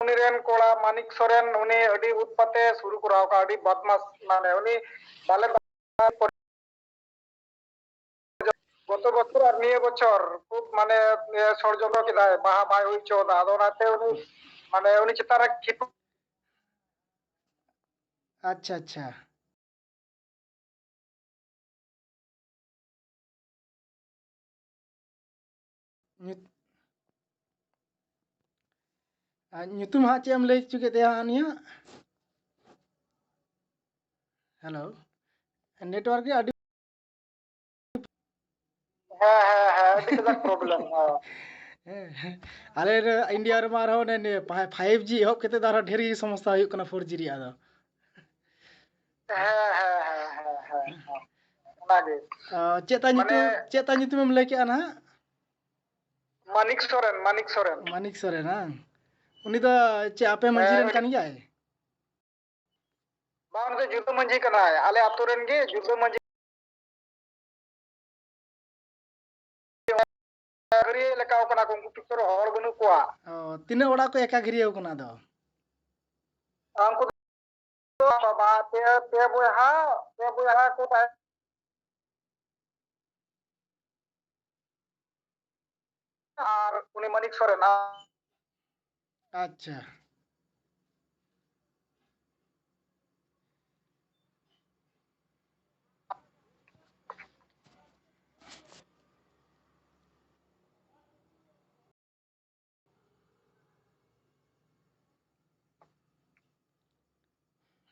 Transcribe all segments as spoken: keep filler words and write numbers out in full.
ᱩᱱᱤ ᱨᱮᱱ ᱠᱚᱲᱟ ᱢᱟᱱᱤᱠ ᱥᱚᱨᱮᱱ, ᱩᱱᱤ ᱟᱹᱰᱤ ᱩᱛᱯᱟᱛᱮ ᱥᱩᱨᱩ ᱠᱚᱨᱟᱣ ᱠᱟᱜᱼᱟ, ᱟᱹᱰᱤ ᱵᱟᱫᱢᱟᱥ, ᱢᱟᱱᱮ ᱩᱱᱤ ᱵᱟᱞᱮ ᱜᱚᱛᱚ ᱵᱚᱪᱷᱚᱨ ᱟᱨ ᱱᱤᱭᱟᱹ ᱵᱚᱪᱷᱚᱨ ᱠᱷᱩᱵ ᱢᱟᱱᱮ, ᱮ, ᱥᱚᱲᱡᱚᱱᱛᱨᱚ ᱠᱮᱫᱟᱭ, ᱵᱟᱦᱟ ᱵᱟᱭ ᱦᱩᱭ ᱦᱚᱪᱚ ᱠᱟᱫᱟ᱾ ᱟᱫᱚ ᱚᱱᱟᱛᱮ ᱩᱱᱤ ᱢᱟᱱᱮ ᱩᱱᱤ ᱪᱮᱛᱟᱱ ᱨᱮ ᱠᱷᱤᱯᱟᱹ ᱟᱪᱪᱷᱟ, ᱟᱪᱪᱷᱟ᱾ ᱧᱩᱛ-, ᱟᱨ ᱧᱩᱛᱩᱢ ᱦᱟᱸᱜ ᱪᱮᱫ ᱮᱢ ᱞᱟᱹᱭ ᱦᱚᱪᱚ ᱠᱮᱫ ᱛᱟᱭᱟ ᱦᱟᱸᱜ ᱩᱱᱤᱭᱟᱜ? ᱦᱮᱞᱳ, network ᱜᱮ ᱟᱹᱰᱤ ᱦᱮᱸ, ᱦᱮᱸ, ᱦᱮᱸ, ᱟᱹᱰᱤ ᱠᱟᱡᱟᱠ problem, ᱦᱮᱸ᱾ ᱦᱮᱸ, ᱦᱮᱸ᱾ ᱟᱞᱮ ᱨᱮ ᱤᱱᱰᱤᱭᱟ ᱨᱮᱢᱟ ᱟᱨᱦᱚᱸ ᱚᱱᱮ, ᱚᱱᱮ ᱯᱷᱟᱭ-, five G ᱮᱦᱚᱵ ᱠᱟᱛᱮ ᱫᱚ ᱟᱨᱦᱚᱸ ᱰᱷᱮᱨ ᱜᱮ ᱥᱚᱢᱚᱥᱥᱟ ᱦᱩᱭᱩᱜ ᱠᱟᱱᱟ four G ᱨᱮᱭᱟᱜ ᱫᱚ᱾ ᱦᱮᱸ, ᱦᱮᱸ, ᱦᱮᱸ, ᱦᱮᱸ, ᱦᱮᱸ, ᱦᱮᱸ᱾ ᱚᱱᱟᱜᱮ᱾ ᱚ, ᱪᱮᱫ ᱛᱟᱭ ᱧᱩᱛᱩᱢ, ᱢᱟᱱᱮ ᱪᱮᱫ ᱛᱟᱭ ᱧᱩᱛᱩᱢᱮᱢ ᱞᱟᱹᱭ ᱠᱮᱜᱼᱟ ᱱᱟᱦᱟᱜ? ᱢᱟᱱᱤᱠ ᱥᱚᱨᱮᱱ, ᱢᱟᱱᱤᱠ ᱥᱚᱨᱮᱱ᱾ ᱢᱟᱱᱤᱠ ᱥᱚᱨᱮᱱ, ᱵᱟᱝ? ᱩᱱᱤ ᱫᱚ ᱪᱮᱫ ᱟᱯᱮ ᱢᱟᱺᱡᱷᱤ ᱦᱮᱸ, ᱨᱮᱱ ᱩᱱᱤ ᱠᱟᱱ ᱜᱮᱭᱟᱭ? ᱵᱟᱝ, ᱩᱱᱤ ᱫᱚ ᱡᱩᱫᱟᱹ ᱢᱟᱺᱡᱷᱤ ᱠᱟᱱᱟᱭ, ᱟᱞᱮ ᱟᱛᱳ ᱨᱮᱱ ᱜᱮ ᱡᱩᱫᱟᱹ ᱢᱟᱺᱡᱷᱤ᱾ ᱮᱠᱟᱜᱷᱟᱹᱨᱭᱟᱹ ᱞᱮᱠᱟᱣ ᱠᱟᱱᱟ ᱠᱚ, ᱩᱱᱠᱩ ᱯᱤᱪᱷᱚᱱ ᱨᱮ ᱦᱚᱲ ᱵᱟᱹᱱᱩᱜ ᱠᱚᱣᱟ᱾ ᱚ, ᱛᱤᱱᱟᱹᱜ ᱚᱲᱟᱜ ᱠᱚ ᱮᱠᱟᱜᱷᱟᱹᱨᱭᱟᱹᱣ ᱠᱟᱱᱟ ᱟᱫᱚ? ᱩᱱᱠᱩ ᱫᱚ ᱵᱟᱵᱟ, ᱯᱮ, ᱯᱮ ᱵᱚᱭᱦᱟ, ᱯᱮ ᱵᱚᱭᱦᱟ ᱠᱚ ᱛᱟᱦᱮᱸ ᱟᱨ ᱩᱱᱤ ᱢᱟᱱᱤᱠ ᱥᱚᱨᱮᱱ᱾ ᱟᱪᱪᱷᱟ᱾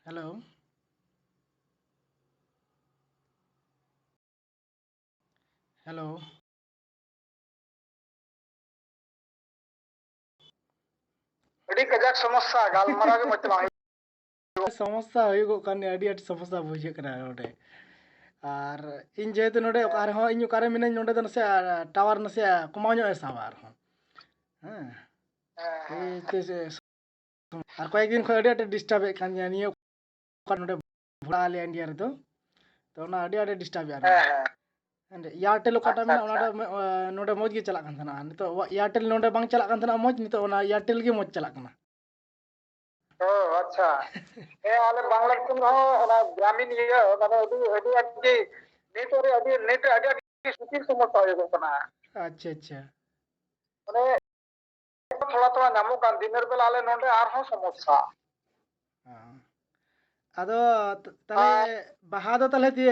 ᱦᱮᱞᱳ᱾ ᱦᱮᱞᱳ᱾ ᱟᱹᱰᱤ ᱠᱟᱡᱟᱠ ᱥᱚᱢᱚᱥᱥᱟ, ᱜᱟᱞᱢᱟᱨᱟᱣ ᱜᱮ ᱢᱚᱡᱽ ᱛᱮ ᱵᱟᱝ ᱦᱩᱭᱩᱜ᱾ ᱥᱚᱢᱚᱥᱥᱟ ᱦᱩᱭᱩᱜᱚᱜ ᱠᱟᱱ ᱜᱮᱭᱟ, ᱟᱹᱰᱤ ᱟᱸᱴ ᱥᱚᱢᱚᱥᱥᱟ ᱵᱩᱡᱷᱟᱹᱜ ᱠᱟᱱᱟ ᱱᱚᱰᱮ᱾ ᱟᱨ ᱤᱧ ᱡᱮᱦᱮᱛᱩ ᱱᱚᱰᱮ ᱚᱠᱟ ᱨᱮᱦᱚᱸ, ᱤᱧ ᱚᱠᱟᱨᱮ ᱢᱤᱱᱟᱹᱧ, ᱱᱚᱰᱮ ᱫᱚ ᱱᱟᱥᱮ, ᱟ, ᱴᱟᱣᱟᱨ ᱱᱟᱥᱮ ᱠᱚᱢᱟᱣ ᱧᱚᱜ ᱮ ᱥᱟᱵᱟ ᱟᱨᱦᱚᱸ᱾ ᱦᱮᱸ᱾ ᱦᱮᱸ, ᱦᱮᱸ, ᱮᱭ ᱦᱮᱸ᱾ ᱛᱮ ᱥᱮ ᱟᱨ ᱠᱚᱭᱮᱠ ᱫᱤᱱ ᱠᱷᱚᱱ ᱟᱹᱰᱤ ᱟᱸᱴᱮ ᱰᱤᱥᱴᱟᱵᱮᱫ ᱠᱟᱱ ᱜᱮᱭᱟ᱾ ᱱᱤᱭᱟᱹ ᱚᱠᱟ ᱱᱚᱰᱮ ᱵᱷᱚᱲᱟ ᱟᱞᱮᱭᱟ ᱤᱱᱰᱤᱭᱟ ᱨᱮᱫᱚ, ᱛᱚ ᱚᱱᱟ ᱟᱹᱰᱤ ᱟᱸᱴᱮ ᱰᱤᱥᱴᱟᱵᱮᱫᱼᱟ ᱦᱮᱸ, ᱱᱚᱰᱮ᱾ ᱦᱮᱸ᱾ ᱮᱱᱰᱮ ᱮᱭᱟᱨᱴᱮᱞ ᱚᱠᱟᱴᱟᱜ ᱟᱪᱪᱷᱟ, ᱢᱮᱱᱟᱜᱼᱟ, ᱟᱪᱪᱷᱟ᱾ ᱚᱱᱟ ᱫᱚ, ᱟ, ᱱᱚᱰᱮ ᱢᱚᱡᱽ ᱜᱮ ᱪᱟᱞᱟᱜ ᱠᱟᱱ ᱛᱟᱦᱮᱱᱟ᱾ ᱱᱤᱛᱚᱜ ᱮᱭᱟᱨᱴᱮᱞ ᱱᱚᱰᱮ ᱵᱟᱝ ᱪᱟᱞᱟᱜ ᱠᱟᱱ ᱛᱟᱦᱮᱱᱟ ᱢᱚᱡᱽ, ᱱᱤᱛᱚᱜ ᱚᱱᱟ ᱮᱭᱟᱨᱴᱮᱞ ᱜᱮ ᱢᱚᱡᱽ ᱪᱟᱞᱟᱜ ᱠᱟᱱᱟ᱾ ᱟᱪᱪᱷᱟ᱾ ᱦᱮᱸ, ᱟᱞᱮ ᱵᱟᱝᱞᱟ ᱫᱤᱥᱚᱢ ᱨᱮᱦᱚᱸ ᱚᱱᱟ ᱜᱨᱟᱢᱤᱱ ᱤᱭᱟᱹ, ᱢᱟᱱᱮ ᱟᱹᱰᱤ, ᱟᱹᱰᱤ ᱟᱸᱴ ᱜᱮ ᱱᱤᱛ ᱨᱮ ᱟᱹᱰᱤ, ᱱᱤᱛ ᱨᱮ ᱟᱹᱰᱤ ᱟᱸᱴ ᱜᱮ ᱡᱚᱴᱤᱞ ᱥᱚᱢᱚᱥᱥᱟ ᱦᱩᱭᱩᱜᱚᱜ ᱠᱟᱱᱟ᱾ ᱟᱪᱪᱷᱟ, ᱟᱪᱪᱷᱟ᱾ ᱢᱟᱱᱮ ᱛᱷᱚᱲᱟ ᱛᱷᱚᱲᱟ ᱧᱟᱢᱚᱜ ᱠᱟᱱ, ᱫᱤᱱᱮᱨ ᱵᱮᱞᱟ ᱟᱞᱮ ᱱᱚᱰᱮ ᱟᱨᱦᱚᱸ ᱥᱚᱢᱚᱥᱥᱟ᱾ ᱦᱮᱸ᱾ ᱟᱫᱚ ᱛ-, ᱛᱟᱦᱞᱮ ᱟᱨ ᱵᱟᱦᱟ ᱫᱚ ᱛᱟᱦᱞᱮ ᱛᱤ-,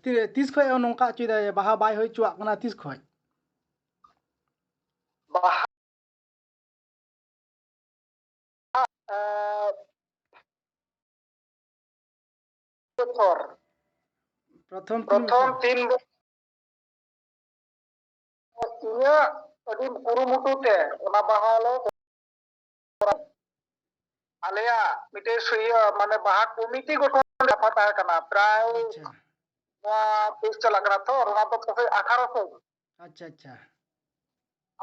ᱛᱤ-, ᱛᱤᱥ ᱠᱷᱚᱡ ᱱᱚᱝᱠᱟ ᱦᱚᱪᱚᱭᱮᱫᱟᱭ, ᱵᱟᱦᱟ ᱵᱟᱭ ᱦᱩᱭ ᱦᱚᱪᱚᱣᱟᱜ ᱠᱟᱱᱟ ᱛᱤᱥ ᱠᱷᱚᱡ? ᱵᱟᱦᱟ, ᱮᱸ, ᱵᱚᱪᱷᱚᱨ᱾ ᱯᱨᱚᱛᱷᱚᱢ ᱛᱤᱱ ᱯᱨᱚᱛᱷᱚᱢ ᱵᱚᱪᱷᱚᱨ? ᱛᱤᱱ ᱵᱚ-, ᱤᱧᱟᱹᱜ ᱟᱹᱰᱤ ᱠᱩᱨᱩᱢᱩᱴᱩ ᱛᱮ ᱚᱱᱟ ᱵᱟᱦᱟ ᱞᱮ ᱠᱚᱨᱟᱣ᱾ ᱟᱞᱮᱭᱟᱜ ᱢᱤᱫᱴᱮᱡ ᱥᱩ-, ᱤᱭᱟᱹ, ᱢᱟᱱᱮ ᱵᱟᱦᱟ ᱠᱚᱢᱤᱴᱤ ᱜᱚᱴᱷᱚᱱ ᱠᱟᱛᱷᱟ ᱛᱟᱦᱮᱸ ᱠᱟᱱᱟ, ᱯᱨᱟᱭ ᱟᱪᱪᱷᱟ᱾ ᱱᱚᱣᱟ ᱛᱮᱭᱤᱥ ᱪᱟᱞᱟᱜ ᱠᱟᱱᱟ ᱛᱚ, ᱚᱱᱟ ᱫᱚ ᱯᱟᱥᱮᱡ ᱟᱴᱷᱟᱨᱚ ᱥᱮᱫ᱾ ᱟᱪᱪᱷᱟ, ᱟᱪᱪᱷᱟ᱾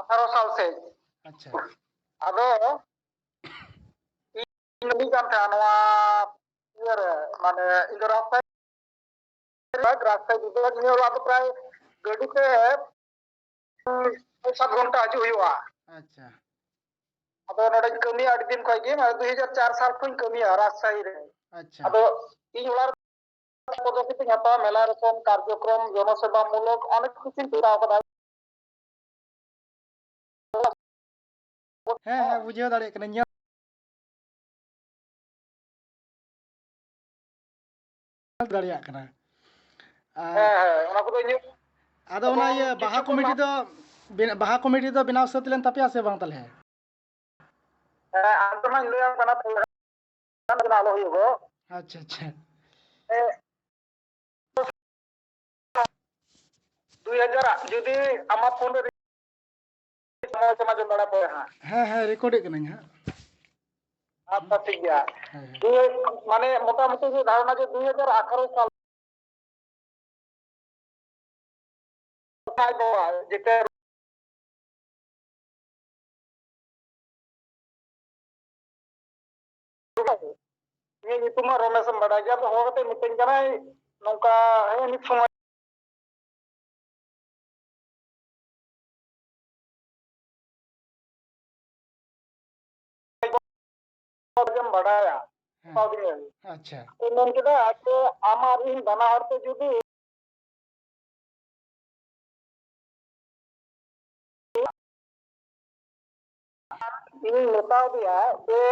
ᱟᱴᱷᱟᱨᱚ ᱥᱟᱞ ᱥᱮᱫ᱾ ᱟᱪᱪᱷᱟ᱾ ᱟᱫᱚ ᱤᱧ ᱠᱟᱹᱢᱤ ᱠᱟᱱ ᱛᱟᱦᱮᱸᱱᱟ ᱱᱚᱣᱟ ᱤᱭᱟᱹ ᱨᱮ, ᱢᱟᱱᱮ ᱤᱧ ᱫᱚ ᱨᱟᱥᱛᱟ, ᱨᱟᱥᱛᱟ ᱵᱤᱵᱷᱟᱜᱽ, ᱤᱧᱟᱹᱜ ᱚᱲᱟᱜ ᱫᱚ ᱯᱨᱟᱭ ᱜᱟᱹᱰᱤ ᱛᱮ ᱪᱷᱚᱭ ᱥᱟᱛ ᱜᱷᱚᱱᱴᱟ ᱦᱤᱡᱩᱜ ᱦᱩᱭᱩᱜᱼᱟ᱾ ᱟᱪᱪᱷᱟ᱾ ᱟᱫᱚ ᱱᱚᱰᱮᱧ ᱠᱟᱹᱢᱤᱭᱟ ᱟᱹᱰᱤ ᱫᱤᱱ ᱠᱷᱚᱡ ᱜᱮ, ᱢᱟᱱᱮ ᱫᱩ ᱦᱟᱡᱟᱨ ᱪᱟᱨ ᱥᱟᱞ ᱠᱷᱚᱱᱤᱧ ᱠᱟᱹᱢᱤᱭᱟ ᱨᱟᱡᱽᱥᱟᱦᱤ ᱨᱮ᱾ ᱟᱪᱪᱷᱟ᱾ ᱟᱫᱚ ᱤᱧ ᱚᱲᱟᱜ ᱨᱮ ᱯᱚᱫᱚᱠᱷᱮᱯ ᱤᱧ ᱦᱟᱛᱟᱣᱟ, ᱢᱮᱞᱟ ᱨᱚᱠᱚᱢ ᱠᱟᱨᱡᱚᱠᱨᱚᱢ, ᱡᱚᱱᱚᱥᱮᱵᱟ ᱢᱩᱞᱚᱠ ᱚᱱᱮᱠ ᱠᱤᱪᱷᱩᱧ ᱠᱚᱨᱟᱣ ᱠᱟᱫᱟ᱾ ᱦᱮᱸ, ᱦᱮᱸ, ᱵᱩᱡᱷᱟᱹᱣ ᱫᱟᱲᱮᱭᱟᱜ ᱠᱟᱹᱱᱟᱹᱧ, ᱧᱮᱞ ᱫᱟᱲᱮᱭᱟᱜ ᱠᱟᱱᱟ᱾ ᱟᱨ ᱦᱮᱸ, ᱦᱮᱸ, ᱚᱱᱟ ᱠᱚᱫᱚ ᱤᱧᱟᱹᱜ ᱟᱫᱚ ᱚᱱᱟ ᱮᱵᱚᱝ ᱤᱭᱟᱹ ᱵᱟᱦᱟ ᱠᱤᱪᱷᱩ ᱠᱚ ᱠᱚᱢᱤᱴᱤ ᱞᱟᱦᱟ ᱫᱚ ᱵᱮᱱ-, ᱵᱟᱦᱟ ᱠᱚᱢᱤᱴᱤ ᱫᱚ ᱵᱮᱱᱟᱣ ᱥᱟᱹᱛ ᱞᱮᱱ ᱛᱟᱯᱮᱭᱟ ᱥᱮ ᱵᱟᱝ ᱛᱟᱦᱞᱮ? ᱦᱮᱸ, ᱟᱫᱚ ᱱᱟᱜ ᱤᱧ ᱞᱟᱹᱭᱟᱢ ᱠᱟᱱᱟ, ᱛᱟᱦᱞᱮ ᱠᱷᱟᱱ ᱟᱞᱚ ᱦᱩᱭᱩᱜᱚᱜ᱾ ᱟᱪᱪᱷᱟ, ᱟᱪᱪᱷᱟ᱾ ᱦᱮᱸ, ᱫᱩᱭ ᱦᱟᱡᱟᱨ ᱡᱩᱫᱤ ᱟᱢᱟᱜ ᱯᱷᱳᱱ ᱨᱮ ᱥᱚᱢᱚᱭ ᱛᱮᱢᱟ ᱡᱚᱢ ᱵᱟᱲᱟ ᱯᱚᱨᱮ ᱦᱟᱸᱜ᱾ ᱦᱮᱸ, ᱦᱮᱸ, ᱨᱮᱠᱚᱨᱰᱮᱫ ᱠᱟᱹᱱᱟᱹᱧ ᱦᱟᱸᱜ᱾ ᱟᱪᱪᱷᱟ, ᱴᱷᱤᱠ ᱜᱮᱭᱟ᱾ ᱦᱮᱸ, ᱦᱮᱸ᱾ ᱫᱩᱭ, ᱢᱟᱱᱮ ᱢᱚᱴᱟᱢᱩᱴᱤ ᱤᱧᱟᱹᱜ ᱫᱷᱟᱨᱚᱱᱟ ᱡᱮ ᱫᱩᱭ ᱦᱟᱡᱟᱨ ᱟᱴᱷᱟᱨᱚ ᱥᱟᱞ ᱡᱮᱛᱮ ᱤᱧᱟᱹᱜ ᱧᱩᱛᱩᱢ ᱢᱟ ᱨᱚᱢᱮᱥ ᱮᱢ ᱵᱟᱰᱟᱭ ᱜᱮᱭᱟ, ᱟᱫᱚ ᱦᱚᱦᱚ ᱠᱟᱛᱮ ᱢᱤᱛᱟᱹᱧ ᱠᱟᱱᱟᱭ ᱱᱚᱝᱠᱟ, ᱦᱮᱸ, ᱢᱤᱫ ᱥᱚᱢᱚᱭ ᱵᱟᱰᱟᱭᱟ᱾ ᱦᱮᱸ᱾ ᱢᱮᱛᱟᱣ ᱫᱤᱧᱟᱹᱭ᱾ ᱟᱪᱪᱷᱟ᱾ ᱟᱫᱚᱧ ᱢᱮᱱ ᱠᱮᱫᱟ, ᱟᱪᱪᱷᱟ, ᱟᱢ ᱟᱨ ᱤᱧ ᱵᱟᱱᱟ ᱦᱚᱲ ᱛᱮ ᱡᱩᱫᱤ ᱤᱧᱤᱧ ᱢᱮᱛᱟᱣ ᱫᱮᱭᱟ ᱡᱮ,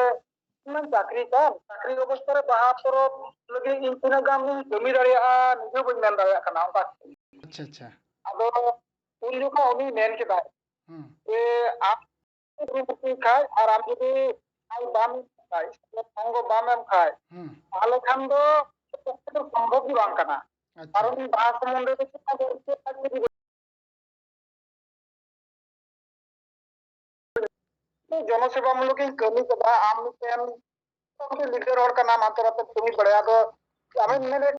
ᱤᱧ ᱢᱟᱧ ᱪᱟᱹᱠᱨᱤ ᱠᱟᱱ, ᱪᱟᱹᱠᱨᱤ ᱚᱵᱚᱥᱛᱟ ᱨᱮ ᱵᱟᱦᱟ ᱯᱚᱨᱚᱵᱽ ᱞᱟᱹᱜᱤᱫ ᱤᱧ ᱛᱤᱱᱟᱹᱜ ᱜᱟᱱ ᱤᱧ ᱠᱟᱹᱢᱤ ᱫᱟᱲᱮᱭᱟᱜᱼᱟ, ᱱᱤᱡᱮ ᱵᱟᱹᱧ ᱢᱮᱱ ᱫᱟᱲᱮᱭᱟᱜ ᱠᱟᱱᱟ, ᱚᱱᱠᱟ᱾ ᱟᱪᱪᱷᱟ, ᱟᱪᱪᱷᱟ᱾ ᱟᱫᱚ ᱩᱱ ᱡᱚᱠᱷᱚᱱ ᱩᱱᱤ ᱢᱮᱱ ᱠᱮᱫᱟᱭ ᱦᱩᱸ᱾ ᱡᱮ, ᱟᱢ ᱠᱩᱨᱩᱢᱩᱴᱩᱭ ᱠᱷᱟᱡ ᱟᱨ ᱟᱢ ᱡᱩᱫᱤ ᱟᱭ ᱵᱟᱢ ᱮᱢ ᱠᱷᱟᱡ, ᱥᱚᱝᱜᱚ ᱵᱟᱢ ᱮᱢ ᱠᱷᱟᱡ, ᱦᱩᱸ᱾ ᱛᱟᱦᱞᱮ ᱠᱷᱟᱱ ᱫᱚ ᱯᱚᱠᱠᱷᱮ ᱫᱚ ᱥᱚᱢᱵᱷᱚᱵ ᱜᱮ ᱵᱟᱝ ᱠᱟᱱᱟ᱾ ᱟᱪᱪᱷᱟ᱾ ᱠᱟᱨᱚᱱ ᱵᱟᱦᱟ ᱥᱚᱢᱵᱚᱱᱫᱷᱮ ᱫᱚ ᱪᱮᱫ ᱠᱟᱱᱟ, ᱪᱮᱫ ᱠᱟᱱᱟ, ᱪᱮᱫ ᱠᱟᱱᱟ, ᱡᱚᱱᱚᱥᱮᱵᱟ ᱢᱩᱞᱚᱠ ᱤᱧ ᱠᱟᱹᱢᱤ ᱠᱟᱫᱟ, ᱟᱢ ᱢᱤᱫᱴᱮᱱ ᱢᱚᱴᱟᱢᱩᱴᱤ ᱞᱤᱰᱟᱨ ᱦᱚᱲ ᱠᱟᱱᱟᱢ, ᱦᱟᱱᱛᱮ ᱱᱟᱛᱮ ᱠᱟᱹᱢᱤ ᱵᱟᱲᱟᱭᱟ, ᱟᱫᱚ ᱟᱢᱮᱢ ᱦᱩᱸ᱾ ᱢᱮᱱᱮᱫ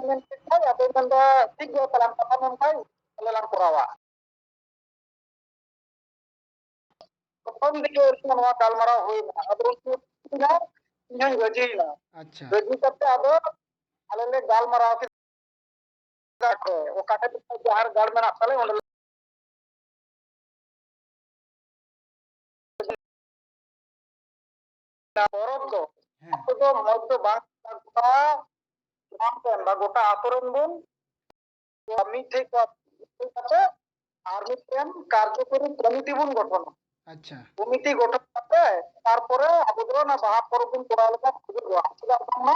ᱢᱮᱱ ᱠᱮᱫ ᱠᱷᱟᱡ, ᱟᱫᱚᱧ ᱢᱮᱱᱫᱟ, "ᱴᱷᱤᱠ ᱜᱮᱭᱟ, ᱛᱟᱦᱞᱮ ᱟᱢ ᱠᱟᱛᱷᱟᱢ ᱢᱮᱱ ᱠᱷᱟᱡ, ᱛᱟᱦᱞᱮ ᱞᱟᱝ ᱠᱚᱨᱟᱣᱟ᱾" ᱯᱨᱚᱛᱷᱚᱢ ᱫᱤᱱ ᱨᱮ ᱱᱚᱣᱟ ᱜᱟᱞᱢᱟᱨᱟᱣ ᱦᱩᱭᱱᱟ᱾ ᱟᱫᱚ ᱩᱱᱠᱩ ᱠᱩᱥᱤᱭᱮᱱᱟ, ᱤᱧ ᱦᱚᱧ ᱨᱟᱹᱡᱤᱭᱮᱱᱟ᱾ ᱟᱪᱪᱷᱟ᱾ ᱨᱟᱹᱡᱤ ᱠᱟᱛᱮ ᱟᱫᱚ ᱟᱞᱮ ᱞᱮ ᱜᱟᱞᱢᱟᱨᱟᱣ ᱠᱮᱫᱟ᱾ ᱚᱠᱟ ᱴᱷᱮᱱ ᱡᱟᱦᱮᱨ ᱜᱟᱲ ᱢᱮᱱᱟᱜ ᱛᱟᱞᱮ, ᱚᱸᱰᱮ ᱯᱚᱨᱚᱵᱽ ᱫᱚ ᱦᱮᱸ᱾ ᱟᱵᱚ ᱫᱚ ᱢᱚᱡᱽ ᱫᱚ ᱵᱟᱝ, ᱜᱚᱴᱟ ᱜᱨᱟᱢ ᱨᱮᱱ ᱵᱟ ᱜᱚᱴᱟ ᱟᱛᱳ ᱨᱮᱱ ᱵᱚᱱ ᱢᱤᱫ ᱴᱷᱮᱡ ᱠᱚ ᱦᱩᱭ ᱠᱟᱛᱮ ᱟᱨ ᱢᱤᱫᱴᱮᱱ ᱠᱟᱨᱡᱚᱠᱚᱨᱤ ᱠᱚᱢᱤᱴᱤ ᱵᱚᱱ ᱜᱚᱴᱷᱚᱱᱟ᱾ ᱟᱪᱪᱷᱟ᱾ ᱠᱚᱢᱤᱴᱤ ᱜᱚᱴᱷᱚᱱ ᱠᱟᱛᱮ ᱛᱟᱨᱯᱚᱨᱮ ᱟᱵᱚ ᱫᱚ ᱚᱱᱟ ᱵᱟᱦᱟ ᱯᱚᱨᱚᱵᱽ ᱵᱚᱱ ᱠᱚᱨᱟᱣ ᱞᱮᱠᱷᱟᱱ ᱵᱷᱟᱜᱤ ᱠᱚᱜᱼᱟ᱾ ᱪᱮᱫᱟᱜ ᱵᱟᱝᱢᱟ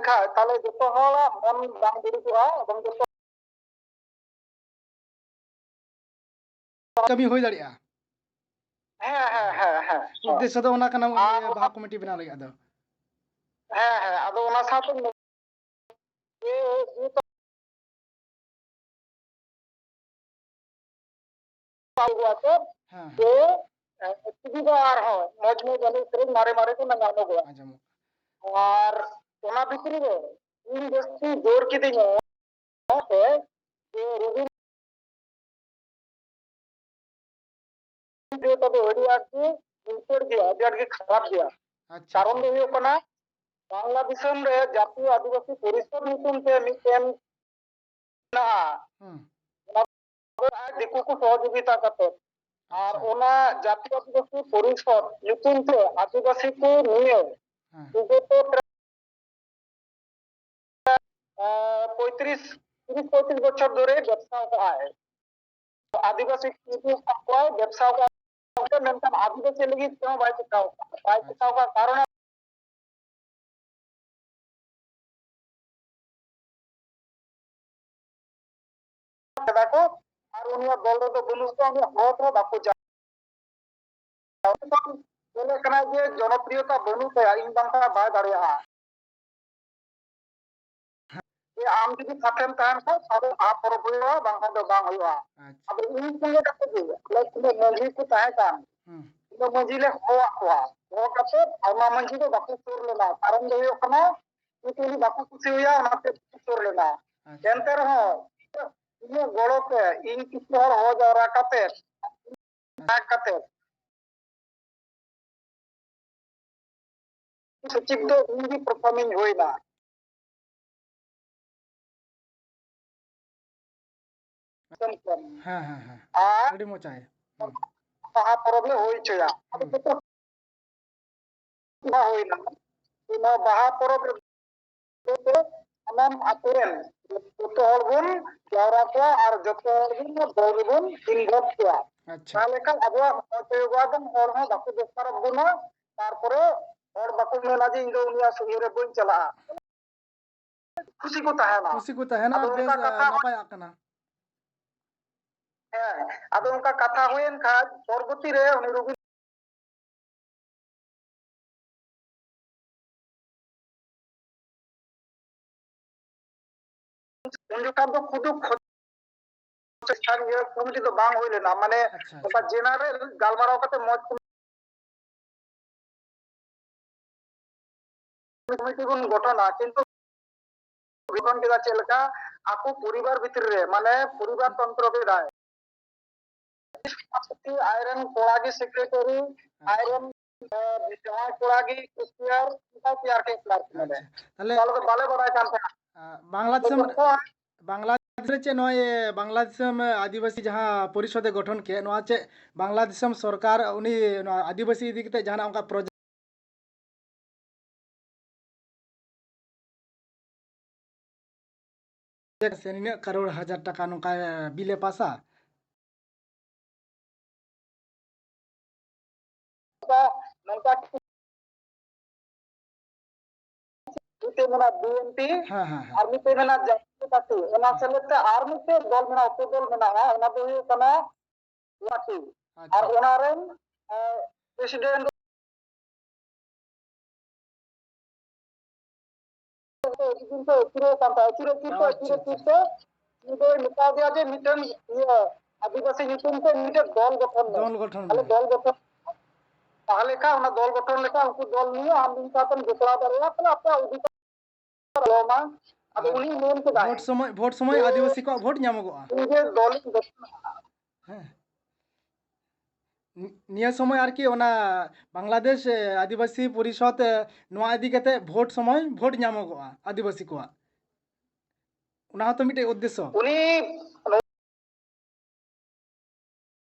ᱠᱷᱟᱡ ᱛᱟᱦᱞᱮ ᱡᱚᱛᱚ ᱦᱚᱲᱟᱜ ᱢᱚᱱ ᱵᱟᱝ ᱵᱟᱹᱲᱤᱡᱚᱜᱼᱟ ᱮᱵᱚᱝ ᱡᱚᱛᱚ ᱠᱟᱹᱢᱤ ᱦᱩᱭ ᱫᱟᱲᱮᱭᱟᱜᱼᱟ᱾ ᱦᱮᱸ, ᱦᱮᱸ, ᱦᱮᱸ, ᱦᱮᱸ᱾ ᱩᱫᱽᱫᱮᱥᱥᱚ ᱫᱚ ᱚᱱᱟ ᱠᱟᱱᱟ, ᱟᱨ ᱤᱭᱟᱹ, ᱵᱟᱦᱟ ᱠᱚᱢᱤᱴᱤ ᱵᱮᱱᱟᱣ ᱞᱟᱹᱜᱤᱫ ᱫᱚ᱾ ᱦᱮᱸ, ᱦᱮᱸ, ᱟᱫᱚ ᱚᱱᱟ ᱥᱟᱶᱛᱮ ᱡᱮ, ᱡᱮ ᱟᱹᱜᱩᱣᱟᱛᱮ ᱦᱮᱸ, ᱡᱮ, ᱦᱮᱸ᱾ ᱮ, ᱴᱤᱵᱷᱤ ᱫᱚ ᱟᱨᱦᱚᱸ ᱢᱚᱡᱽ ᱢᱚᱡᱽ ᱮᱱᱮᱡ ᱥᱮᱨᱮᱧ ᱢᱟᱨᱮ ᱢᱟᱨᱮ ᱠᱚ ᱧᱟᱢᱚᱜᱚᱜᱼᱟ᱾ ᱟᱸᱡᱚᱢᱚᱜ᱾ ᱟᱨ ᱚᱱᱟ ᱵᱷᱤᱛᱨᱤ ᱨᱮ ᱤᱧ ᱡᱟᱹᱥᱛᱤ ᱡᱳᱨ ᱠᱤᱫᱤᱧᱟ ᱡᱮ ᱨᱚᱵᱤᱱ ᱡᱮ ᱛᱚᱵᱮ ᱟᱹᱰᱤ ᱟᱸᱴ ᱜᱮ ᱞᱤᱪᱟᱹᱲ ᱜᱮᱭᱟ, ᱟᱹᱰᱤ ᱟᱸᱴ ᱜᱮ ᱠᱷᱟᱨᱟᱯ ᱜᱮᱭᱟ᱾ ᱟᱪᱪᱷᱟ, ᱠᱟᱨᱚᱱ ᱫᱚ ᱟᱪᱪᱷᱟ᱾ ᱦᱩᱭᱩᱜ ᱠᱟᱱᱟ, ᱵᱟᱝᱞᱟ ᱫᱤᱥᱚᱢ ᱨᱮ ᱡᱟᱹᱛᱤᱭᱚ ᱟᱹᱫᱤᱵᱟᱹᱥᱤ ᱯᱚᱨᱤᱥᱚᱫ ᱧᱩᱛᱩᱢ ᱛᱮ ᱢᱤᱫᱴᱮᱱ ᱢᱮᱱᱟᱜᱼᱟ᱾ ᱦᱩᱸ᱾ ᱫᱤᱠᱩ ᱠᱚ ᱥᱚᱦᱚᱡᱳᱜᱤᱛᱟ ᱠᱟᱛᱮ᱾ ᱟᱨ ᱟᱪᱪᱷᱟ᱾ ᱚᱱᱟ ᱡᱟᱹᱛᱤ ᱟᱹᱫᱤᱵᱟᱹᱥᱤ ᱯᱚᱨᱤᱥᱚᱫ ᱧᱩᱛᱩᱢ ᱛᱮ ᱟᱹᱫᱤᱵᱟᱹᱥᱤ ᱠᱚ ᱱᱤᱭᱮ ᱦᱮᱸ᱾ ᱵᱤᱜᱚᱛ ᱨᱮ, ᱮ, ᱯᱚᱸᱭᱛᱨᱤᱥ, ᱛᱤᱨᱤᱥ ᱯᱚᱸᱭᱛᱨᱤᱥ ᱵᱚᱪᱷᱚᱨ ᱫᱷᱚᱨᱮ ᱵᱮᱵᱽᱥᱟ ᱟᱠᱟᱫᱼᱟᱭ᱾ ᱟᱹᱫᱤᱵᱟᱹᱥᱤ ᱠᱚ ᱤᱫᱤ ᱟᱠᱟᱫ ᱠᱚᱣᱟᱭ, ᱵᱮᱵᱽᱥᱟ ᱟᱠᱟᱫ ᱠᱚᱣᱟᱭ, ᱢᱮᱱᱠᱷᱟᱱ ᱟᱹᱫᱤᱵᱟᱹᱥᱤ ᱞᱟᱹᱜᱤᱫ ᱛᱮᱦᱚᱸ ᱵᱟᱭ ᱪᱮᱠᱟᱣ ᱟᱠᱟᱫ᱾ ᱵᱟᱭ ᱪᱮᱠᱟᱣ ᱟᱠᱟᱫ ᱠᱟᱨᱚᱱ ᱠᱟᱫᱟ ᱠᱚ, ᱟᱨ ᱩᱱᱤᱭᱟᱜ ᱫᱚᱞ ᱨᱮᱫᱚ ᱵᱟᱹᱱᱩᱜ ᱠᱚᱣᱟ, ᱩᱱᱤᱭᱟᱜ ᱦᱚᱲ ᱦᱚᱸ ᱵᱟᱠᱚ ᱡᱟ-, ᱧᱮᱞᱚᱜ ᱠᱟᱱᱟ ᱡᱮ ᱡᱚᱱᱚᱯᱨᱤᱭᱚᱛᱟ ᱵᱟᱹᱱᱩᱜ ᱛᱟᱭᱟ, ᱤᱧ ᱵᱟᱝᱠᱷᱟᱱ ᱵᱟᱭ ᱫᱟᱲᱮᱭᱟᱜᱼᱟ᱾ ᱡᱮ ᱟᱢ ᱡᱩᱫᱤ ᱥᱟᱛᱷᱮᱢ ᱛᱟᱦᱮᱱ ᱠᱷᱟᱱ, ᱛᱟᱦᱞᱮ ᱵᱟᱦᱟ ᱯᱚᱨᱚᱵᱽ ᱦᱩᱭᱩᱜᱼᱟ, ᱵᱟᱝᱠᱷᱟᱱ ᱫᱚ ᱵᱟᱝ ᱦᱩᱭᱩᱜᱼᱟ᱾ ᱟᱪᱪᱷᱟ᱾ ᱟᱫᱚ ᱩᱱ ᱥᱚᱸᱜᱮ ᱠᱟᱛᱮ ᱜᱮ ᱟᱞᱮ ᱛᱤᱱᱟᱹᱜ ᱢᱟᱹᱡᱷᱤ ᱠᱚ ᱛᱟᱦᱮᱸ ᱠᱟᱱ, ᱦᱩᱸ᱾ ᱩᱱᱟᱹᱜ ᱢᱟᱹᱡᱷᱤ ᱞᱮ ᱦᱚᱦᱚᱣᱟᱫ ᱠᱚᱣᱟ᱾ ᱦᱚᱦᱚ ᱠᱟᱛᱮ ᱟᱭᱢᱟ ᱢᱟᱹᱡᱷᱤ ᱫᱚ ᱵᱟᱠᱚ ᱥᱩᱨ ᱞᱮᱱᱟ᱾ ᱠᱟᱨᱚᱱ ᱫᱚ ᱦᱩᱭᱩᱜ ᱠᱟᱱᱟ, ᱩᱱᱠᱩ ᱩᱱᱤ ᱵᱟᱠᱚ ᱠᱩᱥᱤᱭᱟᱭᱟ, ᱚᱱᱟᱛᱮ ᱵᱟᱠᱚ ᱥᱩᱨ ᱞᱮᱱᱟ᱾ ᱟᱪᱪᱷᱟ᱾ ᱮᱱᱛᱮ ᱨᱮᱦᱚᱸ ᱤᱧᱟᱹᱜ ᱜᱚᱲᱚ ᱛᱮ ᱤᱧ ᱠᱤᱪᱷᱩ ᱦᱚᱲ ᱦᱚᱦᱚ ᱡᱟᱣᱨᱟ ᱠᱟᱛᱮ, ᱠᱟᱛᱮ ᱥᱚᱪᱤᱵ ᱫᱚ ᱤᱧ ᱜᱮ ᱯᱨᱚᱛᱷᱚᱢᱤᱧ ᱦᱩᱭᱱᱟ᱾ ᱦᱮᱸ, ᱦᱮᱸ, ᱦᱮᱸ᱾ ᱟᱨ ᱟᱹᱰᱤ ᱢᱚᱡᱽ ᱟᱭ᱾ ᱦᱩᱸ᱾ ᱵᱟᱦᱟ ᱯᱚᱨᱚᱵᱽ ᱞᱮ ᱦᱩᱭ ᱦᱚᱪᱚᱭᱟ᱾ ᱟᱫᱚ ᱦᱩᱸ᱾ ᱡᱚᱛᱚ ᱵᱟᱦᱟ ᱦᱩᱭᱱᱟ᱾ ᱱᱚᱣᱟ ᱵᱟᱦᱟ ᱯᱚᱨᱚᱵᱽ ᱨᱮ ᱥᱟᱱᱟᱢ ᱟᱛᱳ ᱨᱮᱱ ᱡᱚᱛᱚ ᱦᱚᱲ ᱵᱚᱱ ᱡᱟᱣᱨᱟ ᱠᱚᱣᱟ ᱟᱨ ᱡᱚᱛᱚ ᱦᱚᱲ ᱵᱚᱱ ᱫᱚᱞ ᱨᱮᱵᱚᱱ involve ᱠᱚᱣᱟ᱾ ᱟᱪᱪᱷᱟ᱾ ᱛᱟᱦᱞᱮ ᱠᱷᱟᱱ ᱟᱵᱚᱣᱟᱜ ᱢᱚᱡᱽ ᱦᱩᱭᱩᱜᱚᱜᱼᱟ, ᱮᱵᱚᱝ ᱦᱚᱲ ᱦᱚᱸ ᱵᱟᱠᱚ ᱫᱚᱨᱠᱟᱨᱚᱜ ᱵᱚᱱᱟ᱾ ᱛᱟᱨᱯᱚᱨᱮ ᱦᱚᱲ ᱵᱟᱠᱚ ᱢᱮᱱᱟ ᱡᱮ ᱤᱧ ᱫᱚ ᱩᱱᱤᱭᱟᱜ ᱤᱭᱟᱹ ᱨᱮ ᱵᱟᱹᱧ ᱪᱟᱞᱟᱜᱼᱟ᱾ ᱠᱷᱩᱥᱤ ᱠᱚ ᱛᱟᱦᱮᱱᱟ᱾ ᱠᱩᱥᱤ ᱠᱚ ᱛᱟᱦᱮᱱᱟ, ᱟᱫᱚ ᱵᱮᱥ, ᱚᱱᱠᱟ ᱠᱟᱛᱷᱟ ᱱᱟᱯᱟᱭᱟᱜ ᱠᱟᱱᱟ᱾ ᱦᱮᱸ, ᱟᱫᱚ ᱚᱱᱠᱟ ᱠᱟᱛᱷᱟ ᱦᱩᱭᱮᱱ ᱠᱷᱟᱱ ᱯᱚᱨᱚᱵᱚᱨᱛᱤ ᱨᱮ ᱩᱱᱤ ᱨᱩᱜᱤ ᱩᱱ ᱡᱚᱠᱷᱟᱱ ᱫᱚ ᱠᱷᱩᱫᱩ ᱠᱷᱚ-, ᱤᱭᱟᱹ ᱠᱚᱢᱤᱴᱤ ᱫᱚ ᱵᱟᱝ ᱦᱩᱭ ᱞᱮᱱᱟ, ᱢᱟᱱᱮ ᱟᱪᱪᱷᱟ, ᱚᱱᱠᱟ ᱟᱪᱪᱷᱟ᱾ General ᱜᱟᱞᱢᱟᱨᱟᱣ ᱠᱟᱛᱮ ᱢᱚᱡᱽ ᱠᱚᱢᱤᱴᱤ ᱵᱚᱱ ᱜᱚᱴᱷᱚᱱᱟ, ᱠᱤᱱᱛᱩ ᱜᱚᱴᱷᱚᱱ ᱠᱮᱫᱟ ᱪᱮᱫ ᱞᱮᱠᱟ? ᱟᱠᱚ ᱯᱚᱨᱤᱵᱟᱨ ᱵᱷᱤᱛᱨᱤ ᱨᱮ, ᱢᱟᱱᱮ ᱯᱚᱨᱤᱵᱟᱨ ᱛᱚᱱᱛᱨᱚ ᱠᱮᱫᱟᱭ᱾ ᱟᱡᱨᱮᱱ ᱠᱚᱲᱟ ᱜᱮ secretary, ᱟᱪᱪᱷᱟ᱾ ᱟᱡᱨᱮᱱ, ᱮ, ᱡᱟᱶᱟᱭ ᱠᱚᱲᱟ ᱜᱮ cashier, ᱚᱱᱠᱟ ᱛᱮᱭᱟᱨ ᱠᱮᱫ ᱠᱚᱣᱟ ᱟᱨᱠᱤ, ᱢᱟᱱᱮ᱾ ᱟᱪᱪᱷᱟ᱾ ᱛᱟᱦᱞᱮ, ᱟᱞᱮ ᱫᱚ ᱵᱟᱞᱮ ᱵᱟᱲᱟᱭ ᱠᱟᱱ ᱛᱟᱦᱮᱸᱱᱟ᱾ ᱟ, ᱵᱟᱝᱞᱟ ᱟᱫᱚ ᱫᱤᱥᱚᱢ ᱨᱮ, ᱡᱚᱠᱷᱚᱱ ᱵᱟᱝᱞᱟ ᱨᱮ ᱪᱮᱫ ᱱᱚᱜᱼᱚᱭ ᱵᱟᱝᱞᱟ ᱫᱤᱥᱚᱢ ᱟᱹᱫᱤᱵᱟᱹᱥᱤ ᱡᱟᱦᱟᱸ ᱯᱚᱨᱤᱥᱚᱫ ᱮ ᱜᱚᱴᱷᱚᱱ ᱠᱮᱫ, ᱱᱚᱣᱟ ᱪᱮᱫ ᱵᱟᱝᱞᱟ ᱫᱤᱥᱚᱢ ᱥᱚᱨᱠᱟᱨ ᱩᱱᱤ ᱱᱚᱣᱟ ᱟᱹᱫᱤᱵᱟᱹᱥᱤ ᱤᱫᱤ ᱠᱟᱛᱮ ᱡᱟᱦᱟᱱᱟᱜ ᱚᱱᱠᱟ ᱯᱨᱚᱡᱮᱠᱴ ᱥᱮ ᱱᱤᱱᱟᱹᱜ ᱠᱟᱨᱳᱲ ᱦᱟᱡᱟᱨ ᱴᱟᱠᱟ ᱱᱚᱝᱠᱟ ᱵᱤᱞ ᱮ ᱯᱟᱥᱟ? ᱱᱚᱝᱠᱟ ᱢᱤᱫᱴᱮᱱ ᱢᱮᱱᱟᱜᱼᱟ ᱵᱤ ᱮᱱ ᱯᱤ, ᱦᱮᱸ, ᱦᱮᱸ, ᱦᱮᱸ᱾ ᱟᱨ ᱢᱤᱫᱴᱮᱱ ᱢᱮᱱᱟᱜᱼᱟ ᱡᱟᱹᱛᱤᱭᱚ ᱯᱟᱨᱴᱤ, ᱚᱱᱟ ᱦᱮᱸ᱾ ᱥᱮᱞᱮᱫ ᱛᱮ ᱟᱨ ᱢᱤᱫᱴᱮᱱ ᱫᱚᱞ ᱢᱮᱱᱟᱜᱼᱟ, ᱩᱯᱚᱫᱚᱞ ᱢᱮᱱᱟᱜᱼᱟ, ᱚᱱᱟ ᱫᱚ ᱦᱩᱭᱩᱜ ᱠᱟᱱᱟ ᱯᱟᱨᱴᱤ᱾ ᱟᱪᱪᱷᱟ᱾ ᱟᱨ ᱚᱱᱟ ᱨᱮᱱ, ᱮ, ᱯᱨᱮᱥᱤᱰᱮᱱᱴ ᱟᱹᱰᱤ ᱫᱤᱱ ᱠᱚ ᱟᱹᱪᱩᱨᱮ ᱠᱟᱱ ᱛᱟᱦᱮᱸᱫ, ᱟᱹᱪᱩᱨ ᱟᱹᱪᱩᱨ ᱛᱮ, ᱟᱪᱪᱷᱟ, ᱟᱹᱪᱩᱨ ᱟᱹᱪᱩᱨ ᱟᱪᱪᱷᱟ᱾ ᱛᱮ ᱩᱱᱤ ᱫᱚᱭ ᱢᱮᱛᱟ ᱫᱮᱭᱟ ᱡᱮ ᱢᱤᱫᱴᱮᱱ ᱤᱭᱟᱹ ᱟᱹᱫᱤᱵᱟᱹᱥᱤ ᱧᱩᱛᱩᱢ ᱛᱮ ᱢᱤᱫᱴᱮᱱ ᱫᱚᱞ ᱜᱚᱴᱷᱚᱱ ᱢᱮ᱾ ᱫᱚᱞ ᱜᱚᱴᱷᱚᱱ ᱛᱟᱦᱞᱮ ᱢᱮ᱾ ᱫᱚᱞ ᱜᱚᱴᱷᱚᱱ, ᱛᱟᱦᱞᱮ ᱠᱷᱟᱱ ᱚᱱᱟ ᱫᱚᱞ ᱜᱚᱴᱷᱚᱱ ᱞᱮᱠᱟ ᱩᱱᱠᱩ ᱫᱚᱞ ᱱᱤᱭᱮ ᱟᱢ ᱤᱧ ᱥᱟᱶᱛᱮᱢ ᱡᱚᱯᱲᱟᱣ ᱫᱟᱲᱮᱭᱟᱜᱼᱟ, ᱛᱟᱦᱞᱮ ᱟᱯᱮᱭᱟᱜ ᱚᱫᱷᱤᱠᱟᱨ ᱵᱚᱞᱚ ᱟᱢᱟ᱾ ᱟᱫᱚ ᱟᱨ ᱩᱱᱤ ᱢᱮᱱ ᱠᱮᱫᱟᱭ ᱵᱷᱳᱴ ᱥᱚᱢᱚᱭ, ᱵᱷᱳᱴ ᱥᱚᱢᱚᱭ ᱡᱮ ᱟᱹᱫᱤᱵᱟᱹᱥᱤ ᱠᱚᱣᱟᱜ ᱵᱷᱳᱴ ᱧᱟᱢᱚᱜᱚᱜᱼᱟ᱾ ᱤᱧ ᱡᱮ ᱫᱚᱞᱤᱧ ᱜᱚᱴᱷᱚᱱᱟ᱾ ᱦᱮᱸ᱾ ᱱᱤ-, ᱱᱤᱭᱟᱹ ᱥᱚᱢᱚᱭ ᱟᱨᱠᱤ ᱚᱱᱟ ᱵᱟᱝᱞᱟᱫᱮᱥ, ᱮ, ᱟᱹᱫᱤᱵᱟᱹᱥᱤ ᱯᱚᱨᱤᱥᱚᱫᱽ, ᱮ, ᱱᱚᱣᱟ ᱤᱫᱤ ᱠᱟᱛᱮ ᱵᱷᱳᱴ ᱥᱚᱢᱚᱭ ᱵᱷᱳᱴ ᱧᱟᱢᱚᱜᱚᱜᱼᱟ ᱟᱹᱫᱤᱵᱟᱹᱥᱤ ᱠᱚᱣᱟᱜ᱾ ᱚᱱᱟ ᱦᱚᱸᱛᱚ ᱢᱤᱫᱴᱮᱡ ᱩᱫᱽᱫᱮᱥᱥᱚ᱾ ᱩᱱᱤ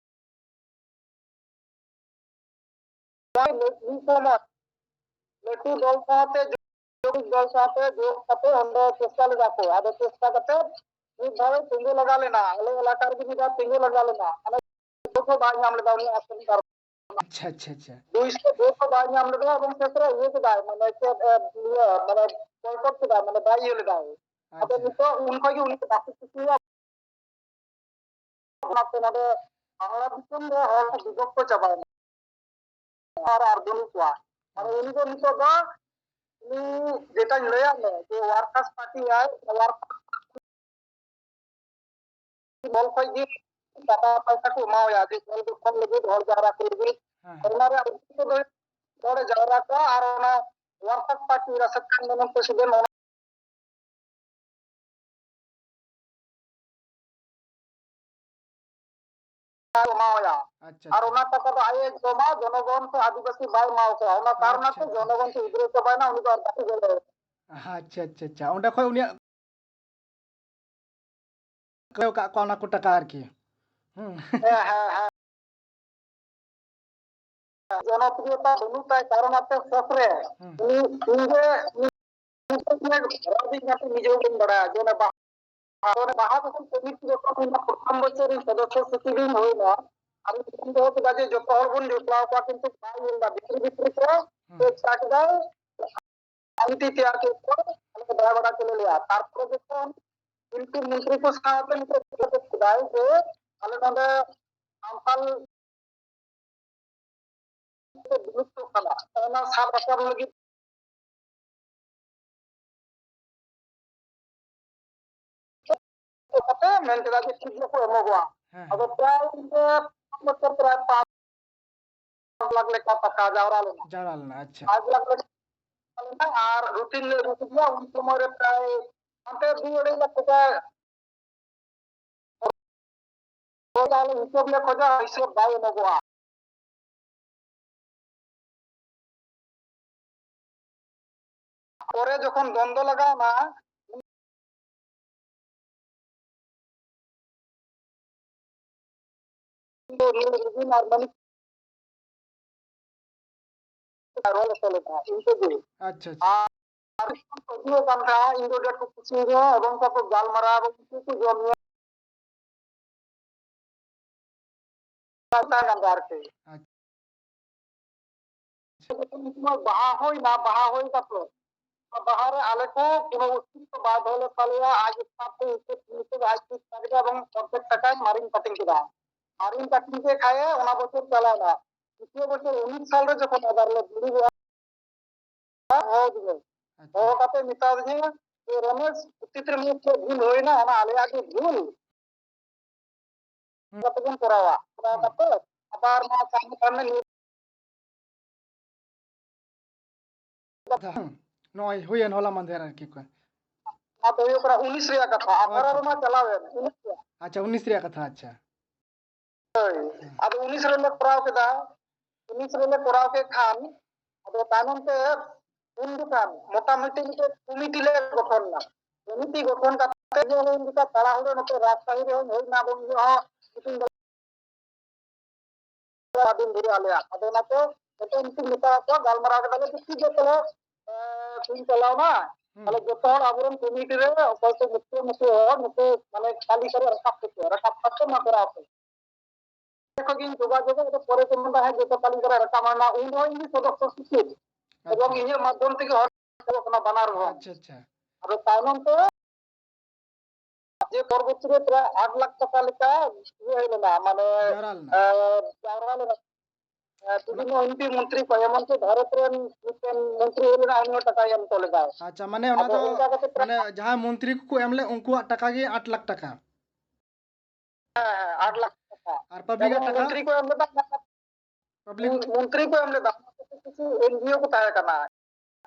ᱢᱤᱫ ᱥᱚᱢᱚᱭ ᱞᱟᱹᱴᱩ ᱫᱚᱞ ᱥᱟᱶᱛᱮ, ᱡᱳᱜ ᱫᱚᱞ ᱥᱟᱶᱛᱮ ᱡᱳᱜ ᱠᱟᱛᱮ ᱚᱸᱰᱮ ᱪᱮᱥᱴᱟ ᱞᱮᱫᱟ ᱠᱚ᱾ ᱟᱫᱚ ᱪᱮᱥᱴᱟ ᱠᱟᱛᱮ ᱢᱤᱫ ᱫᱷᱟᱣ ᱛᱤᱸᱜᱩ ᱞᱟᱜᱟ ᱞᱮᱱᱟ, ᱟᱞᱮ ᱮᱞᱟᱠᱟ ᱨᱮᱜᱮ ᱢᱤᱫ ᱫᱷᱟᱣ ᱛᱤᱸᱜᱩ ᱞᱟᱜᱟ ᱞᱮᱱᱟ᱾ ᱢᱟᱱᱮ ᱵᱷᱳᱴ ᱦᱚᱸ ᱵᱟᱭ ᱧᱟᱢ ᱞᱮᱫᱟ ᱩᱱᱤ ᱟᱥᱮᱱ ᱠᱟᱨᱚᱱ᱾ ᱟᱪᱪᱷᱟ, ᱟᱪᱪᱷᱟ, ᱟᱪᱪᱷᱟ᱾ ᱫᱩᱭᱥᱚ ᱵᱷᱳᱴ ᱦᱚᱸ ᱵᱟᱭ ᱧᱟᱢ ᱞᱮᱫᱟ ᱮᱵᱚᱝ ᱥᱮᱥ ᱨᱮ ᱤᱭᱟᱹ ᱠᱮᱫᱟᱭ, ᱢᱟᱱᱮ ᱪᱮᱫ, ᱮ, ᱤᱭᱟᱹ, ᱢᱟᱱᱮ ᱵᱚᱭᱠᱚᱴ ᱠᱮᱫᱟᱭ, ᱢᱟᱱᱮ ᱵᱟᱭ ᱤᱭᱟᱹ ᱞᱮᱫᱟᱭ᱾ ᱟᱫᱚ ᱟᱪᱪᱷᱟ᱾ ᱱᱤᱛᱚᱜ ᱩᱱ ᱠᱷᱚᱱ ᱜᱮ ᱩᱱᱤ ᱫᱚ ᱵᱟᱠᱚ ᱠᱩᱥᱤᱭᱟᱭᱟ᱾ ᱚᱱᱟᱛᱮ ᱱᱚᱰᱮ ᱵᱟᱝᱞᱟ ᱫᱤᱥᱚᱢ ᱨᱮ ᱦᱚᱲ ᱠᱚ ᱵᱤᱵᱷᱚᱠᱛᱚ ᱪᱟᱵᱟᱭᱮᱱᱟ᱾ ᱟᱨ, ᱟᱨ ᱵᱟᱹᱱᱩᱜ ᱠᱚᱣᱟ᱾ ᱟᱨ ᱩᱱᱤ ᱫᱚ ᱱᱤᱛᱚᱜ ᱫᱚ, ᱩᱱᱤ ᱡᱮᱴᱟᱧ ᱞᱟᱹᱭᱟᱫ ᱢᱮ, ᱡᱮ workers party ᱟᱭ, workers ᱫᱚᱞ ᱠᱷᱚᱡ ᱜᱮ ᱴᱟᱠᱟ ᱯᱚᱭᱥᱟ ᱠᱚ ᱮᱢᱟᱣᱟᱭᱟ, ᱡᱮ ᱫᱚᱞ ᱜᱚᱴᱷᱚᱱ ᱞᱟᱹᱜᱤᱫ, ᱦᱚᱲ ᱡᱟᱣᱨᱟ ᱠᱚ ᱞᱟᱹᱜᱤᱫ᱾ ᱦᱮᱸ, ᱦᱮᱸ᱾ ᱚᱱᱟ ᱨᱮᱭᱟᱜ ᱩᱫᱽᱫᱮᱥᱥᱚ ᱫᱚ ᱦᱚᱲᱮ ᱡᱟᱣᱨᱟ ᱠᱚᱣᱟ ᱟᱨ ᱚᱱᱟ workers party ᱨᱟᱥᱮᱫ ᱠᱷᱟᱱ ᱢᱮᱱᱚᱱ president ᱚᱱᱟ ᱮᱢᱟᱣᱟᱭᱟ᱾ ᱟᱪᱪᱷᱟ, ᱟᱨ ᱟᱪᱪᱷᱟ᱾ ᱚᱱᱟ ᱴᱟᱠᱟ ᱫᱚ ᱟᱡ ᱮ ᱡᱚᱢᱟ, ᱡᱚᱱᱚᱜᱚᱱ ᱥᱮ ᱟᱹᱫᱤᱵᱟᱹᱥᱤ ᱵᱟᱭ ᱮᱢᱟᱣ ᱠᱚᱣᱟ᱾ ᱚᱱᱟ ᱠᱟᱨᱚᱱ ᱟᱪᱪᱷᱟ, ᱛᱮ ᱟᱪᱪᱷᱟ, ᱡᱚᱱᱚᱜᱚᱱ ᱟᱪᱪᱷᱟ᱾ ᱥᱮ ᱩᱫᱽᱨᱟᱹᱣ ᱪᱟᱵᱟᱭᱮᱱᱟ, ᱩᱱᱤ ᱫᱚ ᱟᱨ ᱵᱟᱠᱚ ᱜᱚᱲᱚ ᱟᱭᱟ᱾ ᱟᱪᱪᱷᱟ, ᱟᱪᱪᱷᱟ, ᱟᱪᱪᱷᱟ᱾ ᱚᱸᱰᱮ ᱠᱷᱚᱡ ᱩᱱᱤᱭᱟᱜ ᱠᱚᱭᱚᱜ ᱠᱟᱜ ᱠᱚᱣᱟ ᱚᱱᱟ ᱠᱚ ᱴᱟᱠᱟ ᱟᱨᱠᱤ᱾ ᱦᱩᱸ᱾ ᱦᱮᱸ, ᱦᱮᱸ, ᱦᱮᱸ᱾ ᱡᱚᱱᱚᱯᱨᱤᱭᱚᱛᱟ ᱵᱟᱹᱱᱩᱜ ᱛᱟᱭ ᱠᱟᱨᱚᱱ ᱟᱛᱮ ᱥᱚᱠ ᱨᱮ ᱦᱩᱸ᱾ ᱩᱱᱤ ᱤᱧ ᱜᱮ ᱨᱟᱡᱽ ᱤᱧ ᱠᱟᱛᱮ ᱱᱤᱡᱮ ᱦᱚᱸ ᱵᱟᱹᱧ ᱵᱟᱲᱟᱭᱟ ᱡᱮ ᱚᱱᱟ ᱵᱟᱦᱟ, ᱚᱱᱟ ᱵᱟᱦᱟ ᱫᱚ ᱠᱚᱢᱤᱴᱤ ᱡᱚᱠᱷᱚᱱ ᱤᱧ ᱯᱨᱚᱛᱷᱚᱢ ᱵᱚᱪᱷᱚᱨ ᱤᱧ ᱥᱚᱫᱚᱥᱥᱚ ᱥᱚᱪᱤᱵ ᱤᱧ ᱦᱩᱭᱱᱟ, ᱟᱨ ᱤᱧ ᱫᱚᱦᱚ ᱠᱮᱫᱟ ᱡᱮ ᱡᱚᱛᱚ ᱦᱚᱲ ᱵᱚᱱ ᱡᱚᱯᱲᱟᱣ ᱠᱚᱣᱟ, ᱠᱤᱱᱛᱩ ᱵᱟᱭ ᱧᱮᱞ ᱮᱫᱟ, ᱵᱷᱤᱛᱨᱤ ᱵᱷᱤᱛᱨᱤ ᱛᱮ ᱦᱩᱸ᱾ ᱪᱮᱫ ᱪᱤᱠᱟ ᱠᱮᱫᱟᱭ, ᱠᱚᱢᱤᱴᱤ ᱛᱮᱭᱟᱨ ᱠᱮᱫ ᱠᱚ, ᱟᱞᱮ ᱠᱚ ᱫᱟᱭᱟ ᱵᱟᱲᱟ ᱠᱮᱫ ᱞᱮᱭᱟ᱾ ᱛᱟᱨᱯᱚᱨᱮ ᱡᱚᱠᱷᱚᱱ ᱩᱱᱠᱩ ᱢᱚᱱᱛᱨᱤ ᱠᱚ ᱥᱟᱶᱛᱮ ᱱᱤᱛᱚᱜ ᱠᱮᱫᱟᱭ ᱡᱮ ᱟᱞᱮ ᱱᱚᱰᱮ ᱥᱟᱱᱛᱟᱞ ᱵᱤᱞᱩᱯᱛᱚᱜ ᱠᱟᱱᱟ, ᱚᱱᱟ ᱥᱟᱵ ᱨᱟᱠᱟᱵ ᱞᱟᱹᱜᱤᱫ ᱠᱟᱛᱮ ᱢᱮᱱ ᱠᱮᱫᱟ ᱡᱮ ᱴᱷᱤᱠ ᱜᱮᱭᱟ ᱠᱚ ᱮᱢᱚᱜᱚᱜᱼᱟ᱾ ᱦᱮᱸ, ᱟᱫᱚ ᱦᱮᱸ᱾ ᱯᱨᱟᱭ ᱤᱱᱠᱟᱹ ᱯᱟᱸᱪ ᱵᱚᱪᱷᱚᱨ ᱯᱨᱟᱭ ᱯᱟᱸᱪ ᱞᱟᱠᱷ ᱞᱮᱠᱟ ᱴᱟᱠᱟ ᱡᱟᱣᱨᱟ ᱞᱮᱱᱟ᱾ ᱡᱟᱣᱨᱟ ᱞᱮᱱᱟ, ᱟᱪᱪᱷᱟ᱾ ᱯᱟᱸᱪ ᱞᱟᱠᱷ ᱞᱮᱠᱟ ᱞᱮᱱᱟ ᱟᱨ ᱨᱩᱴᱤᱱ ᱞᱮ ᱟᱹᱜᱩ ᱠᱮᱫᱟ, ᱩᱱ ᱥᱚᱢᱚᱭ ᱨᱮ ᱯᱨᱟᱭ ᱦᱟᱱᱛᱮ ᱫᱩ ᱟᱹᱲᱟᱹᱭ ᱞᱟᱠᱷ ᱴᱟᱠᱟ ᱦᱳᱭ, ᱟᱞᱮ ᱦᱤᱥᱟᱹᱵ ᱞᱮ ᱠᱷᱚᱡᱟ, ᱦᱤᱥᱟᱹᱵ ᱵᱟᱭ ᱮᱢᱚᱜᱚᱜᱼᱟ᱾ ᱯᱚᱨᱮ ᱡᱚᱠᱷᱚᱱ ᱫᱚᱱᱫᱚ ᱞᱟᱜᱟᱣ ᱮᱱᱟ, ᱩᱱ ᱫᱚ ᱱᱩᱭ ᱨᱚᱵᱤᱱ ᱟᱨ ᱢᱟᱹᱱᱤᱠ ᱨᱚᱲ ᱦᱚᱪᱚ ᱞᱮᱫᱟ, ᱤᱱᱠᱟᱹ ᱜᱮ᱾ ᱟᱪᱪᱷᱟ, ᱟᱪᱪᱷᱟ᱾ ᱟᱨ ᱟᱨ ᱠᱚ ᱦᱤᱡᱩᱜ ᱠᱟᱱ ᱛᱟᱦᱮᱸᱫ, ᱤᱧ ᱫᱚ ᱟᱹᱰᱤ ᱟᱸᱴ ᱠᱚ ᱠᱩᱥᱤᱭᱟᱹᱧᱟ, ᱮᱵᱚᱝ ᱠᱚ ᱜᱟᱞᱢᱟᱨᱟᱣ ᱮᱵᱚᱝ ᱩᱱᱠᱩ ᱠᱚ ᱡᱚᱢ ᱧᱩ ᱠᱟᱱ ᱛᱟᱦᱮᱸ ᱠᱟᱱ ᱛᱟᱦᱮᱸᱫ ᱟᱨᱠᱤ᱾ ᱟᱪᱪᱷᱟ᱾ ᱩᱱ ᱥᱚᱢᱚᱭ ᱵᱟᱦᱟ ᱦᱩᱭᱱᱟ, ᱵᱟᱦᱟ ᱦᱩᱭ ᱠᱟᱛᱮ ᱵᱟᱦᱟ ᱨᱮ ᱟᱞᱮ ᱠᱚ ᱠᱳᱱᱳ ᱚᱥᱛᱤᱛᱛᱚ ᱵᱟᱭ ᱫᱚᱦᱚ ᱞᱮᱫ ᱛᱟᱞᱮᱭᱟ᱾ ᱟᱡ ᱮᱥᱠᱟᱨ ᱛᱮ ᱦᱤᱥᱟᱹᱵ ᱦᱤᱥᱟᱹᱵ ᱟᱡ ᱴᱷᱤᱠ ᱠᱮᱫᱟ ᱮᱵᱚᱝ ᱚᱨᱫᱷᱮᱠ ᱴᱟᱠᱟᱭ ᱢᱟᱨᱤᱧ ᱠᱟᱹᱴᱤᱧ ᱠᱮᱫᱟ᱾ ᱢᱟᱨᱤᱧ ᱠᱟᱹᱴᱤᱧ ᱠᱮᱫ ᱠᱷᱟᱡ ᱮ, ᱚᱱᱟ ᱵᱚᱪᱷᱚᱨ ᱪᱟᱞᱟᱣᱱᱟ᱾ ᱫᱤᱛᱤᱭᱚ ᱵᱚᱪᱷᱚᱨ ᱩᱱᱤᱥ ᱥᱟᱞ ᱨᱮ ᱡᱚᱠᱷᱚᱱ ᱟᱵᱟᱨ ᱞᱮ ᱫᱩᱲᱩᱵᱚᱜᱼᱟ, ᱦᱚᱦᱚ ᱟᱫᱤᱧᱟᱹ᱾ ᱟᱪᱪᱷᱟ᱾ ᱦᱚᱦᱚ ᱠᱟᱛᱮ ᱢᱮᱛᱟᱫᱤᱧᱟᱹ ᱡᱮ, "ᱨᱚᱢᱮᱥ, ᱯᱩᱛᱷᱤ ᱨᱮ ᱪᱮᱫ ᱵᱷᱩᱞ ᱦᱩᱭᱱᱟ? ᱚᱱᱟ ᱟᱞᱮᱭᱟᱜ ᱜᱮ ᱵᱷᱩᱞ᱾ ᱦᱩᱸ᱾ ᱠᱟᱛᱮ ᱵᱚᱱ ᱠᱚᱨᱟᱣᱟ᱾" ᱠᱚᱨᱟᱣ ᱦᱩᱸ᱾ ᱠᱟᱛᱮ ᱟᱵᱟᱨ ᱱᱚᱣᱟ ᱥᱟᱢᱱᱮ ᱥᱟᱢᱱᱮ ᱱᱤᱭᱟᱹ ᱠᱟᱛᱷᱟ, ᱦᱩᱸ᱾ ᱱᱚᱜᱼᱚᱭ ᱦᱩᱭᱮᱱ ᱦᱚᱞᱟ ᱢᱟᱫᱷᱮᱨ ᱟᱨᱠᱤ ᱠᱚ᱾ ᱱᱚᱣᱟ ᱫᱚ ᱦᱩᱭᱩᱜ ᱠᱟᱱᱟ ᱩᱱᱤᱥ ᱨᱮᱭᱟᱜ ᱠᱟᱛᱷᱟ, ᱟᱪᱪᱷᱟ, ᱟᱴᱷᱟᱨᱚ ᱨᱮᱢᱟ ᱟᱪᱪᱷᱟ᱾ ᱪᱟᱞᱟᱣᱮᱱ, ᱩᱱᱤᱥ ᱨᱮᱭᱟᱜ᱾ ᱟᱪᱪᱷᱟ, ᱩᱱᱤᱥ ᱨᱮᱭᱟᱜ ᱠᱟᱛᱷᱟ, ᱟᱪᱪᱷᱟ᱾ ᱦᱳᱭ᱾ ᱦᱩᱸ᱾ ᱟᱫᱚ ᱩᱱᱤᱥ ᱨᱮᱞᱮ ᱠᱚᱨᱟᱣ ᱠᱮᱫᱟ, ᱩᱱᱤᱥ ᱨᱮᱞᱮ ᱠᱚᱨᱟᱣ ᱠᱮᱫ ᱠᱷᱟᱱ, ᱟᱫᱚ ᱛᱟᱭᱱᱚᱢ ᱛᱮ ᱩᱱ ᱡᱚᱠᱷᱟᱱ ᱢᱚᱴᱟᱢᱩᱴᱤ ᱢᱤᱫᱴᱮᱡ ᱠᱚᱢᱤᱴᱤ ᱞᱮ ᱜᱚᱴᱷᱚᱱ ᱮᱱᱟ᱾ ᱠᱚᱢᱤᱴᱤ ᱜᱚᱴᱷᱚᱱ ᱠᱟᱛᱮ ᱤᱧ ᱦᱚᱸ ᱚᱱᱠᱟ ᱛᱟᱲᱟᱦᱩᱲᱟᱹ ᱱᱚᱛᱮ ᱨᱟᱡᱽᱥᱟᱦᱤ ᱨᱮᱦᱚᱸᱧ ᱦᱮᱡ ᱮᱱᱟ, ᱟᱫᱚ ᱤᱧ ᱦᱚᱸ ᱢᱤᱴᱤᱝ ᱫᱤᱱ ᱫᱷᱚᱨᱮ ᱟᱞᱮᱭᱟᱜ᱾ ᱟᱫᱚ ᱚᱱᱟᱛᱮ ᱱᱤᱛᱚᱜ ᱩᱱᱠᱩᱧ ᱢᱮᱛᱟ ᱠᱚᱣᱟ, ᱜᱟᱞᱢᱟᱨᱟᱣ ᱠᱮᱫᱟᱞᱮ ᱡᱮ ᱴᱷᱤᱠ ᱜᱮᱭᱟ ᱛᱟᱦᱞᱮ, ᱮ, ᱛᱤᱦᱤᱧ ᱪᱟᱞᱟᱣ ᱱᱟ, ᱦᱩᱸ᱾ ᱛᱟᱦᱞᱮ ᱡᱚᱛᱚ ᱦᱚᱲ ᱟᱵᱚᱨᱮᱱ ᱠᱚᱢᱤᱴᱤ ᱨᱮ ᱚᱠᱚᱭ ᱠᱚ ᱢᱩᱠᱷᱤᱭᱟᱹ ᱢᱩᱠᱷᱤᱭᱟᱹ ᱦᱚᱲ ᱱᱩᱠᱩ ᱢᱟᱱᱮ ᱛᱟᱹᱞᱤᱠᱟ ᱨᱮ ᱨᱟᱠᱟᱵ ᱠᱚᱯᱮ, ᱨᱟᱠᱟᱵ ᱠᱟᱛᱮ ᱱᱚᱣᱟ ᱠᱚᱨᱟᱣ ᱯᱮ᱾ ᱚᱸᱰᱮ ᱠᱷᱚᱡ ᱜᱤᱧ ᱡᱳᱜᱟᱡᱳᱜᱟ, ᱟᱫᱚ ᱯᱚᱨᱮ ᱠᱚ ᱢᱮᱱᱫᱟ, "ᱦᱮᱸ, ᱡᱚᱛᱚ ᱛᱟᱹᱞᱤᱠᱟ ᱨᱮ ᱨᱟᱠᱟᱵ ᱮᱱᱟ", ᱩᱱ ᱨᱮᱦᱚᱸ ᱤᱧ ᱜᱮ ᱥᱚᱫᱚᱥᱥᱚ ᱥᱚᱪᱤᱵᱽ᱾ ᱮᱵᱚᱝ ᱟᱪᱪᱷᱟ᱾ ᱤᱧᱟᱹᱜ ᱢᱟᱫᱽᱫᱷᱚᱢ ᱛᱮᱜᱮ ᱦᱚᱲ ᱠᱚ ᱠᱟᱱᱟ ᱵᱟᱱᱟᱨ ᱨᱮᱦᱚᱸ᱾ ᱟᱪᱪᱷᱟ, ᱟᱪᱪᱷᱟ᱾ ᱟᱫᱚ ᱛᱟᱭᱱᱚᱢ ᱛᱮ ᱡᱮ ᱯᱚᱨᱚᱵᱚᱨᱛᱤ ᱨᱮ ᱯᱨᱟᱭ ᱟᱴ ᱞᱟᱠᱷ ᱴᱟᱠᱟ ᱞᱮᱠᱟ ᱤᱭᱟᱹ ᱦᱩᱭ ᱞᱮᱱᱟ, ᱢᱟᱱᱮ, ᱡᱟᱣᱨᱟ ᱞᱮᱱᱟ᱾ ᱮ, ᱡᱟᱣᱨᱟ ᱞᱮᱱᱟ᱾ ᱮ, ᱚᱱᱟ ᱵᱤᱵᱷᱤᱱᱱᱚ ᱮᱢᱯᱤ ᱢᱚᱱᱛᱨᱤ ᱠᱚ, ᱮᱢᱚᱱ ᱠᱤ ᱵᱷᱟᱨᱚᱛ ᱨᱮᱱ ᱢᱤᱫᱴᱮᱱ ᱢᱚᱱᱛᱨᱤ ᱦᱩᱭ ᱞᱮᱱᱟ, ᱩᱱᱤ ᱦᱚᱸ ᱴᱟᱠᱟᱭ ᱮᱢ ᱦᱚᱴᱚ ᱞᱮᱫᱟ᱾ ᱟᱪᱪᱷᱟ, ᱢᱟᱱᱮ ᱚᱱᱟ ᱟᱫᱚ ᱫᱚ, ᱚᱱᱠᱟ ᱠᱟᱛᱮ ᱯᱨᱟᱭ ᱢᱟᱱᱮ ᱡᱟᱦᱟᱸᱭ ᱢᱚᱱᱛᱨᱤ ᱠᱚᱠᱚ ᱮᱢ ᱞᱮᱫ, ᱩᱱᱠᱩᱣᱟᱜ ᱴᱟᱠᱟ ᱜᱮ ᱟᱴ ᱞᱟᱠᱷ ᱴᱟᱠᱟ? ᱦᱮᱸ, ᱦᱮᱸ, ᱟᱴ ᱞᱟᱠᱷ ᱴᱟᱠᱟ᱾ ᱟᱨ ᱯᱟᱵᱽᱞᱤᱠᱟᱜ ᱡᱮᱢᱚᱱ ᱴᱟᱠᱟ? ᱢᱚᱱᱛᱨᱤ ᱠᱚ ᱮᱢ ᱞᱮᱫᱟ, ᱯᱟᱵᱽᱞᱤᱠ ᱢᱚᱱᱛᱨᱤ ᱠᱚ ᱮᱢ ᱞᱮᱫᱟ, ᱠᱤᱪᱷᱩ ᱮᱱᱡᱤᱳ ᱠᱚ ᱛᱟᱦᱮᱸ ᱠᱟᱱᱟ,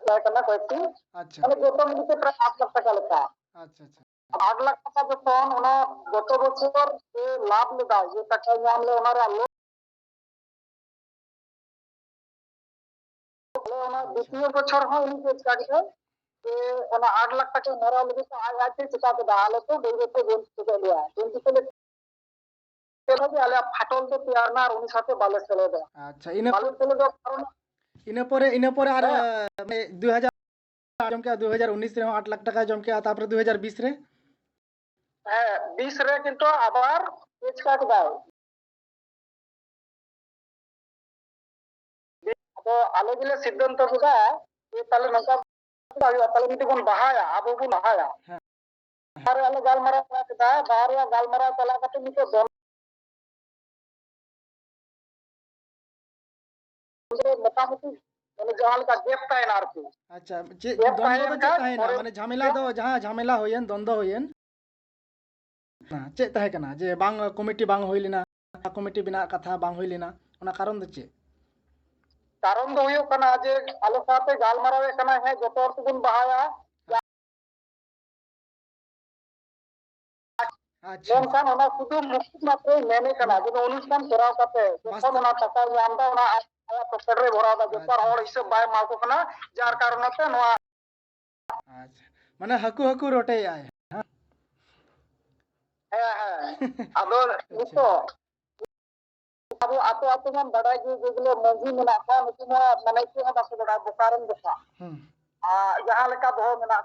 ᱛᱟᱦᱮᱸ ᱠᱟᱱᱟ ᱠᱚᱭᱮᱠᱴᱤ᱾ ᱟᱪᱪᱷᱟ᱾ ᱢᱟᱱᱮ ᱡᱚᱛᱚ ᱢᱤᱞᱮ ᱛᱮ ᱯᱨᱟᱭ ᱟᱴ ᱞᱟᱠᱷ ᱴᱟᱠᱟ ᱞᱮᱠᱟ᱾ ᱟᱪᱪᱷᱟ, ᱟᱪᱪᱷᱟ᱾ ᱟᱴ ᱞᱟᱠᱷ ᱴᱟᱠᱟ ᱡᱚᱠᱷᱚᱱ ᱚᱱᱟ ᱜᱚᱛᱚ ᱵᱚᱪᱷᱚᱨ ᱡᱮ ᱞᱟᱵᱷ ᱞᱮᱫᱟ, ᱡᱮ ᱴᱟᱠᱟᱭ ᱧᱟᱢ ᱞᱮᱫᱟ, ᱚᱱᱟ ᱨᱮᱭᱟᱜ ᱞᱳᱱ ᱟᱞᱮ ᱚᱱᱟ ᱟᱪᱪᱷᱟ᱾ ᱫᱤᱛᱤᱭᱚ ᱵᱚᱪᱷᱚᱨ ᱦᱚᱸ ᱩᱱᱤ ᱜᱮ ᱪᱮᱠᱟ ᱠᱮᱫᱟᱭ, ᱡᱮ ᱚᱱᱟ ᱟᱴ ᱞᱟᱠᱷ ᱴᱟᱠᱟ ᱢᱟᱨᱟᱣ ᱞᱟᱹᱜᱤᱫ ᱛᱮ ᱟᱡ ᱟᱡ ᱛᱮ ᱪᱮᱠᱟ ᱠᱮᱫᱟ, ᱟᱞᱮ ᱠᱚ ᱵᱟᱹᱭ ᱵᱟᱹᱭ ᱛᱮ ᱵᱚᱱ ᱪᱮᱠᱟ ᱞᱮᱭᱟ᱾ ᱠᱤᱱᱛᱩ ᱛᱟᱦᱞᱮ ᱪᱮᱫ ᱦᱚᱸ ᱟᱞᱮᱭᱟᱜ ᱯᱷᱟᱴᱚᱞ ᱫᱚ ᱛᱮᱭᱟᱨ ᱮᱱᱟ ᱟᱨ ᱩᱱᱤ ᱥᱟᱶᱛᱮ ᱵᱟᱞᱮ ᱥᱮᱞᱮᱫᱚᱜᱼᱟ᱾ ᱟᱪᱪᱷᱟ, ᱤᱱᱟᱹ ᱵᱟᱞᱮ ᱯᱚᱨ-, ᱥᱮᱞᱮᱫᱚᱜ ᱠᱟᱨᱚᱱ ᱤᱱᱟᱹ ᱯᱚᱨᱮ, ᱤᱱᱟᱹ ᱯᱚᱨᱮ ᱟᱨ, ᱦᱮᱸ᱾ ᱮ, ᱢᱟᱱᱮ, ᱫᱩ ᱦᱟᱡᱟᱨ ᱡᱚᱢ ᱠᱮᱜᱼᱟ, ᱫᱩ ᱦᱟᱡᱟᱨ ᱩᱱᱤᱥ ᱨᱮᱦᱚᱸ ᱟᱴ ᱞᱟᱠᱷ ᱴᱟᱠᱟ ᱡᱚᱢ ᱠᱮᱜᱼᱟ, ᱛᱟᱨᱯᱚᱨᱮ ᱫᱩ ᱦᱟᱡᱟᱨ ᱵᱤᱥ ᱨᱮ? ᱦᱮᱸ, ᱵᱤᱥ ᱨᱮ ᱠᱤᱱᱛᱩ ᱟᱵᱟᱨ ᱪᱮᱧᱡᱽ ᱠᱟᱜ ᱠᱮᱫᱟᱭ᱾ ᱟᱫᱚ ᱟᱞᱮ ᱜᱮᱞᱮ ᱥᱤᱫᱽᱫᱷᱟᱱᱛᱚ ᱠᱮᱫᱟ ᱡᱮ ᱛᱟᱦᱞᱮ ᱱᱚᱝᱠᱟ ᱦᱩᱭᱩᱜᱼᱟ, ᱛᱟᱦᱞᱮ ᱢᱤᱫᱴᱮᱡ ᱵᱚᱱ ᱵᱟᱦᱟᱭᱟ, ᱟᱵᱚ ᱵᱚᱱ ᱵᱟᱦᱟᱭᱟ᱾ ᱦᱮᱸ᱾ ᱵᱟᱦᱟ ᱨᱮᱭᱟᱜ ᱞᱮ ᱜᱟᱞᱢᱟᱨᱟᱣ ᱠᱮᱫᱟ, ᱵᱟᱦᱟ ᱨᱮᱭᱟᱜ ᱜᱟᱞᱢᱟᱨᱟᱣ ᱪᱟᱞᱟᱣ ᱠᱟᱛᱮ ᱢᱤᱫᱴᱮᱡ ᱫᱚᱱ ᱢᱚᱴᱟᱢᱩᱴᱤ ᱢᱟᱱᱮ ᱡᱟᱦᱟᱸ ᱞᱮᱠᱟ ᱜᱮᱯ ᱛᱟᱦᱮᱱᱟ ᱟᱨᱠᱤ᱾ ᱟᱪᱪᱷᱟ, ᱪᱮᱫ ᱜᱮᱯ ᱫᱚᱱ ᱫᱚ ᱛᱟᱦᱮᱸ ᱪᱮᱫ ᱞᱮᱱᱠᱷᱟᱱ ᱛᱟᱦᱮᱱᱟ? ᱯᱚᱨᱮ ᱢᱟᱱᱮ ᱡᱷᱟᱢᱮᱞᱟ ᱫᱚ, ᱡᱟᱦᱟᱸ ᱡᱷᱟᱢᱮᱞᱟ ᱦᱩᱭᱮᱱ, ᱫᱚᱱ ᱫᱚ ᱦᱩᱭᱮᱱ, ᱪᱮᱫ ᱛᱟᱦᱮᱸ ᱠᱟᱱᱟ? ᱡᱮ ᱵᱟᱝ, ᱠᱚᱢᱤᱴᱤ ᱵᱟᱝ ᱦᱩᱭ ᱞᱮᱱᱟ, ᱠᱚᱢᱤᱴᱤ ᱵᱮᱱᱟᱜ ᱠᱟᱛᱷᱟ ᱵᱟᱝ ᱦᱩᱭ ᱞᱮᱱᱟ, ᱚᱱᱟ ᱠᱟᱨᱚᱱ ᱫᱚ ᱪᱮᱫ? ᱠᱟᱨᱚᱱ ᱫᱚ ᱦᱩᱭᱩᱜ ᱠᱟᱱᱟ ᱡᱮ ᱟᱞᱮ ᱥᱟᱶᱛᱮ ᱜᱟᱞᱢᱟᱨᱟᱣᱮᱫ ᱠᱟᱱᱟᱭ, ᱦᱮᱸ, ᱡᱚᱛᱚ ᱦᱚᱲ ᱛᱮᱵᱚᱱ ᱵᱟᱦᱟᱭᱟ᱾ ᱟᱪᱪᱷᱟ᱾ ᱢᱮᱱᱠᱷᱟᱱ ᱚᱱᱟ ᱥᱩᱫᱷᱩ ᱢᱩᱠᱩᱴ ᱢᱟᱛᱨᱚᱭ ᱢᱮᱱᱮ ᱠᱟᱱᱟ, ᱢᱟᱱᱮ ᱡᱮ ᱚᱱᱩᱥᱴᱷᱟᱱ ᱠᱚᱨᱟᱣ ᱠᱟᱛᱮ ᱡᱚᱠᱷᱚᱱ ᱵᱟᱥᱛᱚᱵ- ᱚᱱᱟ ᱴᱟᱠᱟᱭ ᱧᱟᱢ ᱮᱫᱟ, ᱚᱱᱟ ᱟᱡ, ᱟᱭᱟᱜ ᱯᱚᱠᱮᱴ ᱨᱮ ᱵᱷᱚᱨᱟᱣ ᱮᱫᱟ, ᱡᱚᱛᱚ ᱟᱪᱪᱷᱟ᱾ ᱦᱚᱲ ᱦᱤᱥᱟᱹᱵ ᱵᱟᱭ ᱮᱢᱟ ᱠᱚ ᱠᱟᱱᱟ, ᱡᱟᱨ ᱟᱪᱪᱷᱟ᱾ ᱠᱟᱨᱚᱱ ᱛᱮ ᱱᱚᱣᱟ ᱟᱪᱪᱷᱟ, ᱢᱟᱱᱮ ᱦᱟᱹᱠᱩ ᱦᱟᱹᱠᱩ ᱨᱚᱴᱮᱭᱟᱭ, ᱦᱮᱸ? ᱦᱮᱸ, ᱦᱮᱸ᱾ ᱟᱫᱚ ᱟᱪᱪᱷᱟ᱾ ᱱᱤᱛᱚᱜ ᱟᱵᱚ ᱟᱛᱳ ᱟᱛᱳ ᱢᱟ ᱵᱟᱰᱟᱭ ᱜᱮ, ᱡᱮᱜᱩᱞᱳ ᱢᱟᱹᱡᱷᱤ ᱢᱮᱱᱟᱜ ᱠᱚᱣᱟ, ᱱᱩᱠᱩ ᱢᱟ ᱢᱟᱱᱮ ᱪᱮᱫ ᱦᱚᱸ ᱵᱟᱠᱚ ᱵᱟᱰᱟᱭᱟ, ᱵᱚᱠᱟ ᱨᱮᱱ ᱵᱚᱠᱟ᱾ ᱦᱩᱸ᱾ ᱟᱨ ᱡᱟᱦᱟᱸ ᱞᱮᱠᱟ ᱫᱚᱦᱚ ᱢᱮᱱᱟᱜ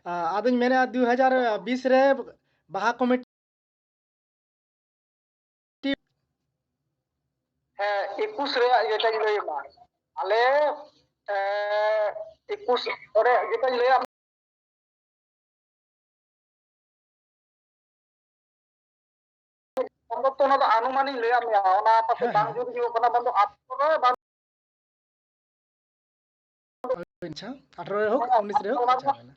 ᱟ, ᱟᱫᱚᱧ ᱢᱮᱱᱮᱫᱼᱟ, ᱫᱩ ᱦᱟᱡᱟᱨ ᱵᱤᱥ ᱨᱮ ᱵᱟᱦᱟ ᱠᱚᱢᱤᱴᱤ ᱦᱮᱸ, ᱮᱠᱩᱥ ᱨᱮᱭᱟᱜ ᱡᱮᱴᱟᱧ ᱞᱟᱹᱭ ᱟᱢᱟ, ᱟᱞᱮ, ᱮ, ᱮᱠᱩᱥ ᱨᱮ ᱡᱮᱴᱟᱧ ᱞᱟᱹᱭ ᱟᱢ, ᱥᱚᱢᱵᱷᱚᱵᱚᱛᱚ ᱚᱱᱟ ᱫᱚ ᱟᱱᱩᱢᱟᱱᱤᱧ ᱞᱟᱹᱭᱟᱫ ᱢᱮᱭᱟ, ᱚᱱᱟ ᱯᱟᱥᱮ ᱦᱮᱸ, ᱵᱟᱝ ᱦᱮᱸ᱾ ᱡᱩᱛ ᱦᱩᱭᱩᱜ ᱠᱟᱱᱟ, ᱵᱟᱝ ᱫᱚ ᱟᱴᱷᱨᱚ ᱨᱮ ᱵᱟᱝ ᱟᱪᱪᱷᱟ, ᱟᱴᱷᱨᱚ ᱨᱮ ᱦᱳᱠ, ᱦᱮᱸ, ᱩᱱᱤᱥ ᱨᱮ ᱦᱳᱠ, ᱚᱱᱟ ᱟᱪᱪᱷᱟ, ᱫᱚ ᱦᱩᱭᱱᱟ᱾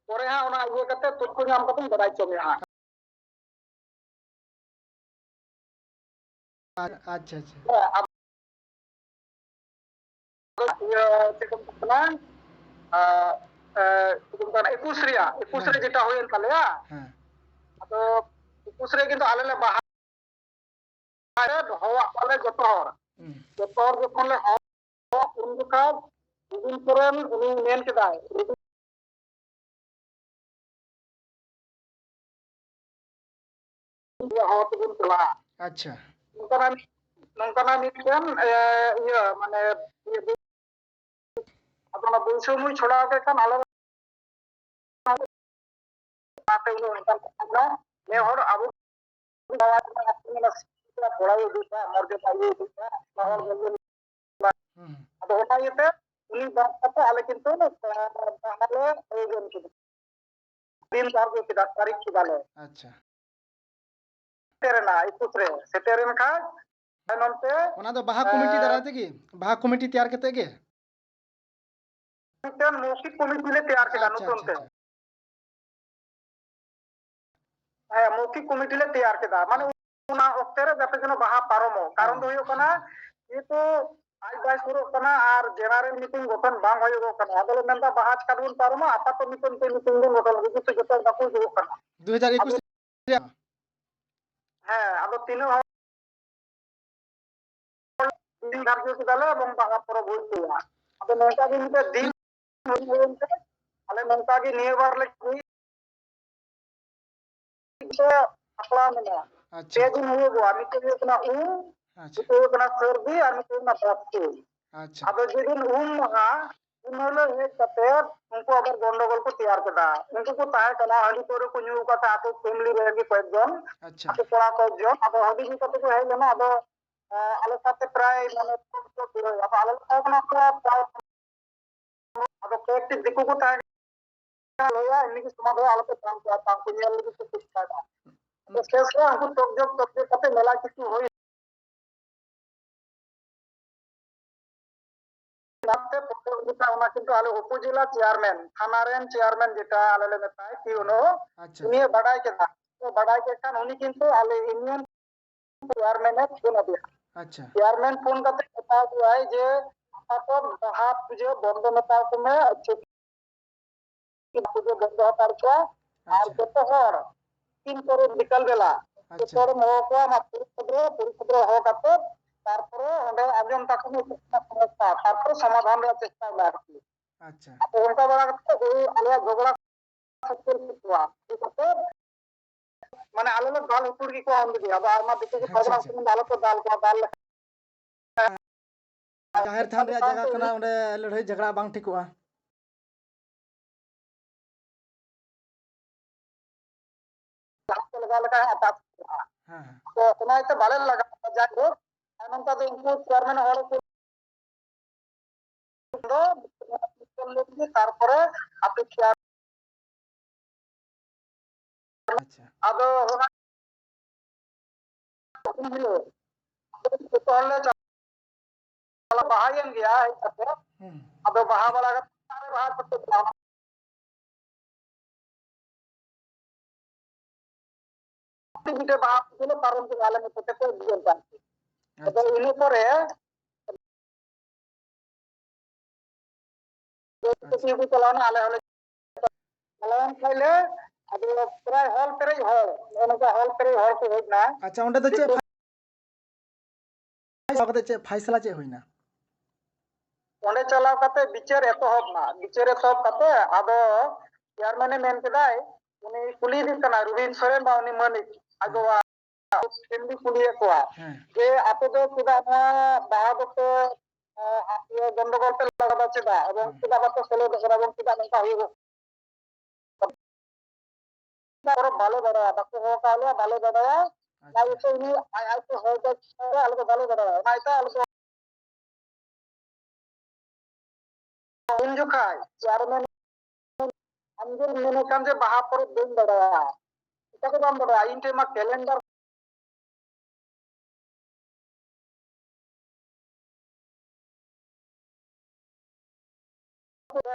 ᱯᱚᱨᱮ ᱦᱟᱸᱜ ᱚᱱᱟ ᱤᱭᱟᱹ ᱠᱟᱛᱮ ᱛᱚᱛᱛᱷᱚ ᱧᱟᱢ ᱠᱟᱛᱮᱧ ᱵᱟᱰᱟᱭ ᱦᱚᱪᱚ ᱢᱮᱭᱟ ᱦᱟᱸᱜ᱾ ᱟᱪᱪᱷᱟ, ᱟᱪᱪᱷᱟ᱾ ᱦᱮᱸ, ᱟᱫᱚ ᱤᱭᱟᱹ, ᱪᱮᱫ ᱠᱚ ᱢᱮᱛᱟᱜ ᱠᱟᱱᱟ? ᱟ, ᱮ, ᱪᱮᱫ ᱠᱚ ᱢᱮᱛᱟᱜ ᱠᱟᱱᱟ? ᱮᱠᱩᱥ ᱨᱮᱭᱟᱜ, ᱮᱠᱩᱥ ᱨᱮ ᱦᱮᱸ᱾ ᱡᱮᱴᱟ ᱦᱩᱭᱮᱱ ᱛᱟᱞᱮᱭᱟ, ᱦᱮᱸ᱾ ᱟᱫᱚ ᱮᱠᱩᱥ ᱨᱮ ᱠᱤᱱᱛᱩ ᱟᱞᱮ ᱞᱮ ᱵᱟᱦᱟ ᱦᱚᱦᱚᱣᱟᱜ ᱠᱚᱣᱟᱞᱮ ᱡᱚᱛᱚ ᱦᱚᱲ᱾ ᱦᱩᱸ᱾ ᱡᱚᱛᱚ ᱦᱚᱲ ᱡᱚᱠᱷᱚᱱ ᱞᱮ ᱦᱚᱦᱚ, ᱩᱱ ᱡᱚᱠᱷᱟᱡ ᱨᱚᱵᱤᱱ ᱥᱚᱨᱮᱱ ᱩᱱᱤ ᱢᱮᱱ ᱠᱮᱫᱟᱭ, ᱨᱚᱵᱤᱱ ᱦᱚᱦᱚ ᱛᱮᱵᱚᱱ ᱪᱟᱞᱟᱜᱼᱟ᱾ ᱟᱪᱪᱷᱟ᱾ ᱱᱚᱝᱠᱟᱱᱟᱜ, ᱱᱚᱝᱠᱟᱱᱟᱜ ᱢᱤᱫᱴᱮᱱ, ᱮ, ᱤᱭᱟᱹ, ᱢᱟᱱᱮ, ᱤᱭᱟᱹ, ᱟᱫᱚ ᱚᱱᱟ ᱵᱟᱹᱭᱥᱟᱹᱣ ᱢᱩᱭ ᱪᱷᱚᱲᱟᱣ ᱠᱮᱫ ᱠᱷᱟᱱ ᱟᱞᱮ ᱚᱱᱟᱛᱮ ᱩᱱᱟᱹᱜ ᱚᱱᱠᱟᱱ ᱠᱟᱛᱷᱟ ᱠᱟᱱᱟ᱾ ᱱᱮ ᱦᱚᱲ ᱟᱵᱚ ᱠᱚᱲᱟᱭ ᱩᱫᱩᱜᱟ, ᱢᱚᱨᱡᱟᱫᱟ ᱩᱫᱩᱜᱟ, ᱚᱱᱟ ᱦᱚᱲ ᱵᱚᱱ ᱦᱩᱸ᱾ ᱟᱫᱚ ᱚᱱᱟ ᱤᱭᱟᱹᱛᱮ ᱩᱱᱤ ᱵᱟᱫ ᱠᱟᱛᱮ ᱟᱞᱮ ᱠᱤᱱᱛᱩ, ᱮ, ᱵᱟᱦᱟ ᱞᱮ ᱟᱭᱳᱡᱚᱱ ᱠᱮᱫᱟ᱾ ᱫᱤᱱ ᱫᱷᱟᱨᱡᱚ ᱠᱮᱫᱟ, ᱛᱟᱹᱨᱤᱠᱷ ᱠᱮᱫᱟ ᱞᱮ᱾ ᱟᱪᱪᱷᱟ᱾ ᱥᱮᱴᱮᱨᱮᱱᱟ ᱮᱠᱩᱥ ᱨᱮ, ᱥᱮᱴᱮᱨᱮᱱ ᱠᱷᱟᱡ ᱛᱟᱭᱱᱚᱢ ᱛᱮ ᱚᱱᱟ ᱫᱚ ᱵᱟᱦᱟ ᱠᱚᱢᱤᱴᱤ ᱮ, ᱫᱟᱨᱟᱭ ᱛᱮᱜᱮ, ᱵᱟᱦᱟ ᱠᱚᱢᱤᱴᱤ ᱛᱮᱭᱟᱨ ᱠᱟᱛᱮ ᱜᱮ? ᱢᱤᱫᱴᱮᱱ ᱢᱚᱣᱠᱷᱤᱠ ᱠᱚᱢᱤᱴᱤ ᱞᱮ ᱛᱮᱭᱟᱨ ᱠᱮᱫᱟ ᱟᱪᱪᱷᱟ, ᱱᱩᱛᱚᱱ ᱟᱪᱪᱷᱟ, ᱛᱮ᱾ ᱟᱪᱪᱷᱟ᱾ ᱦᱮᱸ, ᱢᱚᱣᱠᱷᱤᱠ ᱠᱚᱢᱤᱴᱤ ᱞᱮ ᱛᱮᱭᱟᱨ ᱠᱮᱫᱟ, ᱢᱟᱱᱮ ᱟᱪᱪᱷᱟ᱾ ᱚᱱᱟ ᱚᱠᱛᱮ ᱨᱮ ᱡᱟᱛᱮ ᱡᱮᱱᱚ ᱵᱟᱦᱟ ᱯᱟᱨᱚᱢᱚᱜ, ᱠᱟᱨᱚᱱ ᱫᱚ ᱦᱩᱭᱩᱜ ᱠᱟᱱᱟ, ᱦᱮᱸ᱾ ᱡᱮᱦᱮᱛᱩ ᱟᱡ ᱵᱟᱭ ᱥᱩᱨᱚᱜ ᱠᱟᱱᱟ ᱟᱨ ᱡᱮᱱᱟᱨᱮᱞ ᱢᱤᱴᱤᱝ ᱜᱚᱴᱷᱚᱱ ᱵᱟᱝ ᱦᱩᱭᱩᱜᱚᱜ ᱠᱟᱱᱟ, ᱟᱫᱚ ᱞᱮ ᱢᱮᱱᱫᱟ ᱵᱟᱦᱟ ᱪᱤᱠᱟ ᱛᱮᱵᱚᱱ ᱯᱟᱨᱚᱢᱟ, ᱟᱯᱟᱛᱚ ᱢᱤᱫᱴᱮᱱ ᱢᱤᱴᱤᱝ ᱵᱚᱱ ᱜᱚᱴᱷᱚᱱ ᱞᱟᱹᱜᱤᱫ ᱛᱮ ᱡᱚᱛᱚ ᱵᱟᱠᱚ ᱦᱤᱡᱩᱜᱚᱜ ᱠᱟᱱᱟ᱾ ᱫᱩ ᱦᱟᱡᱟᱨ ᱮᱠᱩᱥ ᱟᱫᱚ ᱨᱮᱭᱟᱜ? ᱦᱮᱸ, ᱟᱫᱚ ᱛᱤᱱᱟᱹᱜ ᱦᱚᱲ ᱫᱤᱱ ᱫᱷᱟᱨᱡᱚ ᱠᱮᱫᱟᱞᱮ ᱮᱵᱚᱝ ᱵᱟᱦᱟ ᱯᱚᱨᱚᱵᱽ ᱦᱩᱭᱩᱜ ᱛᱟᱭᱟ᱾ ᱟᱫᱚ ᱱᱚᱝᱠᱟ ᱜᱮ ᱢᱤᱫᱴᱮᱡ ᱫᱤᱱ ᱦᱩᱭ ᱦᱩᱭᱮᱱ ᱛᱮ ᱟᱞᱮ ᱱᱚᱝᱠᱟ ᱜᱮ ᱱᱤᱭᱟᱹ ᱵᱟᱨ ᱞᱮ ᱥᱟᱯᱲᱟᱣ ᱢᱮᱱᱟᱜᱼᱟ᱾ ᱟᱪᱪᱷᱟ᱾ ᱯᱮ ᱫᱤᱱ ᱦᱩᱭᱩᱜᱚᱜᱼᱟ, ᱢᱤᱫᱴᱮᱡ ᱦᱩᱭᱩᱜ ᱠᱟᱱᱟ ᱩᱢ, ᱟᱪᱪᱷᱟ᱾ ᱢᱤᱫᱴᱮᱡ ᱦᱩᱭᱩᱜ ᱠᱟᱱᱟ ᱥᱟᱹᱨᱫᱤ ᱟᱨ ᱢᱤᱫᱴᱮᱡ ᱦᱩᱭᱩᱜ ᱠᱟᱱᱟ ᱵᱟᱥᱠᱮ᱾ ᱟᱪᱪᱷᱟ᱾ ᱟᱫᱚ ᱡᱮᱫᱤᱱ ᱩᱢ ᱢᱟᱦᱟ, ᱩᱱ ᱦᱤᱞᱳᱜ ᱦᱮᱡ ᱠᱟᱛᱮ ᱩᱱᱠᱩ ᱟᱵᱟᱨ ᱜᱚᱱᱰᱚᱜᱳᱞ ᱠᱚ ᱛᱮᱭᱟᱨ ᱠᱮᱫᱟ᱾ ᱩᱱᱠᱩ ᱠᱚ ᱛᱟᱦᱮᱸ ᱠᱟᱱᱟ, ᱦᱟᱺᱰᱤ ᱯᱟᱹᱣᱨᱟᱹ ᱠᱚ ᱧᱩ ᱟᱠᱟᱫ ᱛᱟᱦᱮᱸ ᱟᱠᱚ ᱯᱷᱮᱢᱤᱞᱤ ᱨᱮᱱ ᱜᱮ ᱠᱚᱭᱮᱠ ᱡᱚᱱ, ᱟᱪᱪᱷᱟ᱾ ᱟᱠᱚ ᱠᱚᱲᱟ ᱠᱚᱭᱮᱠ ᱡᱚᱱ, ᱟᱫᱚ ᱦᱟᱺᱰᱤ ᱧᱩ ᱠᱟᱛᱮ ᱠᱚ ᱦᱮᱡ ᱞᱮᱱᱟ᱾ ᱟᱫᱚ, ᱮ, ᱟᱞᱮ ᱥᱟᱶᱛᱮ ᱯᱨᱟᱭ ᱢᱟᱱᱮ ᱟᱫᱚ ᱟᱞᱮ ᱞᱮ ᱛᱟᱦᱮᱸ ᱠᱟᱱᱟ ᱯᱨᱟᱭ, ᱟᱫᱚ ᱠᱚᱭᱮᱠᱴᱤ ᱫᱤᱠᱩ ᱠᱚ ᱛᱟᱦᱮᱸ ᱠᱟᱱᱟ, ᱞᱟᱹᱭᱟ ᱮᱢᱱᱤ ᱜᱮ ᱥᱚᱢᱟᱫᱷᱟᱱ ᱟᱞᱚᱯᱮ ᱵᱟᱝ ᱠᱚᱣᱟ, ᱵᱟᱝ ᱠᱚ ᱧᱮᱞ ᱞᱟᱹᱜᱤᱫ ᱠᱚ ᱪᱮᱥᱴᱟᱭᱟ᱾ ᱟᱫᱚ ᱥᱮᱥ ᱨᱮ ᱩᱱᱠᱩ ᱛᱚᱠᱡᱚᱠ ᱛᱚᱠᱡᱚᱠ ᱠᱟᱛᱮ ᱢᱮᱞᱟ ᱠᱤᱪᱷᱩ ᱦᱩᱭ ᱚᱱᱟᱛᱮ ᱯᱚᱨᱮ ᱩᱱᱤ ᱫᱚ ᱚᱱᱟ ᱠᱤᱱᱛᱩ ᱟᱞᱮ ᱩᱯᱚᱡᱮᱞᱟ ᱪᱮᱭᱟᱨᱢᱮᱱ, ᱛᱷᱟᱱᱟ ᱨᱮᱱ ᱪᱮᱭᱟᱨᱢᱮᱱ ᱡᱮᱴᱟ ᱟᱞᱮ ᱞᱮ ᱢᱮᱛᱟᱭ, ᱯᱤ ᱳ, ᱟᱪᱪᱷᱟ᱾ ᱩᱱᱤᱭ ᱵᱟᱰᱟᱭ ᱠᱮᱫᱟ᱾ ᱛᱚ ᱵᱟᱰᱟᱭ ᱠᱮᱫ ᱠᱷᱟᱱ ᱩᱱᱤ ᱠᱤᱱᱛᱩ ᱟᱞᱮ ᱤᱭᱩᱱᱤᱭᱚᱱ ᱪᱮᱭᱟᱨᱢᱮᱱ ᱮ ᱯᱷᱳᱱ ᱟᱫᱮᱭᱟ᱾ ᱟᱪᱪᱷᱟ᱾ ᱪᱮᱭᱟᱨᱢᱮᱱ ᱯᱷᱳᱱ ᱠᱟᱛᱮ ᱢᱮᱛᱟ ᱫᱮᱭᱟᱭ ᱡᱮ, "ᱟᱯᱟᱛᱚᱛ ᱵᱟᱦᱟ ᱯᱩᱡᱟᱹ ᱵᱚᱱᱫᱚ ᱢᱮᱛᱟ ᱠᱚ ᱢᱮ, ᱪᱷᱩᱴᱤ ᱯᱩᱡᱟᱹ ᱵᱚᱱᱫᱚ ᱦᱟᱛᱟᱲ ᱠᱚᱣᱟ, ᱟᱨ ᱟᱪᱪᱷᱟ᱾ ᱡᱚᱛᱚ ᱦᱚᱲ ᱛᱤᱱ ᱠᱚᱨᱮ ᱵᱤᱠᱟᱞ ᱵᱮᱞᱟ ᱟᱪᱪᱷᱟ᱾ ᱡᱚᱛᱚ ᱦᱚᱲᱮᱢ ᱦᱚᱦᱚ ᱠᱚᱣᱟ, ᱟᱢᱟᱜ ᱠᱩᱲᱤ ᱜᱤᱫᱽᱨᱟᱹ, ᱠᱩᱲᱤ ᱜᱤᱫᱽᱨᱟᱹ ᱦᱚᱦᱚ ᱠᱟᱛᱮ ᱛᱟᱨᱯᱚᱨᱮ ᱚᱸᱰᱮ ᱟᱸᱡᱚᱢ ᱛᱟᱠᱚ ᱢᱮ ᱪᱮᱫ ᱨᱮᱱᱟᱜ ᱥᱚᱢᱚᱥᱥᱟ, ᱛᱟᱨᱯᱚᱨᱮ ᱥᱚᱢᱟᱫᱷᱟᱱ ᱨᱮᱭᱟᱜ ᱪᱮᱥᱴᱟᱭ ᱢᱮ ᱟᱨᱠᱤ᱾" ᱟᱪᱪᱷᱟ᱾ ᱟᱫᱚ ᱚᱱᱠᱟ ᱵᱟᱲᱟ ᱠᱟᱛᱮ ᱳᱭ ᱟᱞᱮᱭᱟᱜ ᱡᱷᱚᱜᱽᱲᱟ ᱠᱷᱟᱹᱯᱟᱹᱨᱤ ᱠᱚᱣᱟ᱾ ᱤᱱᱟᱹ ᱠᱟᱛᱮ ᱢᱟᱱᱮ ᱟᱞᱮ ᱞᱮ ᱫᱟᱞ ᱩᱛᱟᱹᱨ ᱠᱮᱫ ᱠᱚᱣᱟ ᱚᱸᱰᱮ ᱜᱮ᱾ ᱟᱫᱚ ᱟᱭᱢᱟ ᱫᱤᱠᱩ ᱠᱚ ᱛᱟᱦᱮᱸ ᱟᱪᱪᱷᱟ, ᱠᱟᱱᱟ, ᱟᱪᱪᱷᱟ᱾ ᱩᱱᱠᱩ ᱢᱮᱱᱫᱟ, "ᱟᱞᱚ ᱯᱮ ᱫᱟᱞ ᱠᱚᱣᱟ, ᱫᱟᱞ ᱞᱮᱠᱷᱟᱱ ᱡᱟᱦᱮᱨ ᱛᱷᱟᱱ ᱟᱫᱚ ᱨᱮᱭᱟᱜ ᱡᱟᱭᱜᱟ ᱥᱟᱶᱛᱮ ᱠᱟᱱᱟ, ᱩᱱᱤ ᱚᱸᱰᱮ ᱞᱟᱹᱲᱦᱟᱹᱭ ᱡᱷᱟᱜᱽᱲᱟ ᱵᱟᱝ ᱴᱷᱤᱠᱚᱜᱼᱟ᱾ ᱡᱟᱦᱟᱸ ᱠᱚ ᱞᱟᱜᱟᱣ ᱞᱮᱠᱷᱟᱱ ᱦᱟᱸᱜ ᱟᱴᱟᱥ ᱠᱚᱜᱼᱟ᱾ ᱦᱮᱸ, ᱦᱮᱸ᱾ ᱛᱚ ᱚᱱᱟ ᱤᱭᱟᱹᱛᱮ ᱵᱟᱞᱮ ᱞᱟᱜᱟᱣ ᱠᱚᱣᱟ, ᱡᱟᱭᱦᱳᱠ, ᱟᱨ ᱱᱚᱝᱠᱟ ᱫᱚ ᱩᱱᱠᱩ ᱪᱮᱭᱟᱨᱢᱮᱱ ᱦᱚᱲ ᱠᱚ ᱫᱚ ᱛᱟᱨᱯᱚᱨᱮ ᱟᱯᱮ ᱪᱮᱭᱟᱨ ᱟᱪᱪᱷᱟ᱾ ᱟᱫᱚ ᱚᱱᱟ ᱦᱤᱞᱳᱜ ᱡᱚᱛᱚ ᱦᱚᱲ ᱞᱮ ᱪᱟᱞᱟᱣ ᱵᱟᱦᱟᱭᱮᱱ ᱜᱮᱭᱟ ᱦᱮᱡ ᱠᱟᱛᱮ᱾ ᱦᱩᱸ᱾ ᱟᱫᱚ ᱵᱟᱦᱟ ᱵᱟᱲᱟ ᱠᱟᱛᱮ ᱚᱲᱟᱜ ᱨᱮ ᱵᱟᱦᱟ ᱠᱚ ᱛᱮ ᱢᱤᱫᱴᱮᱡ ᱵᱟᱦᱟ ᱯᱩᱡᱟᱹ ᱞᱮ ᱯᱟᱨᱚᱢ ᱠᱮᱫᱟ ᱟᱞᱮ ᱱᱚᱛᱮ ᱛᱮᱠᱚ ᱤᱫᱤᱭᱮᱫ ᱠᱟᱱ ᱛᱟᱦᱮᱸᱫ᱾ ᱟᱫᱚ ᱟᱪᱪᱷᱟ᱾ ᱤᱱᱟᱹ ᱯᱚᱨᱮ ᱟᱪᱪᱷᱟ᱾ ᱠᱚ ᱪᱟᱞᱟᱣᱱᱟ, ᱟᱞᱮ ᱦᱚᱸᱞᱮ ᱪᱟᱞᱟᱣᱮᱱ ᱠᱷᱟᱡ ᱞᱮ, ᱟᱫᱚ ᱯᱨᱟᱭ ᱦᱚᱞ ᱯᱮᱨᱮᱡ ᱦᱚᱲ, ᱱᱚᱜᱼᱚ ᱱᱚᱝᱠᱟ ᱦᱚᱞ ᱯᱮᱨᱮᱡ ᱦᱚᱲ ᱠᱚ ᱦᱮᱡ ᱮᱱᱟ᱾ ᱟᱪᱪᱷᱟ, ᱚᱸᱰᱮ ᱫᱚ ᱪᱮᱫ ᱫᱤᱠᱩ ᱯᱷᱟᱭ-, ᱪᱟᱞᱟᱣ ᱠᱟᱛᱮ ᱪᱮᱫ ᱯᱷᱟᱭᱥᱟᱞᱟ ᱪᱮᱫ ᱦᱩᱭᱱᱟ? ᱚᱸᱰᱮ ᱪᱟᱞᱟᱣ ᱠᱟᱛᱮ ᱵᱤᱪᱟᱹᱨ ᱮᱛᱚᱦᱚᱵ ᱮᱱᱟ᱾ ᱵᱤᱪᱟᱹᱨ ᱮᱛᱚᱦᱚᱵ ᱠᱟᱛᱮ ᱟᱫᱚ ᱪᱮᱭᱟᱨᱢᱮᱱᱮ ᱢᱮᱱ ᱠᱮᱫᱟᱭ, ᱩᱱᱤ ᱠᱩᱞᱤᱭᱮᱫᱮ ᱠᱟᱱᱟ ᱨᱚᱵᱤᱱ ᱥᱚᱨᱮᱱ ᱵᱟ ᱩᱱᱤ ᱢᱟᱹᱱᱤᱠ ᱟᱡ ᱦᱮᱸ᱾ ᱵᱟᱵᱟ, ᱩᱱᱤ ᱠᱩᱞᱤᱭᱮᱫ ᱠᱚᱣᱟ ᱦᱮᱸ᱾ ᱡᱮ ᱟᱯᱮ ᱫᱚ ᱪᱮᱫᱟᱜ ᱱᱚᱣᱟ ᱵᱟᱦᱟ ᱫᱚᱯᱮ, ᱮ, ᱤᱭᱟᱹ, ᱜᱚᱱᱰᱚᱜᱳᱞ ᱯᱮ ᱞᱟᱜᱟᱣ ᱮᱫᱟ ᱪᱮᱫᱟᱜ? ᱮᱵᱚᱝ ᱦᱮᱸ᱾ ᱪᱮᱫᱟᱜ ᱵᱟᱯᱮ ᱥᱮᱞᱮᱫᱚᱜ ᱠᱟᱱᱟ? ᱮᱵᱚᱝ ᱪᱮᱫᱟᱜ ᱱᱚᱝᱠᱟ ᱦᱩᱭᱩᱜᱚᱜ ᱠᱟᱱᱟ? ᱯᱚᱨᱚᱵᱽ ᱵᱟᱞᱮ ᱵᱟᱲᱟᱭᱟ, ᱵᱟᱠᱚ ᱦᱚᱦᱚ ᱠᱟᱜ ᱞᱮᱭᱟ, ᱵᱟᱞᱮ ᱵᱟᱲᱟᱭᱟ᱾ ᱟᱪᱪᱷᱟ᱾ ᱡᱟᱭᱦᱳᱠ, ᱩᱱᱤ ᱟᱡ, ᱟᱡ ᱛᱮ ᱦᱚᱦᱚ ᱠᱟᱜ ᱞᱮᱭᱟ, ᱟᱞᱮ ᱫᱚ ᱵᱟᱞᱮ ᱵᱟᱲᱟᱭᱟ᱾ ᱚᱱᱟ ᱤᱭᱟᱹᱛᱮ ᱟᱞᱮ ᱫᱚ ᱩᱱ ᱡᱚᱠᱷᱟᱡ ᱪᱮᱭᱟᱨᱢᱮᱱ, ᱟᱢ ᱡᱮᱢ ᱢᱮᱱᱮᱫ ᱠᱟᱱ ᱡᱮ ᱵᱟᱦᱟ ᱯᱚᱨᱚᱵᱽ ᱵᱟᱹᱧ ᱵᱟᱲᱟᱭᱟ, ᱪᱮᱠᱟ ᱫᱚ ᱵᱟᱢ ᱵᱟᱲᱟᱭᱟ? ᱤᱧ ᱴᱷᱮᱱ ᱢᱟ ᱠᱮᱞᱮᱱᱰᱟᱨ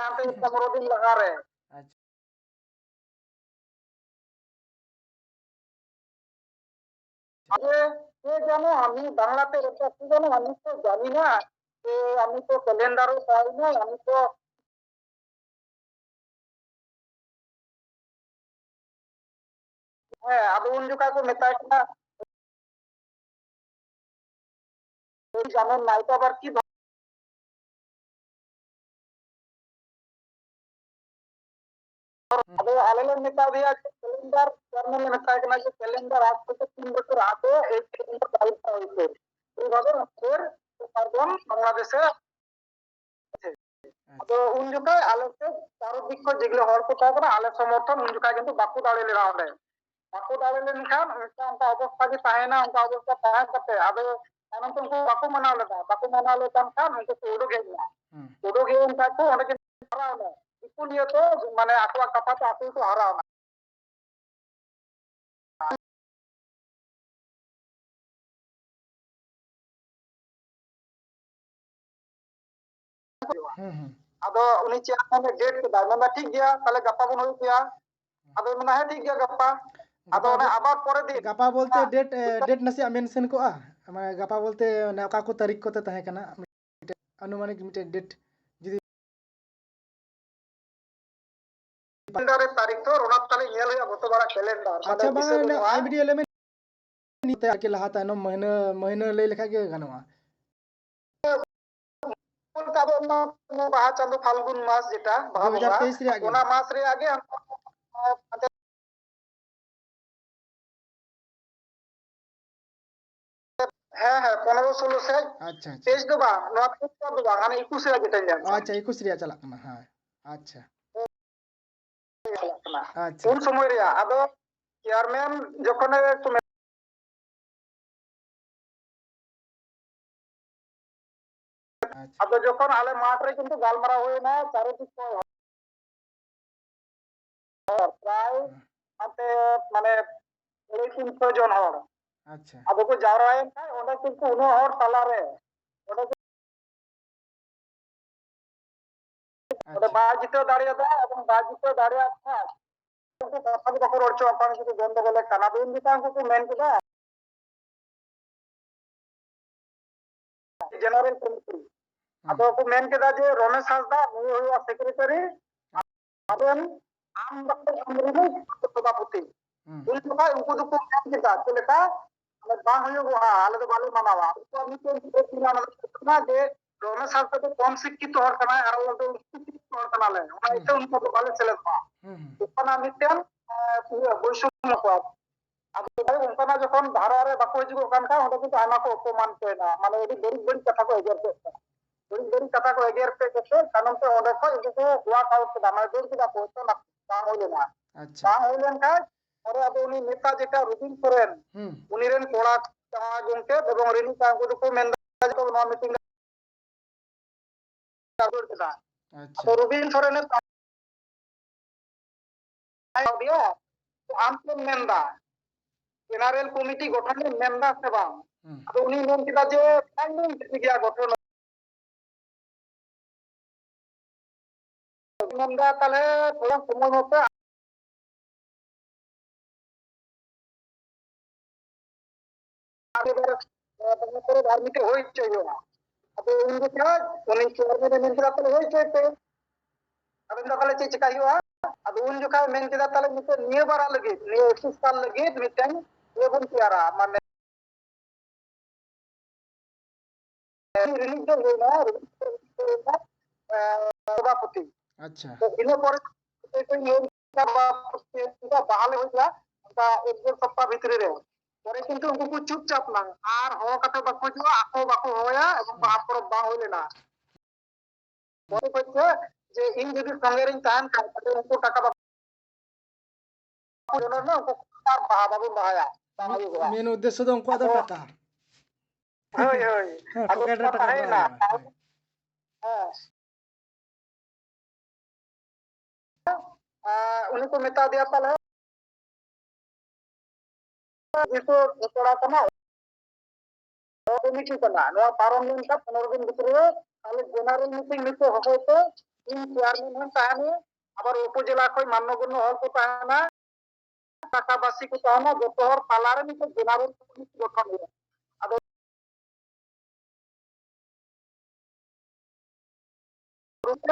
ᱦᱟᱱᱛᱮ ᱯᱚᱱᱨᱚ ᱫᱤᱱ ᱞᱟᱦᱟ ᱨᱮ᱾ ᱟᱪᱪᱷᱟ᱾ ᱟᱨᱮ, কে জানো আমি বাংলাতে এটা কি জানো আমি তো জানি না। তো আমি তো ক্যালেন্ডারও পাই না, আমি তো ᱦᱮᱸ, ᱟᱫᱚ ᱩᱱ ᱡᱚᱠᱷᱟᱡ ᱠᱚ ᱢᱮᱛᱟᱭ ᱠᱟᱱᱟ, "ᱳᱭ ᱡᱟᱱᱮ ᱱᱟᱭᱤᱴ ᱟᱵᱟᱨ ᱠᱤ ᱵᱷᱟ-" ᱟᱫᱚ ᱟᱞᱮ ᱞᱮ ᱢᱮᱛᱟ ᱫᱮᱭᱟ ᱡᱮ ᱠᱮᱞᱮᱱᱰᱟᱨ, ᱪᱮᱭᱟᱨᱢᱮᱱ ᱞᱮ ᱢᱮᱛᱟᱭ ᱠᱟᱱᱟ ᱡᱮ ᱠᱮᱞᱮᱱᱰᱟᱨ ᱟᱡ ᱛᱷᱮᱠᱮ ᱛᱤᱱ ᱵᱚᱪᱷᱚᱨ ᱟᱜᱮ ᱮᱭ ᱠᱮᱞᱮᱱᱰᱟᱨ ᱪᱟᱞᱩ ᱠᱟᱜ ᱦᱩᱭᱩᱜ ᱛᱟᱭᱟ᱾ এইভাবে আমাদের উত্তর পার্বণ বাংলাদেশে ᱟᱪᱪᱷᱟ᱾ ᱟᱫᱚ ᱩᱱ ᱡᱚᱠᱷᱟᱡ ᱟᱞᱮ ᱥᱮᱫ ᱪᱟᱨᱚ ᱫᱤᱠ ᱠᱷᱚᱱ ᱡᱮᱜᱩᱞᱟᱹ ᱦᱚᱲ ᱠᱚ ᱛᱟᱦᱮᱸ ᱠᱟᱱᱟ, ᱟᱞᱮ ᱥᱚᱢᱚᱨᱛᱷᱚᱱ ᱩᱱ ᱡᱚᱠᱷᱟᱡ ᱠᱤᱱᱛᱩ ᱵᱟᱠᱚ ᱫᱟᱲᱮ ᱞᱮᱱᱟ ᱚᱸᱰᱮ᱾ ᱵᱟᱠᱚ ᱫᱟᱲᱮ ᱞᱮᱱᱠᱷᱟᱱ ᱚᱱᱠᱟ, ᱚᱱᱠᱟ ᱚᱵᱚᱥᱛᱟ ᱜᱮ ᱛᱟᱦᱮᱸᱱᱟ, ᱚᱱᱠᱟ ᱚᱵᱚᱥᱛᱟ ᱛᱟᱦᱮᱸ ᱠᱟᱛᱮ ᱟᱫᱚ ᱛᱟᱭᱱᱚᱢ ᱛᱮ ᱩᱱᱠᱩ ᱵᱟᱠᱚ ᱢᱟᱱᱟᱣ ᱞᱮᱫᱟ, ᱵᱟᱠᱚ ᱢᱟᱱᱟᱣ ᱞᱮᱫ ᱠᱷᱟᱱ ᱩᱱᱠᱩ ᱠᱚ ᱩᱰᱩᱠ ᱦᱮᱡ ᱮᱱᱟ᱾ ᱦᱩᱸ᱾ ᱩᱰᱩᱠ ᱦᱮᱡ ᱮᱱ ᱠᱷᱟᱱ ᱠᱚ ᱚᱸᱰᱮ ᱠᱤᱱ ᱦᱟᱨᱟᱣ ᱮᱱᱟ᱾ ᱫᱤᱠᱩ ᱱᱤᱭᱟᱹ ᱛᱮ ᱢᱟᱱᱮ ᱟᱠᱚᱣᱟᱜ ᱠᱟᱛᱷᱟ ᱛᱮ ᱟᱠᱚ ᱜᱮᱠᱚ ᱦᱟᱨᱟᱣ ᱮᱱᱟ᱾ ᱦᱩᱭᱩᱜᱼᱟ᱾ ᱦᱩᱸ, ᱦᱩᱸ᱾ ᱟᱫᱚ ᱩᱱᱤ ᱪᱮᱭᱟᱨᱢᱮᱱ ᱮ ᱰᱮᱴ ᱠᱮᱫᱟ, ᱢᱮᱱᱫᱟ, "ᱴᱷᱤᱠ ᱜᱮᱭᱟ, ᱛᱟᱦᱞᱮ ᱜᱟᱯᱟ ᱵᱚᱱ ᱦᱩᱭ ᱦᱚᱪᱚᱭᱟ᱾" ᱟᱫᱚ ᱢᱮᱱᱟ, "ᱦᱮᱸ, ᱴᱷᱤᱠ ᱜᱮᱭᱟ, ᱜᱟᱯᱟ᱾" ᱟᱫᱚ ᱜᱟᱯᱟ ᱚᱱᱮ ᱵᱚ-, ᱟᱵᱟᱨ ᱯᱚᱨᱮᱨ ᱫᱤᱱ ᱜᱟᱯᱟ ᱵᱚᱞᱛᱮ ᱰᱮᱴ, ᱮ, ᱰᱮᱴ ᱱᱟᱥᱮᱭᱟᱜ ᱢᱮᱱᱥᱮᱱ ᱠᱚᱜᱼᱟ, ᱢᱟᱱᱮ ᱜᱟᱯᱟ ᱵᱚᱞᱛᱮ ᱚᱱᱮ ᱚᱠᱟ ᱠᱚ ᱛᱟᱹᱨᱤᱠᱷ ᱠᱚᱛᱮ ᱛᱟᱦᱮᱸ ᱠᱟᱱᱟ, ᱢᱤᱫᱴᱮᱡ ᱟᱱᱩᱢᱟᱱᱤᱠ ᱢᱤᱫᱴᱮᱡ ᱰᱮᱴ ᱡᱩᱫᱤ ᱠᱮᱞᱮᱱᱰᱟᱨ ᱨᱮ ᱛᱟᱹᱨᱤᱠᱷ ᱛᱚ, ᱚᱱᱟ ᱛᱟᱦᱞᱮ ᱧᱮᱞ ᱦᱩᱭᱩᱜᱼᱟ, ᱜᱚᱛᱚ ᱵᱟᱨᱟᱜ ᱠᱮᱞᱮᱱᱰᱟᱨ, ᱢᱟᱱᱮ ᱟᱪᱪᱷᱟ, ᱫᱤᱥᱟᱹ ᱵᱟᱝᱟ, ᱵᱟᱹᱱᱩᱜᱼᱟ᱾ I B D L M ᱱᱤᱛ ᱟᱨᱠᱤ ᱞᱟᱦᱟ ᱛᱟᱭᱱᱚᱢ ᱢᱟᱹᱦᱱᱟᱹ, ᱢᱟᱹᱦᱱᱟᱹ ᱞᱟᱹᱭ ᱞᱮᱠᱷᱟᱡ ᱜᱮ ᱜᱟᱱᱚᱜᱼᱟ᱾ ᱵᱚᱞᱛᱮ ᱟᱵᱚ ᱱᱚᱣᱟ ᱵᱟᱦᱟ ᱪᱟᱸᱫᱚ ᱯᱷᱟᱞᱜᱩᱱ ᱢᱟᱥ ᱡᱮᱴᱟ, ᱵᱟᱦᱟ ᱵᱚᱸᱜᱟ, ᱫᱩ ᱦᱟᱡᱟᱨ ᱛᱮᱭᱤᱥ ᱨᱮᱭᱟᱜ ᱜᱮ᱾ ᱚᱱᱟ ᱢᱟᱥ ᱨᱮᱭᱟᱜ ᱜᱮ ᱟᱢ ᱦᱮᱸ, ᱦᱮᱸ, ᱯᱚᱱᱨᱚ ᱥᱳᱞᱳ ᱥᱮᱫ᱾ ᱟᱪᱪᱷᱟ, ᱟᱪᱪᱷᱟ᱾ ᱛᱮᱭᱤᱥ ᱫᱚ ᱵᱟᱝ, ᱱᱚᱣᱟ ᱛᱮᱭᱤᱥ ᱫᱚ ᱵᱟᱝ, ᱦᱟᱱᱮ ᱮᱠᱩᱥ ᱨᱮᱭᱟᱜ ᱡᱮᱴᱟᱧ ᱞᱟᱹᱭᱟᱫ ᱢᱮᱭᱟ᱾ ᱟᱪᱪᱷᱟ, ᱮᱠᱩᱥ ᱨᱮᱭᱟᱜ ᱪᱟᱞᱟᱜ ᱠᱟᱱᱟ, ᱦᱮᱸ᱾ ᱟᱪᱪᱷᱟ᱾ ᱪᱟᱞᱟᱜ ᱠᱟᱱᱟ᱾ ᱟᱪᱪᱷᱟ᱾ ᱩᱱ ᱥᱚᱢᱚᱭ ᱨᱮᱭᱟᱜ, ᱟᱫᱚ ᱪᱮᱭᱟᱨᱢᱮᱱ ᱡᱚᱠᱷᱚᱱᱮ ᱠᱚ ᱢᱮ-, ᱟᱪᱪᱷᱟ᱾ ᱟᱫᱚ ᱡᱚᱠᱷᱚᱱ ᱟᱞᱮ ᱢᱟᱴᱷ ᱨᱮ ᱠᱤᱱᱛᱩ ᱜᱟᱞᱢᱟᱨᱟᱣ ᱦᱩᱭᱱᱟ, ᱪᱟᱨᱤᱫᱤᱠ ᱠᱷᱚᱱ ᱦᱚᱲ, ᱯᱨᱟᱭ ᱦᱮᱸ᱾ ᱚᱱᱛᱮ ᱢᱟᱱᱮ ᱟᱹᱲᱟᱹᱭ ᱛᱤᱱᱥᱚ ᱡᱚᱱ ᱦᱚᱲ᱾ ᱟᱪᱪᱷᱟ᱾ ᱟᱫᱚ ᱠᱚ ᱡᱟᱣᱨᱟᱭᱮᱱ ᱠᱷᱟᱱ ᱚᱸᱰᱮ ᱠᱤᱱᱛᱩ ᱩᱱᱟᱹᱜ ᱦᱚᱲ ᱛᱟᱞᱟᱨᱮ ᱚᱸᱰᱮ ᱟᱪᱪᱷᱟ᱾ ᱵᱟᱭ ᱡᱤᱛᱟᱹᱣ ᱫᱟᱲᱮᱭᱟᱫᱟ ᱮᱵᱚᱝ ᱵᱟᱭ ᱡᱤᱛᱟᱹᱣ ᱫᱟᱲᱮᱭᱟᱫ ᱠᱷᱟᱱ ᱩᱱᱠᱩ ᱠᱟᱛᱷᱟ ᱜᱮ ᱵᱟᱠᱚ ᱨᱚᱲ ᱦᱚᱪᱚᱣᱟᱜ ᱠᱟᱱ, ᱩᱱᱠᱩ ᱜᱚᱱᱰᱚᱜᱳᱞ ᱮ ᱠᱟᱱᱟ᱾ ᱟᱫᱚ ᱩᱱ ᱡᱚᱠᱷᱟᱱ ᱩᱱᱠᱩ ᱠᱚ ᱢᱮᱱ ᱠᱮᱫᱟ, ᱡᱮᱱᱟᱨᱮᱞ ᱠᱚᱢᱤᱴᱤ᱾ ᱦᱩᱸ᱾ ᱟᱫᱚ ᱠᱚ ᱢᱮᱱ ᱠᱮᱫᱟ ᱡᱮ, "ᱨᱚᱢᱮᱥ ᱦᱟᱸᱥᱫᱟ, ᱱᱩᱭ ᱦᱩᱭᱩᱜᱼᱟ ᱥᱮᱠᱨᱮᱴᱟᱨᱤ, ᱟᱵᱮᱱ ᱟᱢ ᱵᱟᱠᱷᱟᱱ ᱟᱢ ᱨᱤᱱᱤᱡ ᱥᱚᱵᱷᱟᱯᱚᱛᱤ᱾" ᱦᱩᱸ᱾ ᱩᱱ ᱡᱚᱠᱷᱟᱡ ᱩᱱᱠᱩ ᱫᱚᱠᱚ ᱢᱮᱱ ᱠᱮᱫᱟ, ᱪᱮᱫ ᱞᱮᱠᱟ? ᱢᱟᱱᱮ, ᱵᱟᱝ ᱦᱩᱭᱩᱜᱚᱜᱼᱟ, ᱟᱞᱮ ᱫᱚ ᱵᱟᱞᱮ ᱢᱟᱱᱟᱣᱟ᱾ ᱩᱱᱠᱩᱣᱟᱜ ᱢᱤᱫᱴᱮᱱ ᱵᱤᱨᱳᱫ ᱢᱮᱱᱟᱜᱼᱟ, ᱚᱱᱟ ᱫᱚ ᱦᱩᱭᱩᱜ ᱠᱟᱱᱟ ᱡᱮ, ᱨᱚᱢᱮᱥ ᱦᱟᱸᱥᱫᱟ ᱫᱚ ᱠᱚᱢ ᱥᱤᱠᱠᱷᱤᱛᱚ ᱦᱚᱲ ᱠᱟᱱᱟᱭ ᱟᱨ ᱟᱞᱮ ᱫᱚ ᱩᱪᱪᱚ ᱥᱤᱠᱠᱷᱤᱛᱚ ᱦᱚᱲ ᱠᱟᱱᱟᱞᱮ, ᱚᱱᱟ ᱦᱩᱸ᱾ ᱤᱭᱟᱹᱛᱮ ᱩᱱᱠᱩ ᱫᱚ ᱵᱟᱞᱮ ᱥᱮᱞᱮᱫᱚᱜᱼᱟ᱾ ᱦᱩᱸ, ᱦᱩᱸ᱾ ᱚᱱᱠᱟᱱᱟᱜ ᱢᱤᱫᱴᱮᱱ, ᱮ, ᱤᱭᱟᱹ, ᱵᱳᱭᱥᱚᱢᱢᱚ ᱠᱚ᱾ ᱟᱫᱚ ᱡᱟᱭᱦᱳᱠ, ᱚᱱᱠᱟᱱᱟᱜ ᱡᱚᱠᱷᱚᱱ ᱫᱷᱟᱨᱟ ᱨᱮ ᱵᱟᱠᱚ ᱦᱤᱡᱩᱜᱚᱜ ᱠᱟᱱ ᱠᱷᱟᱱ, ᱚᱸᱰᱮ ᱠᱤᱱᱛᱩ ᱟᱭᱢᱟ ᱠᱚ ᱚᱯᱚᱢᱟᱱ ᱦᱚᱪᱚᱭᱮᱱᱟ, ᱢᱟᱱᱮ, ᱟᱹᱰᱤ ᱵᱟᱹᱲᱤᱡ ᱵᱟᱹᱲᱤᱡ ᱠᱟᱛᱷᱟ ᱠᱚ ᱮᱜᱮᱨ ᱠᱮᱫ ᱠᱚᱣᱟ᱾ ᱵᱟᱹᱲᱤᱡ ᱵᱟᱹᱲᱤᱡ ᱠᱟᱛᱷᱟ ᱠᱚ ᱮᱜᱮᱨ ᱠᱮᱫ ᱠᱚᱛᱮ, ᱛᱟᱭᱱᱚᱢ ᱛᱮ ᱚᱸᱰᱮ ᱠᱷᱚᱱ ᱩᱱᱠᱩ ᱠᱚ walk out ᱠᱮᱫᱟ, ᱢᱟᱱᱮ, ᱫᱟᱹᱲ ᱠᱮᱫᱟ ᱠᱚ, ᱚᱱᱟ ᱵᱟᱝ ᱦᱩᱭ ᱞᱮᱱᱟ᱾ ᱟᱪᱪᱷᱟ᱾ ᱵᱟᱝ ᱦᱩᱭ ᱞᱮᱱᱠᱷᱟᱱ, ᱯᱚᱨᱮ ᱟᱫᱚ ᱩᱱᱤ ᱱᱮᱛᱟ ᱡᱮᱴᱟ ᱨᱚᱵᱤᱱ ᱥᱚᱨᱮᱱ, ᱦᱩᱸ᱾ ᱩᱱᱤ ᱨᱮᱱ ᱠᱚᱲᱟ ᱡᱟᱶᱟᱭ ᱜᱚᱝᱠᱮ ᱮᱵᱚᱝ ᱨᱤᱱᱤᱡ ᱠᱚᱲᱟ, ᱩᱱᱠᱩ ᱫᱚᱠᱚ ᱢᱮᱱ ᱮᱫᱟ ᱡᱮ ᱱᱚᱣᱟ meeting ᱨᱮ ᱫᱟᱹᱲ ᱠᱮᱫᱟ᱾ ᱟᱪᱪᱷᱟ᱾ ᱟᱫᱚ ᱨᱚᱵᱤᱱ ᱥᱚᱨᱮᱱ ᱮ ᱟᱢ ᱪᱮᱫ ᱮᱢ ᱢᱮᱱᱫᱟ? ᱡᱮᱱᱟᱨᱮᱞ ᱠᱚᱢᱤᱴᱤ ᱜᱚᱴᱷᱚᱱ ᱮᱢ ᱢᱮᱱᱫᱟ ᱥᱮ ᱵᱟᱝ? ᱦᱩᱸ᱾ ᱟᱫᱚ ᱩᱱᱤ ᱢᱮᱱ ᱠᱮᱫᱟ ᱡᱮ, "ᱵᱟᱝ ᱢᱮᱱ ᱠᱮᱫ ᱜᱮᱭᱟ ᱜᱚᱴᱷᱚᱱ, ᱢᱮᱱᱫᱟ ᱛᱟᱦᱞᱮ ᱛᱷᱚᱲᱟ ᱥᱚᱢᱚᱭ ᱢᱚᱛᱚ ᱟᱨ ᱢᱤᱫᱴᱮᱡ ᱦᱩᱭ ᱦᱚᱪᱚᱭ ᱦᱩᱭᱩᱜᱼᱟ᱾ ᱟᱫᱚ ᱩᱱ ᱡᱚᱠᱷᱟᱡ ᱩᱱᱤ ᱪᱮᱭᱟᱨᱢᱮᱱ ᱮ ᱢᱮᱱ ᱠᱮᱫᱟ, "ᱛᱟᱦᱞᱮ ᱦᱩᱭ ᱦᱚᱪᱚᱭ ᱯᱮ, ᱟᱵᱮᱱ ᱫᱚ ᱛᱟᱦᱞᱮ ᱪᱮᱫ ᱪᱮᱠᱟᱭ ᱦᱩᱭᱩᱜᱼᱟ?" ᱟᱫᱚ ᱩᱱ ᱡᱚᱠᱷᱟᱡ ᱢᱮᱱ ᱠᱮᱫᱟ, "ᱛᱟᱦᱞᱮ ᱱᱤᱛᱚᱜ ᱱᱤᱭᱟᱹ ᱵᱟᱨᱟᱜ ᱞᱟᱹᱜᱤᱫ, ᱱᱤᱭᱟᱹ ᱮᱠᱩᱥ ᱥᱟᱞ ᱞᱟᱹᱜᱤᱫ ᱢᱤᱫᱴᱮᱱ ᱤᱭᱟᱹ ᱵᱚᱱ ᱛᱮᱭᱟᱨᱟ, ᱢᱟᱱᱮ ᱨᱤᱞᱤᱡ ᱫᱚ ᱦᱩᱭᱱᱟ, ᱨᱤᱞᱤᱡ ᱫᱚ ᱦᱩᱭᱱᱟ, ᱮᱸ, ᱥᱚᱵᱷᱟᱯᱚᱛᱤ᱾ ᱟᱪᱪᱷᱟ᱾ ᱛᱚ ᱤᱱᱟᱹ ᱯᱚᱨᱮ ᱵᱟᱦᱟ ᱞᱮ ᱦᱩᱭ ᱠᱮᱫᱟ, ᱚᱱᱠᱟ ᱮᱠ ᱰᱮᱲ ᱥᱚᱯᱛᱟᱦ ᱵᱷᱤᱛᱨᱤ ᱨᱮ᱾ ᱯᱚᱨᱮ ᱠᱤᱱᱛᱩ ᱩᱱᱠᱩ ᱠᱚ ᱪᱩᱯᱪᱟᱯ ᱱᱟ, ᱟᱨ ᱦᱚᱦᱚ ᱠᱟᱛᱮ ᱵᱟᱠᱚ ᱦᱤᱡᱩᱜᱼᱟ, ᱟᱠᱚ ᱵᱟᱠᱚ ᱦᱚᱦᱚᱭᱟ ᱮᱵᱚᱝ ᱵᱟᱦᱟ ᱯᱚᱨᱚᱵᱽ ᱵᱟᱝ ᱦᱩᱭ ᱞᱮᱱᱟ᱾ ᱯᱚᱨᱮ ᱠᱷᱚᱡ ᱜᱮ ᱡᱮ ᱤᱧ ᱡᱩᱫᱤ ᱥᱚᱸᱜᱮ ᱨᱤᱧ ᱛᱟᱦᱮᱱ ᱠᱷᱟᱱ, ᱛᱟᱦᱞᱮ ᱩᱱᱠᱩ ᱴᱟᱠᱟ ᱵᱟᱠᱚ ᱡᱚᱱᱚᱜ ᱨᱮᱱᱟᱜ, ᱩᱱᱠᱩ ᱟᱨ ᱵᱟᱦᱟ ᱵᱟᱵᱚᱱ ᱵᱟᱦᱟᱭᱟ, ᱵᱟᱝ ᱦᱩᱭᱩᱜᱼᱟ᱾ ᱢᱮᱱ ᱩᱫᱽᱫᱮᱥᱥᱚ ᱫᱚ ᱩᱱᱠᱩᱣᱟᱜ ᱫᱚ ᱟᱫᱚ ᱴᱟᱠᱟ᱾ ᱦᱳᱭ, ᱦᱳᱭ᱾ ᱦᱮᱸ, ᱟᱫᱚ ᱯᱚᱠᱮᱴ ᱨᱮ ᱚᱱᱟ ᱴᱟᱠᱟ ᱠᱚ ᱛᱟᱦᱮᱸᱭᱮᱱᱟ᱾ ᱦᱟᱛᱟᱣᱟ, ᱦᱳᱭ᱾ ᱦᱮᱸ᱾ ᱟᱨ ᱩᱱᱤ ᱠᱚ ᱢᱮᱛᱟ ᱫᱮᱭᱟ, ᱛᱟᱦᱞᱮ ᱡᱮᱦᱮᱛᱩ ᱠᱚᱲᱟ ᱠᱟᱱᱟᱭ, ᱠᱚᱢᱤᱴᱤ ᱠᱟᱱᱟ, ᱱᱚᱣᱟ ᱯᱟᱨᱚᱢ ᱞᱮᱱᱠᱷᱟᱱ ᱯᱚᱱᱨᱚ ᱫᱤᱱ ᱵᱷᱤᱛᱨᱤ ᱨᱮ, ᱛᱟᱦᱞᱮ ᱡᱮᱱᱟᱨᱮᱞ ᱢᱤᱴᱤᱝ ᱱᱤᱛᱚᱜ ᱦᱚᱦᱚᱭ ᱯᱮ, ᱤᱧ ᱪᱮᱭᱟᱨᱢᱮᱱ ᱦᱚᱸᱧ ᱛᱟᱦᱮᱱᱟ, ᱟᱵᱟᱨ ᱩᱯᱚᱡᱮᱞᱟ ᱠᱷᱚᱱ ᱢᱟᱱᱱᱚ ᱜᱚᱱᱱᱚ ᱦᱚᱲ ᱠᱚ ᱛᱟᱦᱮᱱᱟ, ᱮᱞᱟᱠᱟᱵᱟᱥᱤ ᱠᱚ ᱛᱟᱦᱮᱱᱟ, ᱡᱚᱛᱚ ᱦᱚᱲ ᱛᱟᱞᱟᱨᱮ ᱢᱤᱫᱴᱮᱱ ᱡᱮᱱᱟᱨᱮᱞ ᱠᱚᱢᱤᱴᱤ ᱜᱚᱴᱷᱚᱱ ᱦᱩᱭᱩᱜᱼᱟ᱾ ᱟᱫᱚ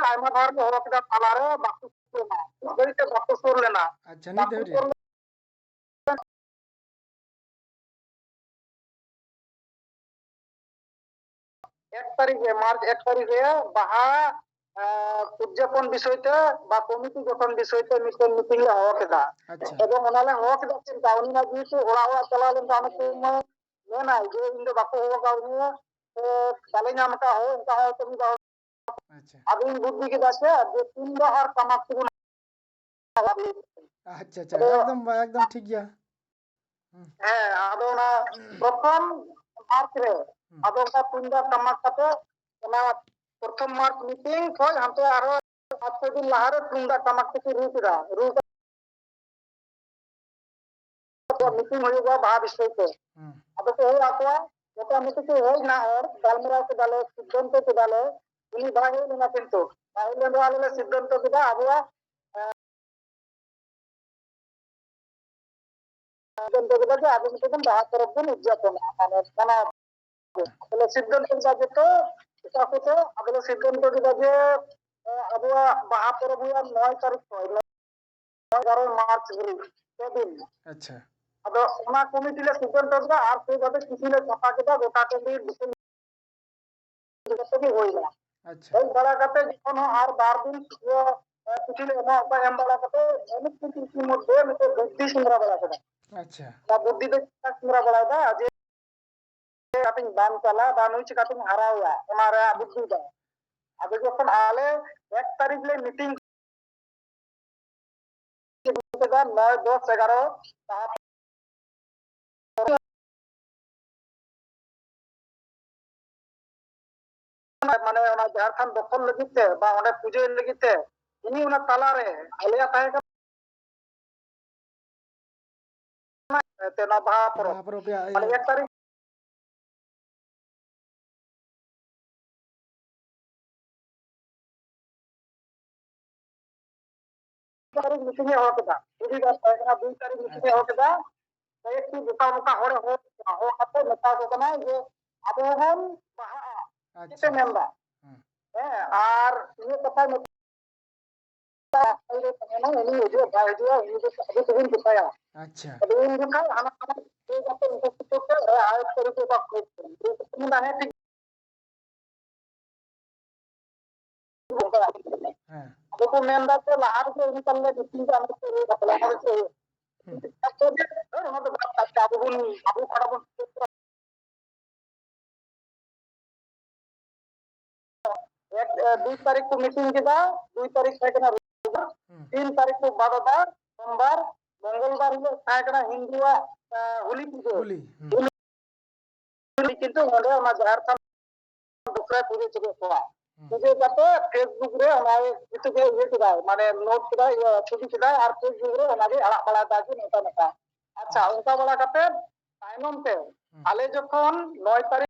ᱟᱭᱢᱟ ᱫᱷᱟᱣ ᱞᱮ ᱦᱚᱦᱚ ᱠᱮᱫᱟ, ᱛᱟᱞᱟᱨᱮ ᱵᱟᱠᱚ ᱥᱩᱨ ᱞᱮᱱᱟ, ᱱᱤᱛ ᱫᱷᱟᱹᱵᱤᱡ ᱛᱮ ᱵᱟᱠᱚ ᱥᱩᱨ ᱞᱮᱱᱟ᱾ ᱟᱪᱪᱷᱟ, ᱱᱤᱛ ᱵᱟᱠᱚ ᱫᱷᱟᱹᱵᱤᱡ ᱥᱩᱨ ᱨᱮ? ᱞᱮᱱᱟ᱾ ᱮᱠ ᱛᱟᱹᱨᱤᱠᱷ ᱨᱮ, ᱢᱟᱨᱪ ᱮᱠ ᱛᱟᱹᱨᱤᱠᱷ ᱨᱮ ᱵᱟᱦᱟ, ᱮᱸ, ᱩᱫᱽᱡᱟᱯᱚᱱ ᱵᱤᱥᱚᱭ ᱛᱮ ᱵᱟ ᱠᱚᱢᱤᱴᱤ ᱜᱚᱴᱷᱚᱱ ᱵᱤᱥᱚᱭ ᱛᱮ ᱢᱤᱫᱴᱮᱱ ᱢᱤᱴᱤᱝ ᱞᱮ ᱦᱚᱦᱚ ᱠᱮᱫᱟ᱾ ᱟᱪᱪᱷᱟ᱾ ᱮᱵᱚᱝ ᱚᱱᱟ ᱞᱮ ᱦᱚᱦᱚ ᱠᱮᱫᱟ ᱪᱮᱫ ᱞᱮᱠᱟ? ᱩᱱᱤ ᱢᱟ ᱡᱮᱦᱮᱛᱩ ᱚᱲᱟᱜ ᱚᱲᱟᱜ ᱪᱟᱞᱟᱣ ᱞᱮᱱᱠᱷᱟᱱ ᱚᱱᱟ ᱠᱚ ᱢᱟ ᱢᱮᱱᱟᱭ ᱡᱮ ᱤᱧ ᱫᱚ ᱵᱟᱠᱚ ᱦᱚᱦᱚ ᱠᱟᱣᱫᱤᱧᱟ, ᱥᱮ ᱵᱟᱞᱮ ᱧᱟᱢ ᱟᱠᱟᱫ ᱦᱚᱸ, ᱚᱱᱠᱟ ᱦᱚᱸ ᱦᱚᱭᱛᱳ ᱢᱤᱫ ᱵᱟᱨ ᱟᱪᱪᱷᱟ᱾ ᱟᱫᱚᱧ ᱵᱩᱫᱽᱫᱷᱤ ᱠᱮᱫᱟ ᱥᱮ, ᱡᱮ ᱛᱩᱢᱫᱟᱜ ᱟᱨ ᱴᱟᱢᱟᱠ ᱛᱮᱵᱚᱱ ᱟᱪᱪᱷᱟ, ᱟᱪᱪᱷᱟ, ᱟᱫᱚ ᱮᱠᱫᱚᱢ, ᱮᱠᱫᱚᱢ ᱴᱷᱤᱠ ᱜᱮᱭᱟ᱾ ᱦᱩᱸ᱾ ᱦᱮᱸ, ᱟᱫᱚ ᱚᱱᱟ ᱯᱨᱚᱛᱷᱚᱢ ᱢᱟᱨᱪ ᱨᱮ, ᱦᱩᱸ᱾ ᱟᱫᱚ ᱚᱱᱠᱟ ᱛᱩᱢᱫᱟᱜ ᱴᱟᱢᱟᱠ ᱠᱟᱛᱮ ᱚᱱᱟ ᱯᱨᱚᱛᱷᱚᱢ ᱢᱟᱨᱪ ᱢᱤᱴᱤᱝ ᱠᱷᱚᱡ ᱦᱟᱱᱛᱮ ᱟᱨᱦᱚᱸ ᱯᱟᱸᱪ ᱪᱷᱚ ᱫᱤᱱ ᱞᱟᱦᱟᱨᱮ ᱛᱩᱢᱫᱟᱜ ᱴᱟᱢᱟᱠ ᱛᱮᱠᱚ ᱨᱩ ᱠᱮᱫᱟ, ᱨᱩ ᱠᱟᱛᱮ ᱦᱩᱸ᱾ ᱢᱤᱴᱤᱝ ᱦᱩᱭᱩᱜᱼᱟ ᱵᱟᱦᱟ ᱵᱤᱥᱚᱭ ᱛᱮ᱾ ᱦᱩᱸ᱾ ᱟᱫᱚ ᱠᱚ ᱦᱮᱡ ᱟᱠᱚᱣᱟ, ᱢᱚᱴᱟᱢᱩᱴᱤ ᱠᱚ ᱦᱮᱡ ᱮᱱᱟ, ᱟᱨ ᱜᱟᱞᱢᱟᱨᱟᱣ ᱠᱮᱫᱟᱞᱮ, ᱥᱤᱫᱽᱫᱷᱟᱱᱛᱚ ᱠᱮᱫᱟᱞᱮ, ᱩᱱᱤ ᱵᱟᱭ ᱦᱮᱡ ᱞᱮᱱᱟ ᱠᱤᱱᱛᱩ᱾ ᱯᱟᱹᱦᱤᱞ ᱫᱚ ᱟᱞᱮ ᱞᱮ ᱥᱤᱫᱽᱫᱷᱟᱱᱛᱚ ᱠᱮᱫᱟ ᱟᱵᱚᱣᱟᱜ, ᱮ, ᱥᱤᱫᱽᱫᱷᱟᱱᱛᱚ ᱠᱮᱫᱟ ᱡᱮ ᱟᱵᱚ ᱢᱤᱫᱴᱮᱱ ᱵᱟᱦᱟ ᱯᱚᱨᱚᱵᱽ ᱵᱚᱱ ᱩᱫᱽᱡᱟᱯᱚᱱᱟ, ᱢᱟᱱᱮ ᱢᱟᱱᱟᱣ᱾ ᱟᱫᱚ ᱞᱮ ᱥᱤᱫᱽᱫᱷᱟᱱᱛᱚ ᱠᱮᱫᱟ ᱡᱮ ᱛᱚ ᱚᱠᱟ ᱠᱚᱛᱮ, ᱟᱫᱚ ᱞᱮ ᱥᱤᱫᱽᱫᱷᱟᱱᱛᱚ ᱠᱮᱫᱟ ᱡᱮ, ᱮ, ᱟᱵᱚᱣᱟᱜ ᱵᱟᱦᱟ ᱯᱚᱨᱚᱵᱽ ᱦᱩᱭᱩᱜᱼᱟ ᱱᱚᱭ ᱛᱟᱹᱨᱤᱠᱷ ᱠᱷᱚᱱ, ᱮᱜᱟᱨᱚ ᱢᱟᱨᱪ ᱫᱷᱟᱹᱵᱤᱡ ᱯᱮ ᱫᱤᱱ᱾ ᱟᱪᱪᱷᱟ᱾ ᱟᱫᱚ ᱚᱱᱟ ᱠᱚᱢᱤᱴᱤ ᱞᱮ ᱥᱤᱫᱽᱫᱷᱟᱱᱛᱚ ᱠᱮᱫᱟ ᱟᱨ ᱥᱮ ᱵᱷᱟᱵᱮ ᱪᱤᱴᱷᱤ ᱞᱮ ᱪᱷᱟᱯᱟ ᱠᱮᱫᱟ ᱜᱚᱴᱟ ᱴᱟᱺᱰᱤ ᱫᱤᱥᱚᱢ ᱡᱚᱛᱚ ᱜᱮ ᱦᱩᱭᱱᱟ᱾ ᱟᱪᱪᱷᱟ᱾ ᱦᱮᱡ ᱵᱟᱲᱟ ᱠᱟᱛᱮ ᱡᱚᱠᱷᱚᱱ ᱦᱚᱸ ᱟᱨ ᱵᱟᱨ ᱫᱤᱱ ᱤᱭᱟᱹ, ᱮ, ᱪᱤᱴᱷᱤ ᱞᱮ ᱮᱢᱟ ᱠᱚᱣᱟ, ᱮᱢ ᱵᱟᱲᱟ ᱠᱟᱛᱮ ᱢᱤᱫ ᱫᱤᱱ ᱠᱤᱪᱷᱩ ᱢᱚᱫᱽᱫᱷᱮ ᱢᱤᱫᱴᱮᱡ ᱵᱩᱫᱽᱫᱷᱤ ᱥᱮᱸᱫᱽᱨᱟ ᱵᱟᱲᱟ ᱠᱮᱫᱟ᱾ ᱟᱪᱪᱷᱟ᱾ ᱚᱱᱟ ᱵᱩᱫᱽᱫᱷᱤ ᱫᱚ ᱪᱮᱫ ᱞᱮᱠᱟ ᱥᱮᱸᱫᱽᱨᱟ ᱵᱟᱲᱟᱭᱮᱫᱟ ᱡᱮ ᱪᱤᱠᱟᱹᱛᱤᱧ ᱵᱟᱧᱪᱟᱞᱟ ᱵᱟ ᱱᱩᱭ ᱪᱤᱠᱟᱹᱛᱤᱧ ᱦᱟᱨᱟᱣᱮᱭᱟ, ᱚᱱᱟ ᱨᱮᱭᱟᱜ ᱵᱩᱫᱽᱫᱷᱤ ᱫᱚ᱾ ᱟᱫᱚ ᱡᱚᱠᱷᱚᱱ ᱟᱞᱮ ᱮᱠ ᱛᱟᱹᱨᱤᱠᱷ ᱞᱮ ᱢᱤᱴᱤᱝ ᱠᱮᱫᱟ, ᱱᱚᱭ, ᱫᱚᱥ, ᱮᱜᱟᱨᱚ, ᱛᱟᱨᱯᱚᱨ ᱢᱟᱱᱮ ᱚᱱᱟ ᱡᱷᱟᱲᱠᱷᱚᱸᱰ ᱫᱚᱠᱷᱚᱞ ᱞᱟᱹᱜᱤᱫ ᱛᱮ ᱵᱟ ᱚᱸᱰᱮ ᱯᱩᱡᱟᱹᱭ ᱞᱟᱹᱜᱤᱫ ᱛᱮ ᱩᱱᱤ ᱚᱱᱟ ᱛᱟᱞᱟᱨᱮ ᱟᱞᱮᱭᱟᱜ ᱛᱟᱦᱮᱸ ᱠᱟᱱᱟ ᱛᱮ ᱱᱚᱣᱟ ᱵᱟᱦᱟ ᱯᱚᱨᱚᱵᱽ᱾ ᱵᱟᱦᱟ ᱯᱚᱨᱚᱵᱽ ᱨᱮᱭᱟᱜ ᱢᱟᱱᱮ ᱤᱭᱟᱹ᱾ ᱮᱠ ᱛᱟᱹᱨᱤᱠᱷ ᱛᱟᱹᱨᱤᱠᱷ ᱢᱤᱴᱤᱝ ᱮ ᱦᱚᱦᱚ ᱠᱮᱫᱟ, ᱨᱚᱵᱤᱵᱟᱨ ᱛᱟᱦᱮᱸ ᱠᱟᱱᱟ, ᱫᱩᱭ ᱛᱟᱹᱨᱤᱠᱷ ᱢᱤᱴᱤᱝ ᱮ ᱦᱚᱦᱚ ᱠᱮᱫᱟ᱾ ᱠᱚᱭᱮᱠᱴᱤ ᱵᱚᱠᱟ ᱵᱚᱠᱟ ᱦᱚᱲ ᱦᱚᱦᱚ, ᱦᱚᱦᱚ ᱠᱟᱛᱮ ᱢᱮᱛᱟ ᱠᱚ ᱠᱟᱱᱟ ᱡᱮ ᱟᱵᱚ ᱦᱚᱸᱵᱚᱱ ᱵᱟᱦᱟᱜᱼᱟ᱾ ᱪᱮᱫ ᱯᱮ ᱟᱪᱪᱷᱟ᱾ ᱢᱮᱱᱫᱟ? ᱦᱩᱸ᱾ ᱦᱮᱸ, ᱟᱨ ᱤᱧᱟᱹᱜ ᱠᱟᱛᱷᱟ ᱢᱮᱛᱟ ᱩᱱᱤ ᱦᱤᱡᱩᱜ ᱵᱟᱭ ᱦᱤᱡᱩᱜᱼᱟ, ᱩᱱᱤ ᱫᱚ ᱟᱵᱚ ᱛᱮᱵᱚᱱ ᱪᱮᱠᱟᱭᱟ᱾ ᱟᱪᱪᱷᱟ᱾ ᱟᱫᱚ ᱩᱱ ᱡᱚᱠᱷᱟᱡ ᱦᱟᱱᱟ ᱱᱟᱣᱟ ᱤᱭᱟᱹ ᱠᱟᱛᱮ ᱩᱱᱠᱩ ᱠᱚ ᱟᱭᱟᱜ ᱛᱟᱹᱨᱤ ᱠᱚ ᱵᱟᱠᱚ ᱢᱮᱱᱫᱟ, ᱦᱮᱸ, ᱴᱷᱤᱠ᱾ ᱦᱮᱸ᱾ ᱟᱫᱚ ᱠᱚ ᱢᱮᱱᱫᱟ ᱡᱮ ᱞᱟᱦᱟ ᱨᱮᱜᱮ ᱩᱱᱤ ᱛᱟᱦᱞᱮ ᱢᱤᱴᱤᱝ ᱨᱮ ᱟᱢ ᱥᱟᱶ ᱵᱟᱯᱞᱟ ᱠᱚᱨᱮ ᱪᱮᱫ ᱦᱩᱭᱩᱜ? ᱦᱩᱸ᱾ ᱚᱱᱟ ᱫᱚ ᱵᱟᱝ ᱠᱟᱱᱟ, ᱟᱵᱚ ᱵᱚᱱ, ᱟᱵᱚ ᱠᱟᱱᱟ ᱵᱚᱱ᱾ ᱮᱠ, ᱮ, ᱫᱩᱭ ᱛᱟᱹᱨᱤᱠᱷ ᱠᱚ ᱢᱤᱴᱤᱝ ᱠᱮᱫᱟ, ᱫᱩᱭ ᱛᱟᱹᱨᱤᱠᱷ ᱛᱟᱦᱮᱸ ᱠᱟᱱᱟ ᱨᱚᱵᱤᱵᱟᱨ, ᱦᱩᱸ᱾ ᱛᱤᱱ ᱛᱟᱹᱨᱤᱠᱷ ᱠᱚ ᱵᱟᱫ ᱮᱫᱟ ᱥᱳᱢᱵᱟᱨ, ᱢᱚᱝᱜᱚᱞᱵᱟᱨ ᱦᱤᱞᱳᱜ ᱛᱟᱦᱮᱸ ᱠᱟᱱᱟ ᱦᱤᱱᱫᱩᱣᱟᱜ, ᱮ, ᱦᱳᱞᱤ ᱯᱩᱡᱟᱹ᱾ ᱦᱳᱞᱤ, ᱦᱩᱸ᱾ ᱦᱳᱞᱤ ᱠᱤᱱᱛᱩ ᱱᱚᱰᱮ ᱚᱱᱟ ᱡᱟᱦᱮᱨ ᱛᱷᱟᱱ ᱫᱚᱥᱨᱟᱭ ᱯᱩᱡᱟᱹ ᱦᱚᱪᱚ ᱠᱮᱫ ᱠᱚᱣᱟ᱾ ᱦᱩᱸ᱾ ᱯᱩᱡᱟᱹ ᱠᱟᱛᱮ Facebook ᱨᱮ ᱚᱱᱟ ᱱᱤᱛᱚᱜ ᱜᱮ ᱤᱭᱟᱹ ᱠᱮᱫᱟᱭ, ᱢᱟᱱᱮ note ᱠᱮᱫᱟᱭ, ᱤᱭᱟᱹ ᱪᱷᱚᱵᱤ ᱠᱮᱫᱟᱭ ᱟᱨ Facebook ᱨᱮ ᱚᱱᱟᱜᱮ ᱟᱲᱟᱜ ᱵᱟᱲᱟᱭ ᱫᱟ ᱡᱮ ᱱᱚᱝᱠᱟ ᱱᱚᱝᱠᱟ᱾ ᱟᱪᱪᱷᱟ, ᱦᱩᱸ᱾ ᱚᱱᱠᱟ ᱵᱟᱲᱟ ᱠᱟᱛᱮ ᱛᱟᱭᱱᱚᱢ ᱛᱮ ᱦᱩᱸ᱾ ᱟᱞᱮ ᱡᱚᱠᱷᱚᱱ ᱱᱚᱭ ᱛᱟᱹᱨᱤᱠᱷ